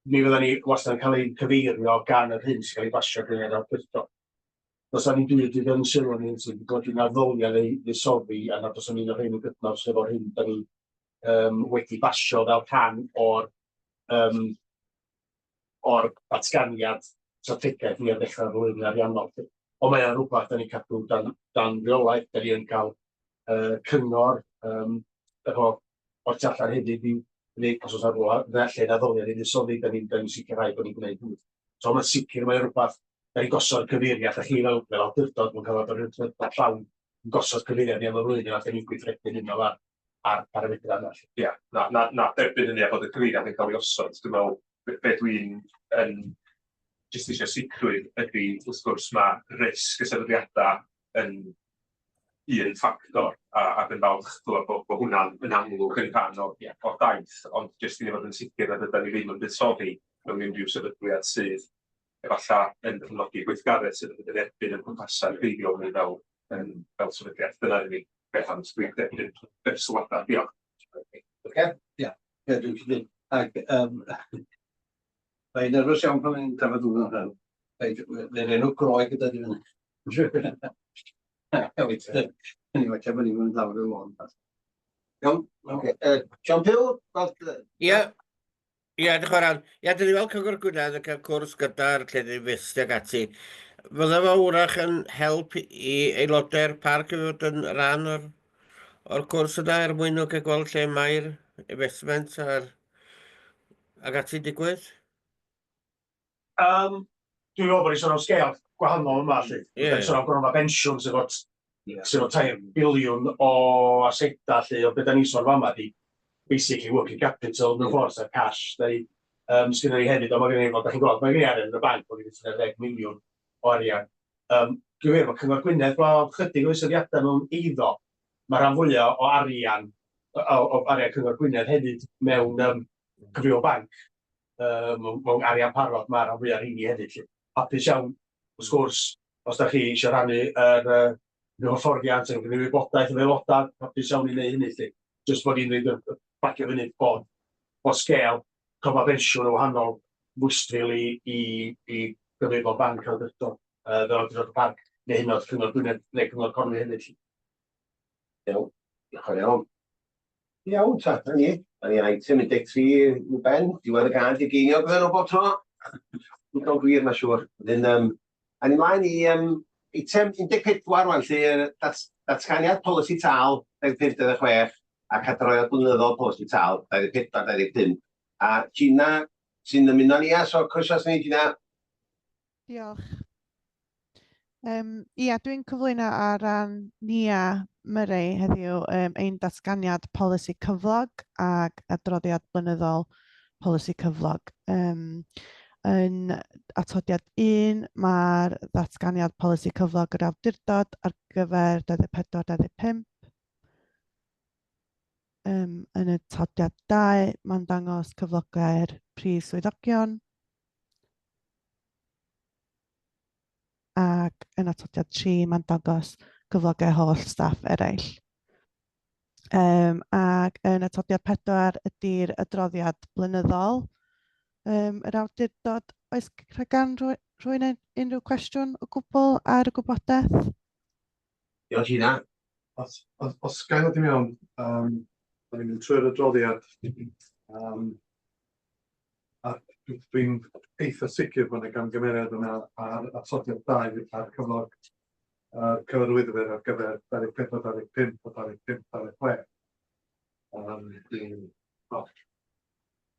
Speaker 18: mi fydda ni wastad yn cael ein cyfeirio gan yr hyn sy'n cael ei basio gan yr awdurdod. Does 'na ddim byd i yn sylw ni sy'n golygu na ddylia ni fuddsoddi a nad oes un o'r rhain yn gydnaws efo'r hyn da ni um, wedi basio fel rhan o'r um, o'r datganiad strategaeth ni ar ddechrau'r flwyddyn ariannol. Ond mae o'n rhywbeth da ni'n cadw dan, dan reolaeth, da ni yn cael uh, cyngor um, efo o'r tu allan hefyd i wneud os oes rhywle lle na ddylia ni fuddsoddi, da ni'n ni sicrhau bod ni'n gwneud hynny. So mae'n sicr mae'n rhywbeth, da ni'n gosod cyfeiriad, a chi fel, fel awdurdod, mae'n cael awdurdod llawn yn gosod cyfeiriad ni am y flwyddyn a da ni'n gweithredu'n unol ar, ar paramedrau yna.
Speaker 8: Ia, na, na, na, derbyn hynny a bod y cyfeiriad yn cael ei osod, dwi'n meddwl, be, be dwi'n yn jyst eisiau sicrwydd ydy, wrth gwrs, mae risg y sefydliadau yn un ffactor, a, ac yn falch clywed bod, bod hwnna'n yn amlwg yn rhan o'r, yeah, o'r daith, ond jyst i ni fod yn sicr nad ydym ni ddim yn buddsoddi mewn unrhyw sefydliad sydd efallai yn cefnogi gweithgaredd sydd yn mynd yn erbyn y pwrpasau creiddiol ni fel, yn, fel sefydliad. Dyna'r unig beth am dwi'n derbyn y sylwadau. Diolch.
Speaker 16: Oce? Ia, ie, dwi'n cytuno. Ac um, mae'n nerfus iawn pan mae'n trafod hwnna. Reit, Mae'r enw Groeg gyda ti fyny. Wedyn, ni falle bod ni'n mynd lawr y lôn.
Speaker 3: Iawn, oce. Yy, John Pugh, gweld...
Speaker 19: Ie, ie, diolch yn fawr iawn. Ie, dyn ni fel Cyngor Gwynedd yn cael cwrs gyda'r llefydd fest ag ati. Fydda fo wrach yn help i aelodau'r parc i fod yn rhan o'r, o'r cwrs yna er mwyn nhw cael gweld lle mae'r investment a'r ag ati'n digwydd?
Speaker 18: Um, dwi'n meddwl bod ni'n sôn am sgêl gwahanol yma, lly.
Speaker 19: Ie.
Speaker 18: Yeah. Sôn am gronfa bensiwn sydd efo yeah. sydd efo 3 biliwn o asedau, lly, o beth da ni'n sôn fama di basically working capital mewn ffordd, sef cash. Da ni, um, sgynnon ni hefyd, ond mae gen i, fel da chi'n gweld, mae gen i arian yn y banc, bod ni'n 10 miliwn o arian. Um, dwi'n meddwl, mae Cyngor Gwynedd, blaw chydig o fuddsoddiadau mewn eiddo, mae rhan fwyaf o arian, o, o arian Cyngor Gwynedd hefyd mewn um, cyfrifon banc mewn, mewn arian parod, mae rhan fwyaf rheini hefyd. Lly. Hapus iawn, wrth gwrs, os da chi eisiau rhannu yr uh, hyfforddiant yn gwneud wybodaeth efo aelodau, hapus iawn i wneud hynny. Lly. Jyst bod ni'n dweud y bagio fyny bod, bod sgêl coffa pensiwn o wahanol fwystfil i, i, i gyfrifon banc awdurdod, uh, fel awdurdod y parc, neu hyn oed Cyngor Gwynedd neu Cyngor Conwy hefyd.
Speaker 3: Iawn, diolch yn iawn. Iawn ta, na ni. Na ni item 13 i'w ben, diwedd y gân 'di geiniog fydden nhw bob tro. Digon gwir, mae'n siŵr. Wedyn, um, a ni mlaen i um, eitem 14 rwan, lle dat, datganiad polisi tâl 25-26 ac adroddiad blynyddol polisi tâl 24-25. A Gina sy'n ymuno ni, a so croeso ni, Gina.
Speaker 20: Diolch. Ia, dwi'n cyflwyno ar ran Nia Murray heddiw ein datganiad polisi cyflog ac adroddiad blynyddol polisi cyflog. Yn atodiad 1, mae'r ddatganiad polisi cyflog yr awdurdod ar gyfer 24-25. Yn y atodiad 2, mae'n dangos cyflogau'r prif swyddogion. Ac yn atodiad 3, mae'n dangos cyflogau holl staff eraill. Ac yn atodiad 4 ydy'r adroddiad blynyddol yr awdurdod. Oes gan rhywun unrhyw cwestiwn o gwbl ar y gwybodaeth?
Speaker 3: Diolch, Gina.
Speaker 1: Os ga i ddod i mewn, da ni'n mynd trwy'r adroddiad, a dwi'n eitha sicr bod yna gamgymeriad yna ar atodiad 2 a'r cyflog cyfarwyddwyr ar gyfer 24, 25 a 25, 26. Dwi'n, wel,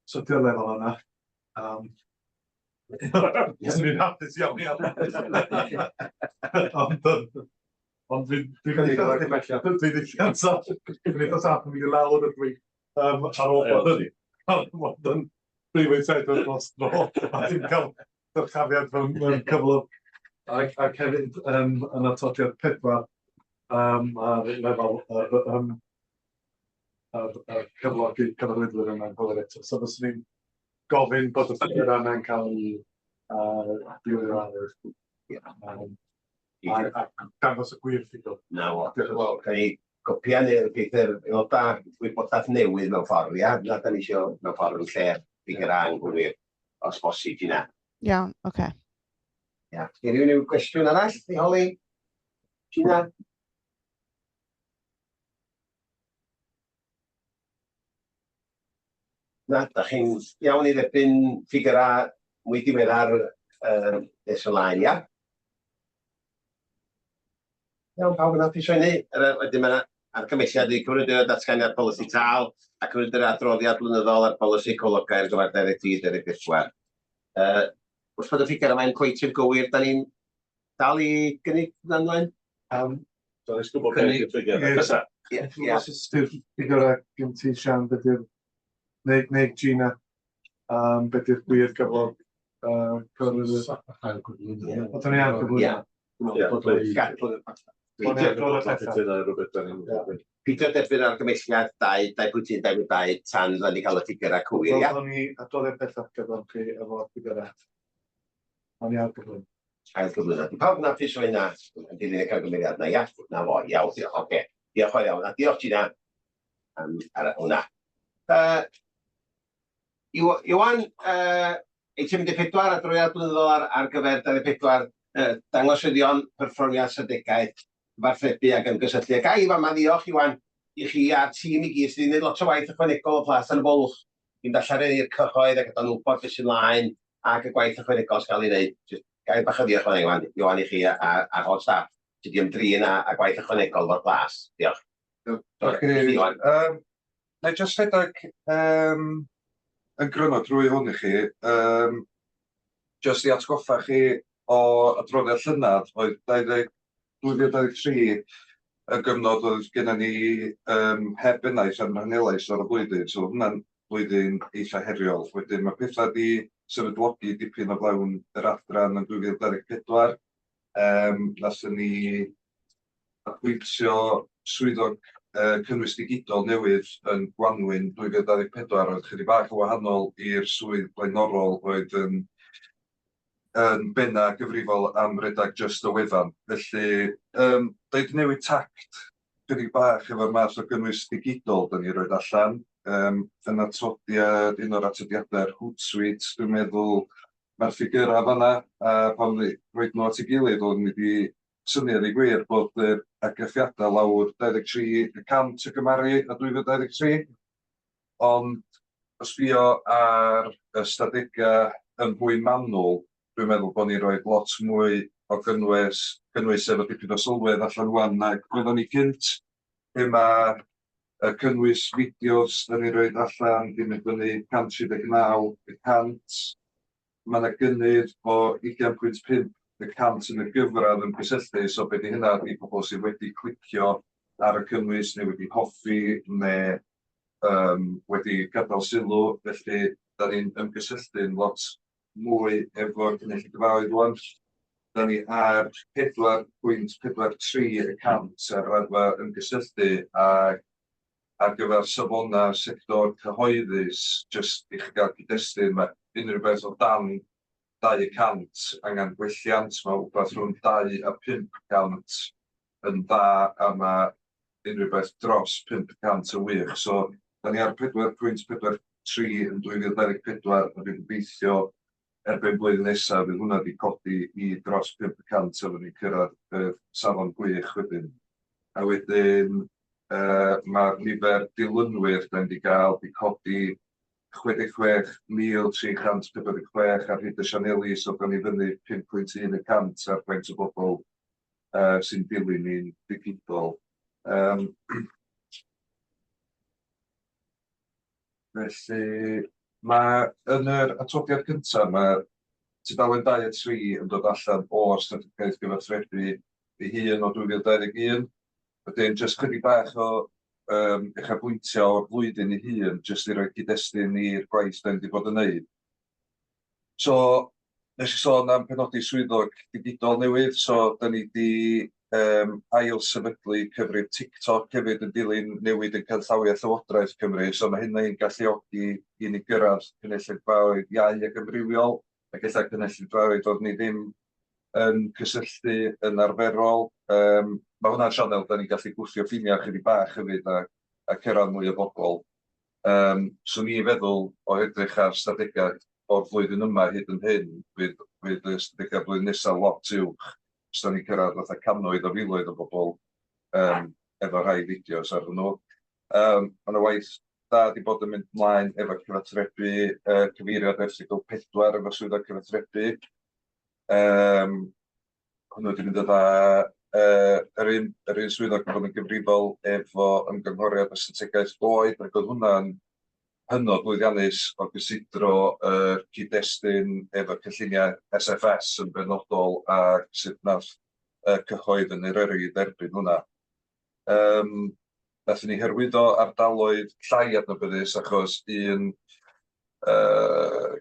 Speaker 1: so di'r lefel yna. Swn i'n hapus iawn iawn. Ond dwi'n eitha dwi'n eitha saff, dwi'n eitha saff yn mynd i lawr ydw i ar ôl bod yn bod yn brif weithredwr dros dro a dim cael dyrchafiad mewn cyflog. Ac hefyd yn atodiad 4 ar lefel yr yr cyflog i cyfarwyddwyr yna'n gywir eto. So fyswn i'n gofyn bod y ffigurau yna'n cael eu diweddaru. A dangos y gwir ffigwr.
Speaker 3: Na fo. Wel, gawn ni gopïau neu'r geith yr aelodau wybodaeth newydd mewn ffordd, ia? Na, da ni isio mewn ffordd yn lle'r ffigurau anghywir, os bosib, Gina.
Speaker 20: Iawn, oce. Okay.
Speaker 3: Ia. Gen rhywun unrhyw gwestiwn arall i holi? Gina? Na, da chi'n iawn i dderbyn ffigurau mwy diweddar nes ymlaen, ia? Iawn, pawb yn hapus o hynny? Wedyn mae yna argymhelliad i cymeradwyo datganiad polisi tâl a cymeradwyo'r adroddiad blynyddol ar bolisi cyflogau ar gyfer 23, 24. Wrth bod y ffigur yma'n cweit yn gywir, da ni'n dal i gynnig hwnna ymlaen?
Speaker 13: Da ni'n gwybod beth yw'r ffigur, fysa?
Speaker 3: Ie, ie.
Speaker 1: Os ydy'r ffigurau gen ti, Sian, be di'r, neu Gina, be di'r gwir gyflog cyfarwyddwyr?
Speaker 13: Ail gyflwyno.
Speaker 1: O, da ni ar gyflwyno.
Speaker 3: Peidio derbyn argymhelliad 2, 2.1, 2.2 tan fyddan ni cael y ffigurau cywir, ia?
Speaker 1: Roeddwn ni adroddiad bellach gyda chi efo'r ffigurau. O'n i ar gyflwyno.
Speaker 3: Ail gyflwyno. Di pawb yn hapus o hynna yn dilyn y camgymeriad na, ia? Na fo, iawn, diolch, oce. Diolch yn fawr iawn, a diolch Gina am ar hwnna. Iwan, eitem 14, adroddiad blynyddol ar, ar gyfer 24, dangosyddion perfformiad strategaeth, cyfathrebu ac ymgysylltu. A ga i fama ddiolch, Iwan, i chi a'r tîm i gyd sydd wedi gwneud lot o waith ychwanegol o Plas Tan y Bwlch, i fynd allan i'r cyhoedd a gadael nhw wybod beth sy'n mlaen ac y gwaith ychwanegol sy'n cael ei wneud. Jyst gair bach o ddiolch fan Iwan, Iwan i chi a'r holl staff sydd wedi ymdrin â, â gwaith ychwanegol fo'r plas. Diolch.
Speaker 21: Diolch i Na i jyst rhedeg yn gryno drwy hwn i chi. Jyst i atgoffa chi o adroddiad llynedd, oedd 20, 2023 yn gyfnod oedd gennym ni heb bennaeth am rhan helaeth o'r flwyddyn, so oedd hwnna'n flwyddyn eitha heriol. Wedyn mae pethau wedi sefydlogi dipyn o flawn yr adran yn 2024. Nathon ni apwyntio swyddog cynnwys digidol newydd yn Gwanwyn 2024, oedd chydig bach yn wahanol i'r swydd blaenorol oedd yn yn benna gyfrifol am redag jyst y wefan. Felly, da ni 'di newid tact chydig bach efo'r math o gynnwys digidol da ni'n roid allan. Yn atodiad, un o'r atodiadau'r Hootsuite, dwi'n meddwl, mae'r ffigurau fan'na, a pan roid nhw at ei gilydd, oedden ni wedi synnu a ddeud gwir bod yr argraffiadau lawr 23% o gymharu â 2023. Ond o sbio ar y ystadegau yn fwy manwl, dwi'n meddwl bod ni'n rhoi lot mwy o gynnwys, gynnwys efo dipyn o sylwedd allan ŵan nag oeddwn ni cynt. Lle mae y cynnwys fideos da ni'n rhoi allan 'di mynd fyny 139%. Mae 'na gynnydd o 20.5. y cant yn y gyfradd ymgysylltu, so be 'di hynna ydy pobl sydd wedi clicio ar y cynnwys neu wedi hoffi neu yym wedi gadael sylw, felly dan ni'n ymgysylltu'n lot mwy efo'r cynulleidfaoedd rŵan. Dan ni ar 4.43% ar raddfa ymgysylltu ac ar gyfer safonau sector cyhoeddus, jyst i chi gael cyd-destun, mae unrhyw beth o dan 2% angen gwelliant, mae wbath rhwng 2 a 5% yn dda, a mae unrhyw beth dros 5% yn wych. So, da ni ar 4.43 yn 2024, a dwi'n gobeithio erbyn blwyddyn nesaf fydd hwnna wedi codi i dros 5% a fyddwn ni'n cyrraedd y safon gwych wedyn. A wedyn yy ma'r nifer dilynwyr da ni wedi gael 'di codi 66,346 ar hyd y sianeli, so da ni fyny 5.1% ar faint o bobl yy sy'n dilyn ni'n digidol. Yym felly ma' yn yr atodiad cynta ma' tudalen 2 a 3 yn dod allan o'r strategaeth gyfathrebu ei hun o 2021. Wedyn jyst chydig bach o yym uchafbwyntiau o'r flwyddyn ei hun, jyst i roi cyd-destun i'r gwaith dan ni 'di bod yn wneud. So wnes i sôn am penodi swyddog digidol newydd, so dan ni 'di yym ail-sefydlu cyfrif TikTok hefyd yn dilyn newid yn canllawiau Llywodraeth Cymru, so ma' hynny'n galluogi i ni gyrraedd cynulleidfaoedd iau ac amrywiol, ac ella cynulleidfaoedd oeddwn ni ddim yn cysylltu yn arferol. Yym ma' hwnna'n sianel dan ni'n gallu gwthio ffiniau chydig bach hefyd a a cyrraedd mwy o bobl. Yym 'swn i'n feddwl o edrych ar stadegau o'r flwyddyn yma hyd yn hyn, fydd fydd y ystadegau blwyddyn nesaf lot uwch, os dan ni'n cyrraedd fatha cannoedd o filoedd o bobl yym efo rhai fideos arnyn nhw. Yym ma' 'na waith da 'di bod yn mynd mlaen efo cyfathrebu yy cyfeiriad erthygl 4 efo swyddog cyfathrebu. Yym hwnnw 'di mynd yn dda. Yy yr un yr un swyddog 'di bod yn gyfrifol efo ymgynghoriad y strategaeth goed, ac oedd hwnna'n hynod lwyddiannus o gysidro yr cyd-destun efo cynlluniau SFS yn benodol a sut wnaeth y cyhoedd yn Eryri dderbyn hwnna. Yym wnaethon ni hyrwyddo ardaloedd llai adnabyddus achos un yy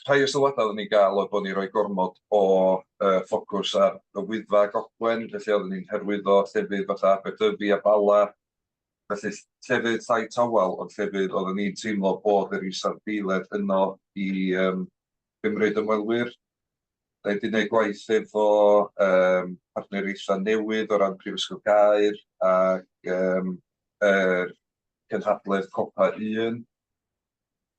Speaker 21: Rhai o sylwadau oeddwn ni'n gael oedd bod ni'n rhoi gormod o yy ffocws ar y Wyddfa ac Ogwen, felly oeddwn ni'n hyrwyddo llefydd fatha Aberdyfi a Bala, felly llefydd llai tawel, ond llefydd oeddwn ni'n teimlo bod yr isadeiledd yno i yym gymryd ymwelwyr. Da ni 'di gwneud gwaith efo yym partneriaethau newydd o ran Prifysgol Gaer ac yym yr cynhadledd Copa Un.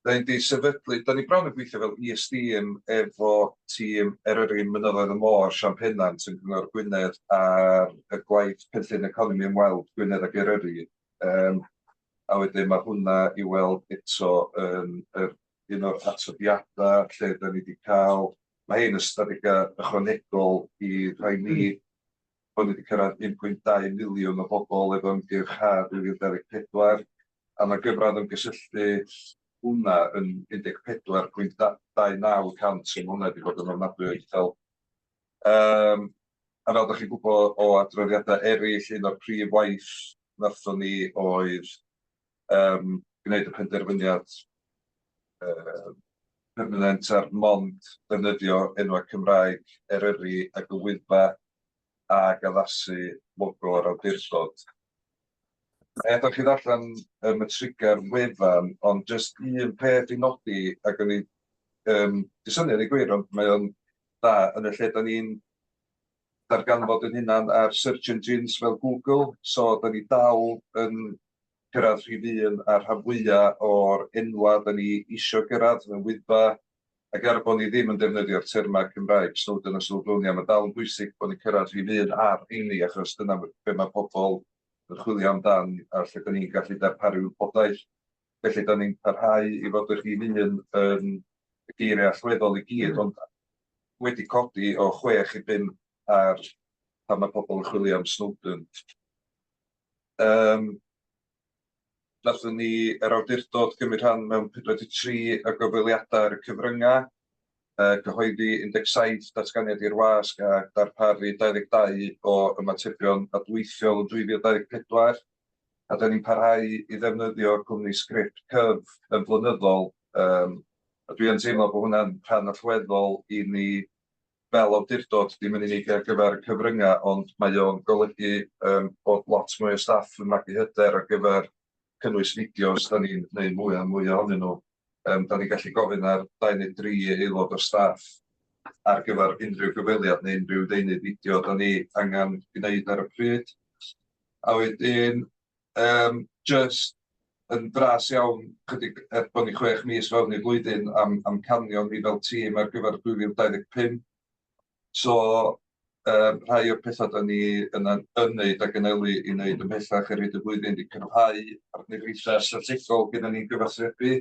Speaker 21: Da ni 'di sefydlu... Da ni bron yn gweithio fel is-dîm efo tîm Eryri Mynyddoedd y Môr, Sian Pennant yn Cyngor Gwynedd ar y gwaith cynllun economi ymweld Gwynedd ac Eryri. Yym, a wedyn ma' hwnna i weld eto yn yr un o'r atodiadau lle da ni 'di cael... Mae hein yn ystadegau ychwanegol i rhai ni, bod ni wedi cyrraedd 1.2 miliwn o bobl efo ymgyrch Haf 2024, a mae'r gyfradd ymgysylltu hwnna yn 14.29 y cant, so ma' hwnna wedi bod yn ofnadwy o uchel. Yym, a fel dach chi'n gwybod o adroddiadau eraill, un o'r prif waith wnaethon ni oedd yym gwneud y penderfyniad yy permanent ar mond defnyddio enwau Cymraeg Eryri ac y Wyddfa ac addasu logo'r awdurdod. Na i adael chi ddarllen y metrigau'r wefan, ond jyst un peth i nodi, ac o'n i yym 'di synnu a deud gwir, ond mae o'n dda, yn y lle dan ni'n darganfod ein hunain ar search engines fel Google, so dan ni dal yn cyrraedd rhif un ar rhan fwya o'r enwau dan ni isio gyrraedd, yn y Wyddfa, ac er bod ni ddim yn defnyddio'r termau Cymraeg, Snowdon a Snowdonia, mae dal yn bwysig bod ni'n cyrraedd rhif un ar rheini, achos dyna be mae pobl yn chwilio amdan a lle dan ni'n gallu darparu wybodaeth. Felly dan ni'n parhau i fod y rhif un yn y geiriau allweddol i gyd, ond wedi codi o chwech i bump ar pan mae pobl yn chwilio am Snowdon. Yym wnaethon ni, yr awdurdod, gymryd rhan mewn 43 o gyfweliadau ar y cyfryngau. Cyhoeddi 17 datganiad i'r wasg a darparu 22 o ymatebion adweithiol yn 2024. A da ni'n parhau i ddefnyddio cwmni Sgript Cyf yn flynyddol. A dwi yn teimlo bod hwnna'n rhan allweddol i ni fel awdurdod, dim yn unig ar gyfer y cyfryngau, ond mae o'n golygu bod lot mwy o staff yn magu hyder ar gyfer cynnwys fideos. Da ni'n gwneud mwy a mwy ohonyn nhw. Da ni'n gallu gofyn ar dau neu dri aelod o'r staff ar gyfer unrhyw gyfweliad neu unrhyw ddeunydd fideo da ni angen gwneud ar y pryd. A wedyn, jyst yn fras iawn, chydig er bod ni 6 mis fewn i'r flwyddyn, am amcanion ni fel tîm ar gyfer 2025. So, rhai o'r pethau da ni yn wneud ac anelu i wneud ymhellach ar hyd y flwyddyn 'di cryfhau partneriaethau strategol gyda ni'n gyfathrebu.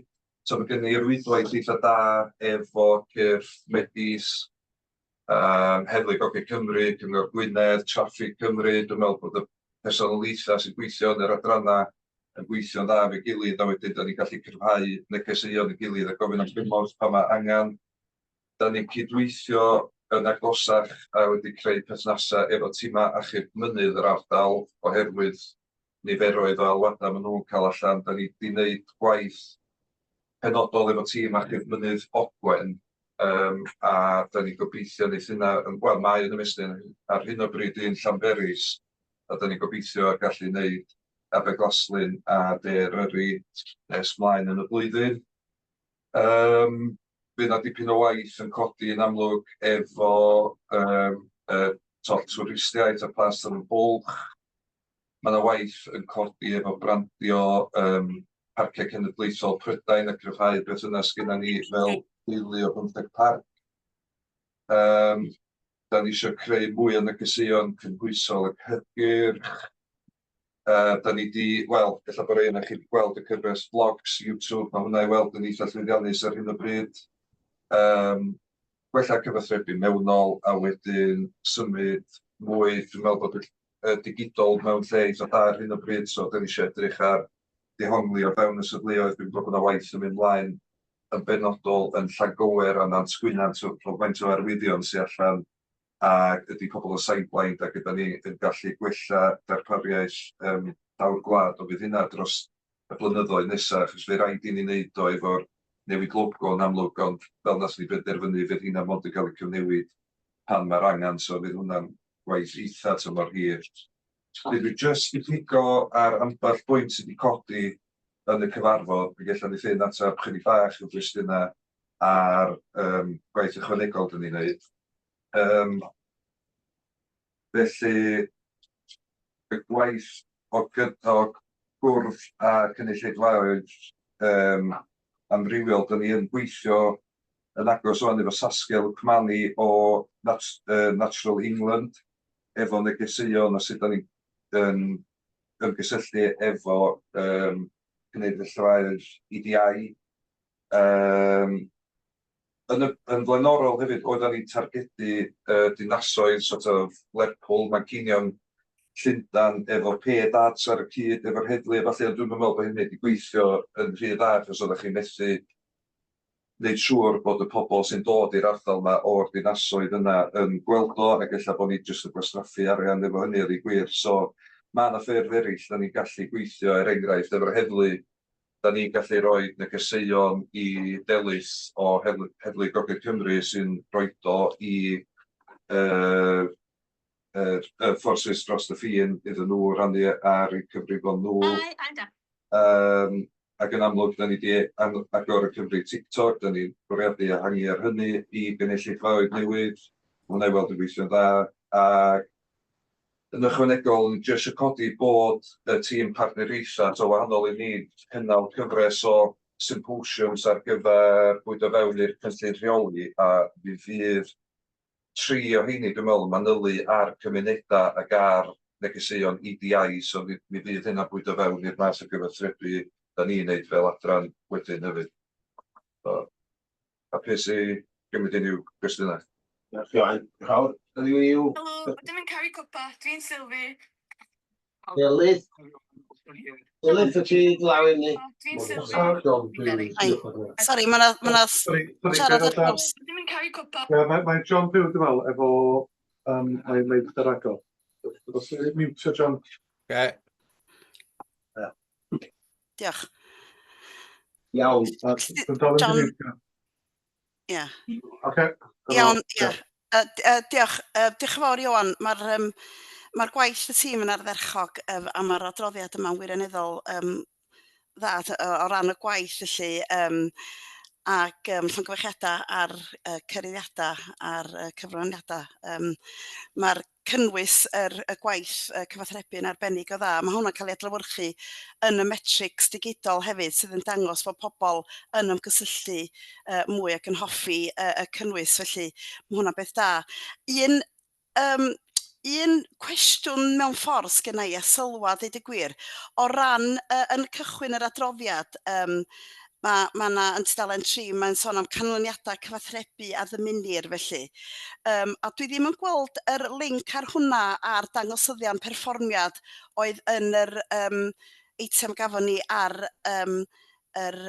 Speaker 21: So mae gen ni rwydwaith eitha da efo cyrff megis Heddlu Gogledd Cymru, Cyngor Gwynedd, Traffig Cymru. Dwi'n meddwl bod y personoliaethau sy'n gweithio yn yr adrannau yn gweithio'n dda efo'i gilydd, a wedyn da ni'n gallu cryfhau negeseuon y gilydd a gofyn am gymorth pan mae angen. Da ni'n cydweithio yn agosach a wedi creu perthnasau efo timau achub mynydd yr ardal oherwydd niferoedd o alwadau maen nhw'n cael allan. Da ni wedi gwneud gwaith penodol efo tîm achub mynydd Ogwen, a da ni'n gobeithio wneith hynna, wel, mae yn ymestyn ar hyn o bryd yn Llanberis, a da ni'n gobeithio gallu wneud Aberglaslyn a De Eryri nes mlaen yn y blwyddyn. Fydd 'na dipyn o waith yn codi yn amlwg efo y toll twristiaid a Plas yn y Bwlch. Mae 'na waith yn codi efo brandio Parciau Cenedlaethol Prydain a cryfhau berthynas gynna ni fel teulu o 15 parc. Da ni eisiau creu mwy o negeseuon cynhwysol ac hygyrch. Da ni 'di, wel, ella bod rhai ohonoch chi 'di gweld y cyfres vlogs YouTube, mae hwnna i weld yn eitha llwyddiannus ar hyn o bryd. Gwella cyfathrebu mewnol a wedyn symud mwy, dwi'n meddwl bod y digidol mewn lle eitha da ar hyn o bryd, so da ni eisiau edrych ar dehongli o fewn y safleoedd. Dwi'n gwybod bod yna waith yn mynd mlaen yn benodol yn Llangower a Nant Gwynant, o faint o arwyddion sy allan ac ydy pobl yn sight-blind ac ydan ni yn gallu gwella darpariaeth llawr gwlad, ond fydd hynna dros y blynyddoedd nesaf, achos fydd rhaid i ni wneud o efo'r newid logo yn amlwg, ond fel wnaethon ni benderfynu, fydd hynna mond yn cael ei cyfnewid pan mae'r angen, so fydd hwnna'n gwaith eitha tymor hir. Dwi jyst i pigo ar ambell bwynt sydd wedi codi yn y cyfarfod, mi gallwn ni ffyn ateb chydig bach o gwestiynau ar gwaith ychwanegol dyn ni'n neud. Felly, y gwaith o o gwrdd â cynulleidfaoedd amrywiol, dyn ni yn gweithio yn agos ŵan efo Saskia Lucmani o Natural England, efo negeseuon a sut dan ni'n yn ymgysylltu efo cynulleidfaoedd EDI. Yn y yn flaenorol hefyd, oeddan ni'n targedu dinasoedd sort of Lerpwl, Manceinion, Llundain efo paid ads ar y cyd efo'r heddlu a ballu, ond dwi'm yn meddwl bod hynny wedi gweithio yn rhy dda, achos oeddech chi'n methu wneud siŵr bod y pobl sy'n dod i'r ardal 'ma o'r dinasoedd yna yn gweld o, ac ella bod ni jyst yn gwastraffu arian efo hynny a ddeud gwir. So ma' 'na ffyrdd eraill da ni'n gallu gweithio, er enghraifft efo'r heddlu, da ni'n gallu rhoi negeseuon i Delyth o Heddlu Gogledd Cymru sy'n rhoid o i y forces dros y ffin iddyn nhw rannu ar eu cyfrifon nhw. Ac yn amlwg, da ni wedi agor y cyfrif TikTok, da ni'n bwriadu ehangu ar hynny i gynulleidfaoedd newydd. Ma' hwnna i weld yn gweithio'n dda. Ac yn ychwanegol, o'n i jyst isio codi bod y tîm partneriaethau, so wahanol i ni, cynnal cyfres o symposiums ar gyfer bwydo fewn i'r cynllun rheoli, a mi fydd tri o rheini, dwi'n meddwl, yn manylu ar cymunedau ac ar negeseuon EDI, so mi fydd hynna'n bwydo fewn i'r maes o gyfathrebu da ni'n neud fel adran wedyn hefyd. So, hapus i gymryd unrhyw gwestiynau.
Speaker 3: Diolch Ioan. Diolch fawr. Rwy'n i'w...
Speaker 5: Helo, ydym yn caru cwpa. Dwi'n Sylvie.
Speaker 3: Delyth. Delyth, wyt ti law i fyny?
Speaker 2: Dwi'n sylwi.
Speaker 14: Ai, sori, mae 'na ma' 'na siarad ar draws.
Speaker 2: Ddim yn cael gwybod.
Speaker 1: Ie, mae John Pugh, dwi'n meddwl, efo... Mae'n meic ar agor. Os ti'n mutio John.
Speaker 19: Ie.
Speaker 14: Diolch.
Speaker 3: Iawn.
Speaker 14: John. Ie.
Speaker 1: Oce.
Speaker 14: Iawn, ie. Diolch. Diolch yn fawr, Ioan. Mae'r ma gwaith y tîm yn ardderchog a mae'r adroddiad yma'n wirioneddol dda o ran y gwaith felly, ac llongyfarchiadau ar cyhuddiadau a'r cyfraniadau. Mae'r cynnwys y gwaith cyfathrebu yn arbennig o dda. Mae hwnna'n cael ei adlewyrchu yn y metrics digidol hefyd sydd yn dangos bod pobl yn ymgysylltu mwy ac yn hoffi y cynnwys, felly mae hwnna'n beth da. Un cwestiwn mewn ffordd sgenna i a sylwad, deud y gwir, o ran yn cychwyn yr adroddiad, ma' 'na yn tudalen 3, mae'n sôn am canlyniadau cyfathrebu a ddymunir felly. A dwi ddim yn gweld yr link ar hwnna a'r dangosyddion perfformiad oedd yn yr eitem gafon ni ar yr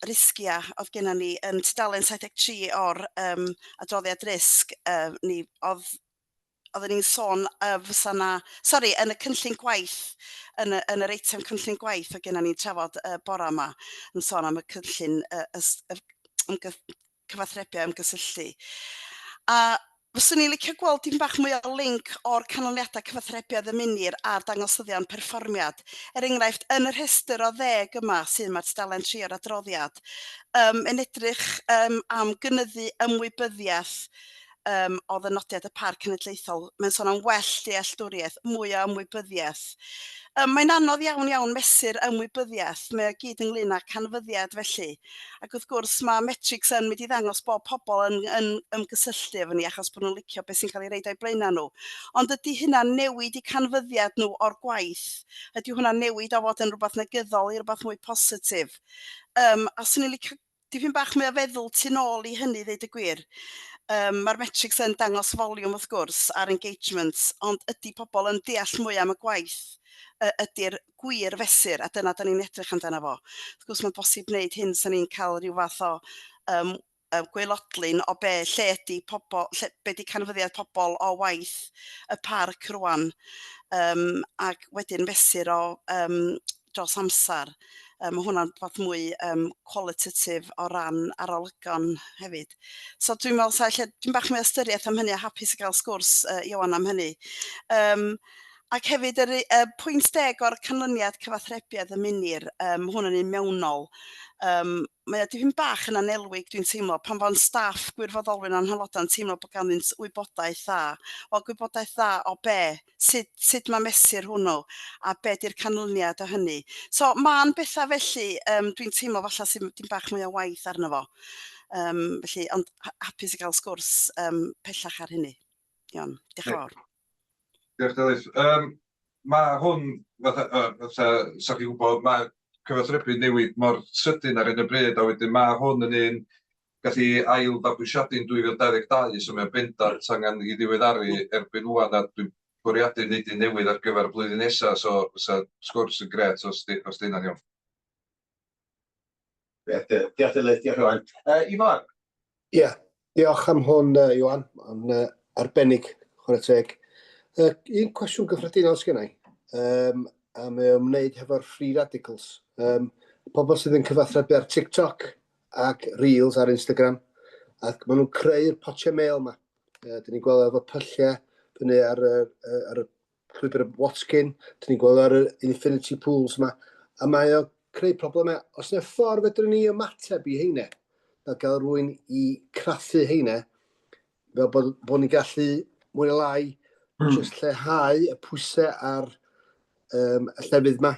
Speaker 14: risgia oedd gennym ni yn tudalen 73 o'r adroddiad risg. Ni oedd oedden ni'n sôn fysa 'na, sori, yn y cynllun gwaith, yn yr eitem cynllun gwaith oedd gennym ni'n trafod y bora yma, yn sôn am y cynllun cyfathrebu a ymgysylltu. A fyswn i'n licio gweld dim bach mwy o link o'r canlyniadau cyfathrebu a ddymunir a'r dangosyddion perfformiad. Er enghraifft, yn y rhestr o 10 yma sydd yma tudalen 3 o'r adroddiad, yn edrych am gynyddu ymwybyddiaeth o ddynodiad y Parc Cenedlaethol. Mae'n sôn am well dealltwriaeth, mwy o ymwybyddiaeth. Mae'n anodd iawn iawn mesur ymwybyddiaeth, mae o gyd ynglyn â canfyddiad felly. Ac wrth gwrs mae metrics yn mynd i ddangos bod pobl yn ymgysylltu efo ni achos bod nhw'n licio beth sy'n cael ei roid o'u blaenau nhw. Ond ydy hynna'n newid i canfyddiad nhw o'r gwaith? Ydy hwnna'n newid o fod yn rhywbeth negyddol i rhywbeth mwy positif? A swn i'n licio dipyn bach mwy o feddwl tu nôl i hynny, ddeud y gwir. Mae'r metrics yn dangos volume wrth gwrs a'r engagement, ond ydy pobl yn deall mwy am y gwaith ydy'r gwir fesur, a dyna da ni'n edrych amdano fo. Wrth gwrs mae'n bosib wneud hyn sy'n ni'n cael rhyw fath o gwaelodlin o be, lle ydy pobl, lle, be di canfyddiad pobl o waith y parc rwan, ac wedyn fesur o dros amser. Mae hwnna'n rhywbeth mwy qualitative o ran arolygon hefyd. So dwi'n meddwl sa lle dwi'n bach mwy o ystyriaeth am hynny a hapus i gael sgwrs Ioan am hynny. Ac hefyd yr pwynt 10 o'r canlyniad cyfathrebu a ddymunir, hwn yn un mewnol. Mae o dipyn bach yn anelwig dwi'n teimlo pan fo'n staff gwirfoddolwyr a'n haelodau'n teimlo bod ganddynt wybodaeth dda. Wel, gwybodaeth dda o be? Sut mae mesur hwnnw a be di'r canlyniad o hynny? So ma'n bethau felly dwi'n teimlo falle sy'n dim bach mwy o waith arno fo. Felly, ond hapus i gael sgwrs pellach ar hynny. Iawn, diolch yn fawr.
Speaker 21: Diolch, Delyth. Mae hwn, fatha sa chi'n gwybod, mae cyfathrebu newid mor sydyn ar hyn o bryd, a wedyn mae hwn yn un gath ei ail fabwysiadu'n 2022, so mae'n bendant angen i ddiweddaru erbyn ŵan, a dwi'n bwriadu wneud un newydd ar gyfer y blwyddyn nesaf, so fysa sgwrs yn grêt os 'di hynna'n iawn.
Speaker 3: Diolch, Delyth, diolch, Iwan. Ifor?
Speaker 12: Ie, yeah, diolch am hwn, Iwan. Mae'n arbennig, chwarae teg. Un cwestiwn gyffredinol sgen i, a mae o'n ymwneud hefo'r free radicals. Pobl sydd yn cyfathrebu ar TikTok ac Reels ar Instagram, ac maen nhw'n creu'r potiau mêl yma. Dyn ni'n gweld efo pyllau fyny ar y llwybr y Watkin, dyn ni'n gweld ar y Infinity Pools yma, a mae o'n creu problemau. Os yna ffordd fedrwn ni ymateb i heine, na gael rhywun i craffu heine, fel bod ni'n gallu mwy neu lai jyst lleihau y pwysau ar y llefydd yma.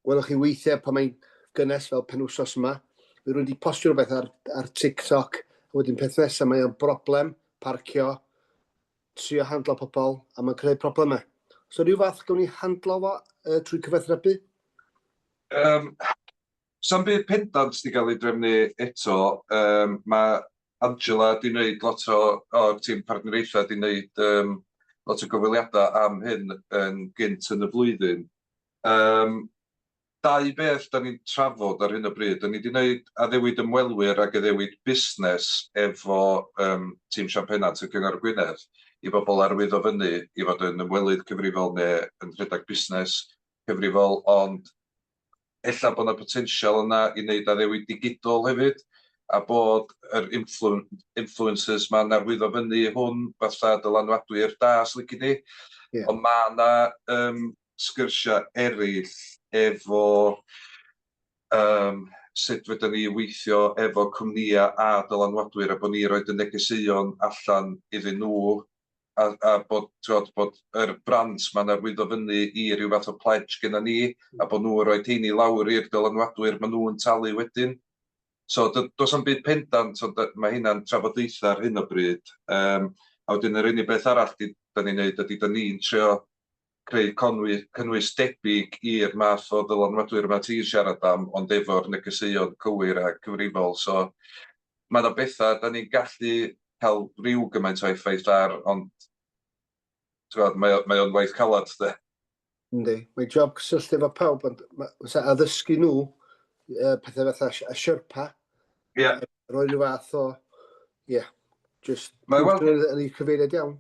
Speaker 12: Welwch chi weithiau pan mae'n gynnes fel penwsos yma, mae rhywun wedi postio rhywbeth ar TikTok, a wedyn peth nesaf mae o'n broblem parcio, trio handlo pobl, a mae'n creu problemau. So rhyw fath gawn ni handlo fo trwy cyfathrebu?
Speaker 21: Sa'm byd pendant 'di gael ei drefnu eto. Mae Angela 'di wneud lot o'r tîm partneriaethau 'di wneud lot o gyfweliadau am hyn yn gynt yn y flwyddyn. Dau beth da ni'n trafod ar hyn o bryd, da ni wedi gwneud addewid ymwelwyr ac addewid busnes efo yym tîm Sian Pennant y Cyngor Gwynedd i bobl arwyddo fyny i fod yn ymwelydd cyfrifol neu yn rhedeg busnes cyfrifol, ond ella bod 'na potensial yna i wneud addewid digidol hefyd, a bod yr influen- influencers 'ma'n arwyddo fyny hwn fatha dylanwadwyr da, os lici di. Ond ma' 'na yym sgyrsiau eraill efo yym sut fedrwn ni weithio efo cwmnïau a dylanwadwyr a bod ni'n rhoid y negeseuon allan iddyn nhw a a bod tibod bod yr brands 'ma'n arwyddo fyny i ryw fath o pledge genna ni, a bod nhw'n rhoi rheini lawr i'r dylanwadwyr maen nhw'n talu wedyn. So does na'm byd pendant, ond ma' hynna'n trafodaethau ar hyn o bryd. Yym a wedyn yr unig beth arall 'di dan ni'n wneud ydy dan ni'n trio creu conwy- cynnwys debyg i'r math o ddylanwadwyr yma ti'n siarad am, ond efo'r negeseuon cywir a cyfrifol. So ma' 'na bethau dan ni'n gallu cael ryw gymaint o effaith ar, ond tibod, mae o mae o'n waith calad de.
Speaker 12: Yndi, mae'n job cysylltu efo pawb, ond ma- fysa addysgu nhw uh, pethau fatha y Sherpa.
Speaker 21: Ie. Yeah.
Speaker 12: Rhoi rhyw fath o, ie, yeah, just Mae weld... yn ei cyfeiriad iawn.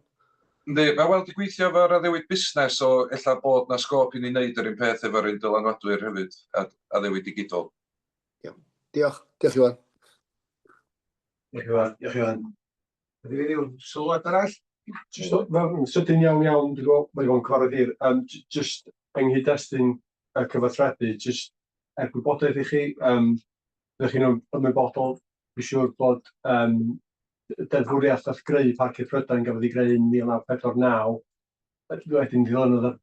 Speaker 21: Yndi, mae weld i gweithio efo'r addewid busnes, so ella bod na sgôp i ni wneud yr un peth efo'r un dylanwadwyr hefyd, a addewid digidol.
Speaker 12: Iawn. Diolch. Diolch Iwan.
Speaker 11: Diolch Iwan. Diolch Iwan. Ydy fi ryw sylwad arall? Jyst mewn sydyn iawn iawn, dwi'n gwybod, mae o'n cyfarwydd hir, um, jyst yng nghyd-destun y cyfathrebu, jyst er gwybodaeth i chi, um, ydych chi'n ymwybodol, dwi'n siŵr bod um, deddfwriaeth wrth greu Parciau Prydain gafodd ei greu yn 1949, wedyn ddilynodd y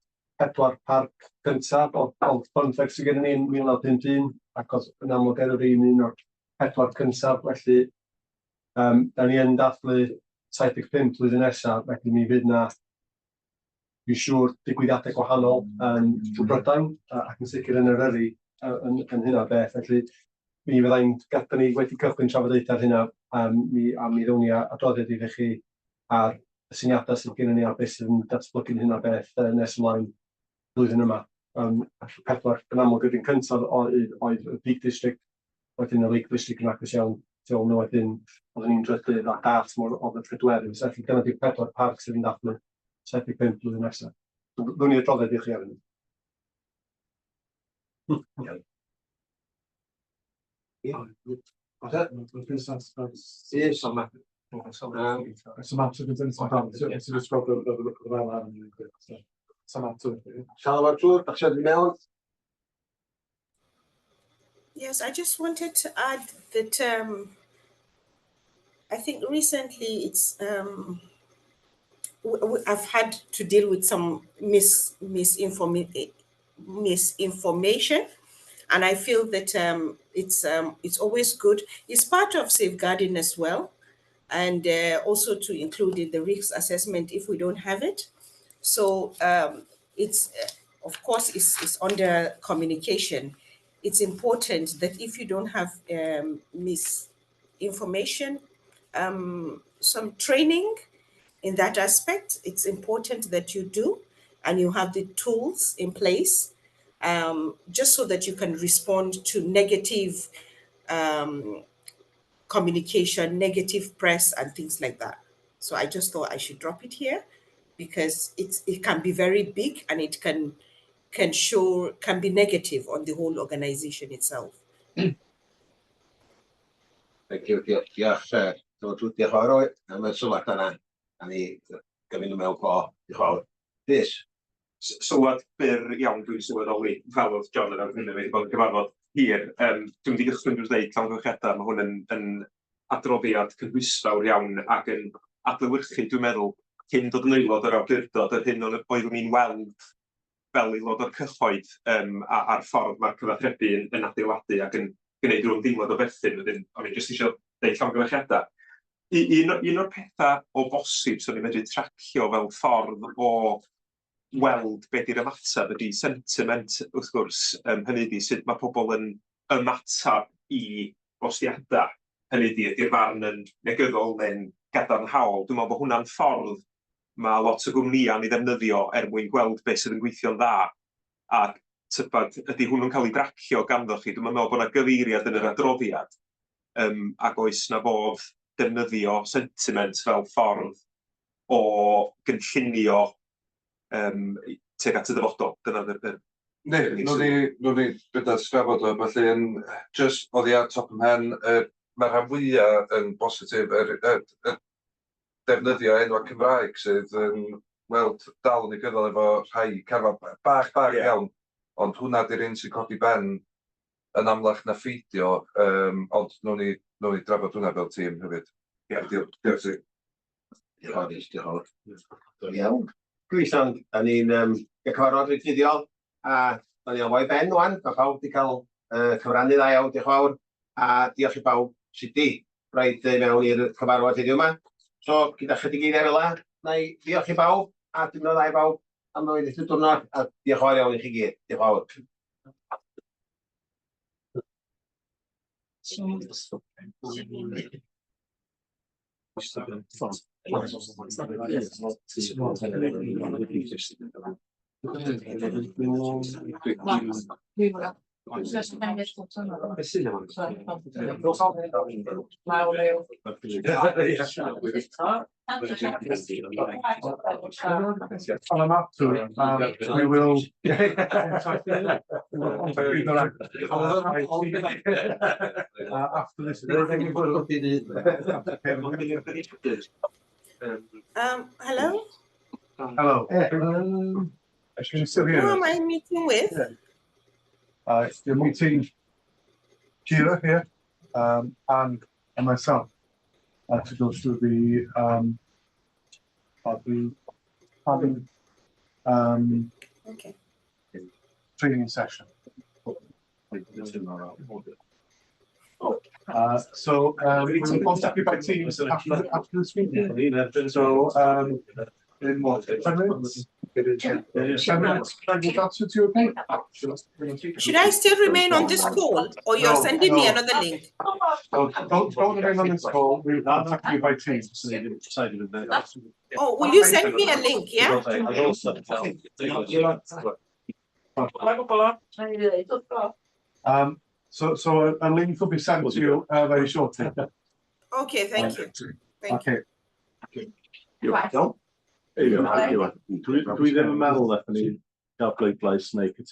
Speaker 11: pedwar parc cyntaf o o fun fact sydd gennym ni yn 1951, ac oedd yn amlwg Eryri yn un o'r pedwar cyntaf, felly um, da ni yn dathlu 75 blwyddyn nesaf, felly mi fydd na, dwi'n siŵr, digwyddiadau gwahanol yn trwy Brydain ac yn sicr yn Eryri yn, yn hynna beth. Felly mi fyddai'n, da ni wedi cychwyn trafodaethau ar hynna, um, mi, a mi ddown ni adroddiad iddo chi ar y syniadau sydd gennym ni ar beth sydd yn datblygu'n hynna beth nes ymlaen flwyddyn yma. Ac y pedwar yn amlwg yr un cyntaf oedd, oedd y Peak District, wedyn y Lake District yn agos iawn tu ôl nhw, wedyn oedden ni'n drydydd a Dartmoor oedd y pedwerydd. So, felly dyna di'r pedwar parc sydd yn dathlu 75 blwyddyn nesaf. Ddwn i adroddiad i chi ar hynny.
Speaker 3: Iawn.
Speaker 6: Yes, I just wanted to add that I think recently it's I've had to deal with some misinformation, and I feel that it's always good. It's part of safeguarding as well, and also to include in the risk assessment if we don't have it. So it's of course it's under communication. It's important that if you don't have misinformation, some training in that aspect, it's important that you do and you have the tools in place just so that you can respond to negative communication, negative press, and things like that. So I just thought I should drop it here because it can be very big and it can be negative on the whole organization itself.
Speaker 3: Thank you, diolch, diolch, diolch yn fawr am y sylwad yna. A ni gymryd nhw mewn co, diolch yn fawr. Rhys?
Speaker 8: Sylwad byr iawn, dwi'n sylweddoli, fel oedd John yn awgrymu, wedi bod yn gyfarfod hir. Dwi'n mynd i gychwyn drwy ddeud llongyfarchiadau, mae hwn yn adroddiad cynhwysfawr iawn ac yn adlewyrchu, dwi'n meddwl, cyn dod yn aelod o'r awdurdod, yr hyn oeddwn i'n weld fel aelod o'r cyhoedd a'r ffordd mae'r cyfathrebu yn adeiladu ac yn gwneud rhyw ymdeimlad o berthyn. Wedyn, o'n i jyst eisiau deud llongyfarchiadau. Un o'r pethau o bosib sy'n ni'n medru tracio fel ffordd o weld be di'r ymateb ydy sentiment, wrth gwrs, hynny ydy sut mae pobl yn ymateb i bostiadau. Hynny ydy, ydy'r farn yn negyddol neu'n gadarnhaol. Dwi'n meddwl bod hwnna'n ffordd mae lot o gwmnïau'n ei ddefnyddio er mwyn gweld beth sydd yn gweithio'n dda. Ac Tybad, ydy hwnnw'n cael ei dracio ganddo chi? Dwi'm yn meddwl bod 'na gyfeiriad yn yr adroddiad, ac oes 'na fodd defnyddio sentiment fel ffordd o gynllunio tuag at y dyfodol? Dyna yr
Speaker 21: Ne, nhw'n ni gyda trafod o, felly yn just oddi ar top 'y mhen, mae'r rhan fwyaf yn bositif, yr defnyddio enwau Cymraeg sydd yn, weld, dal yn negyddol efo rhai carfan bach bach iawn, ond hwnna di'r un sy'n codi ben yn amlach na pheidio, ond nhw'n ni drafod hwnna fel tîm hefyd. Ie, diolch, diolch ti.
Speaker 3: Diolch, diolch, diolch. Iawn. Gweithio, da ni'n gael cyfarfod reit fuddiol, a da ni o i ben wan. Mae pawb wedi cael cyfrannu dda iawn, diolch yn fawr, a diolch i bawb sydd wedi rhaid mewn i'r cyfarfod heddiw yma. So, gyda chydig eiriau fel 'na, na i ddiolch i bawb, a dymuno dda i bawb am weddill y diwrnod, a diolch yn fawr iawn i chi gyd. Diolch yn fawr.
Speaker 1: On a map to, we will contact you directly after this.
Speaker 6: Hello?
Speaker 1: Hello. Can you still hear
Speaker 6: Who
Speaker 1: us?
Speaker 6: am I meeting with?
Speaker 1: You're meeting Kira here, and myself to go through the planning training session. So we will contact you by Teams after this meeting. So in what, 10 minutes? 10 minutes, would that suit you okay?
Speaker 6: Should I still remain on this call or you're
Speaker 1: No,
Speaker 6: sending me
Speaker 1: no.
Speaker 6: another link?
Speaker 1: No, don't remain on this call. We'll contact you by Teams.
Speaker 6: Oh, will you send me a link, yeah?
Speaker 1: So a link will be sent to you very shortly.
Speaker 6: Okay, thank you. Thank you.
Speaker 1: Okay.
Speaker 11: Dwi ddim yn meddwl nathon ni gael bleidlais neu cytuno.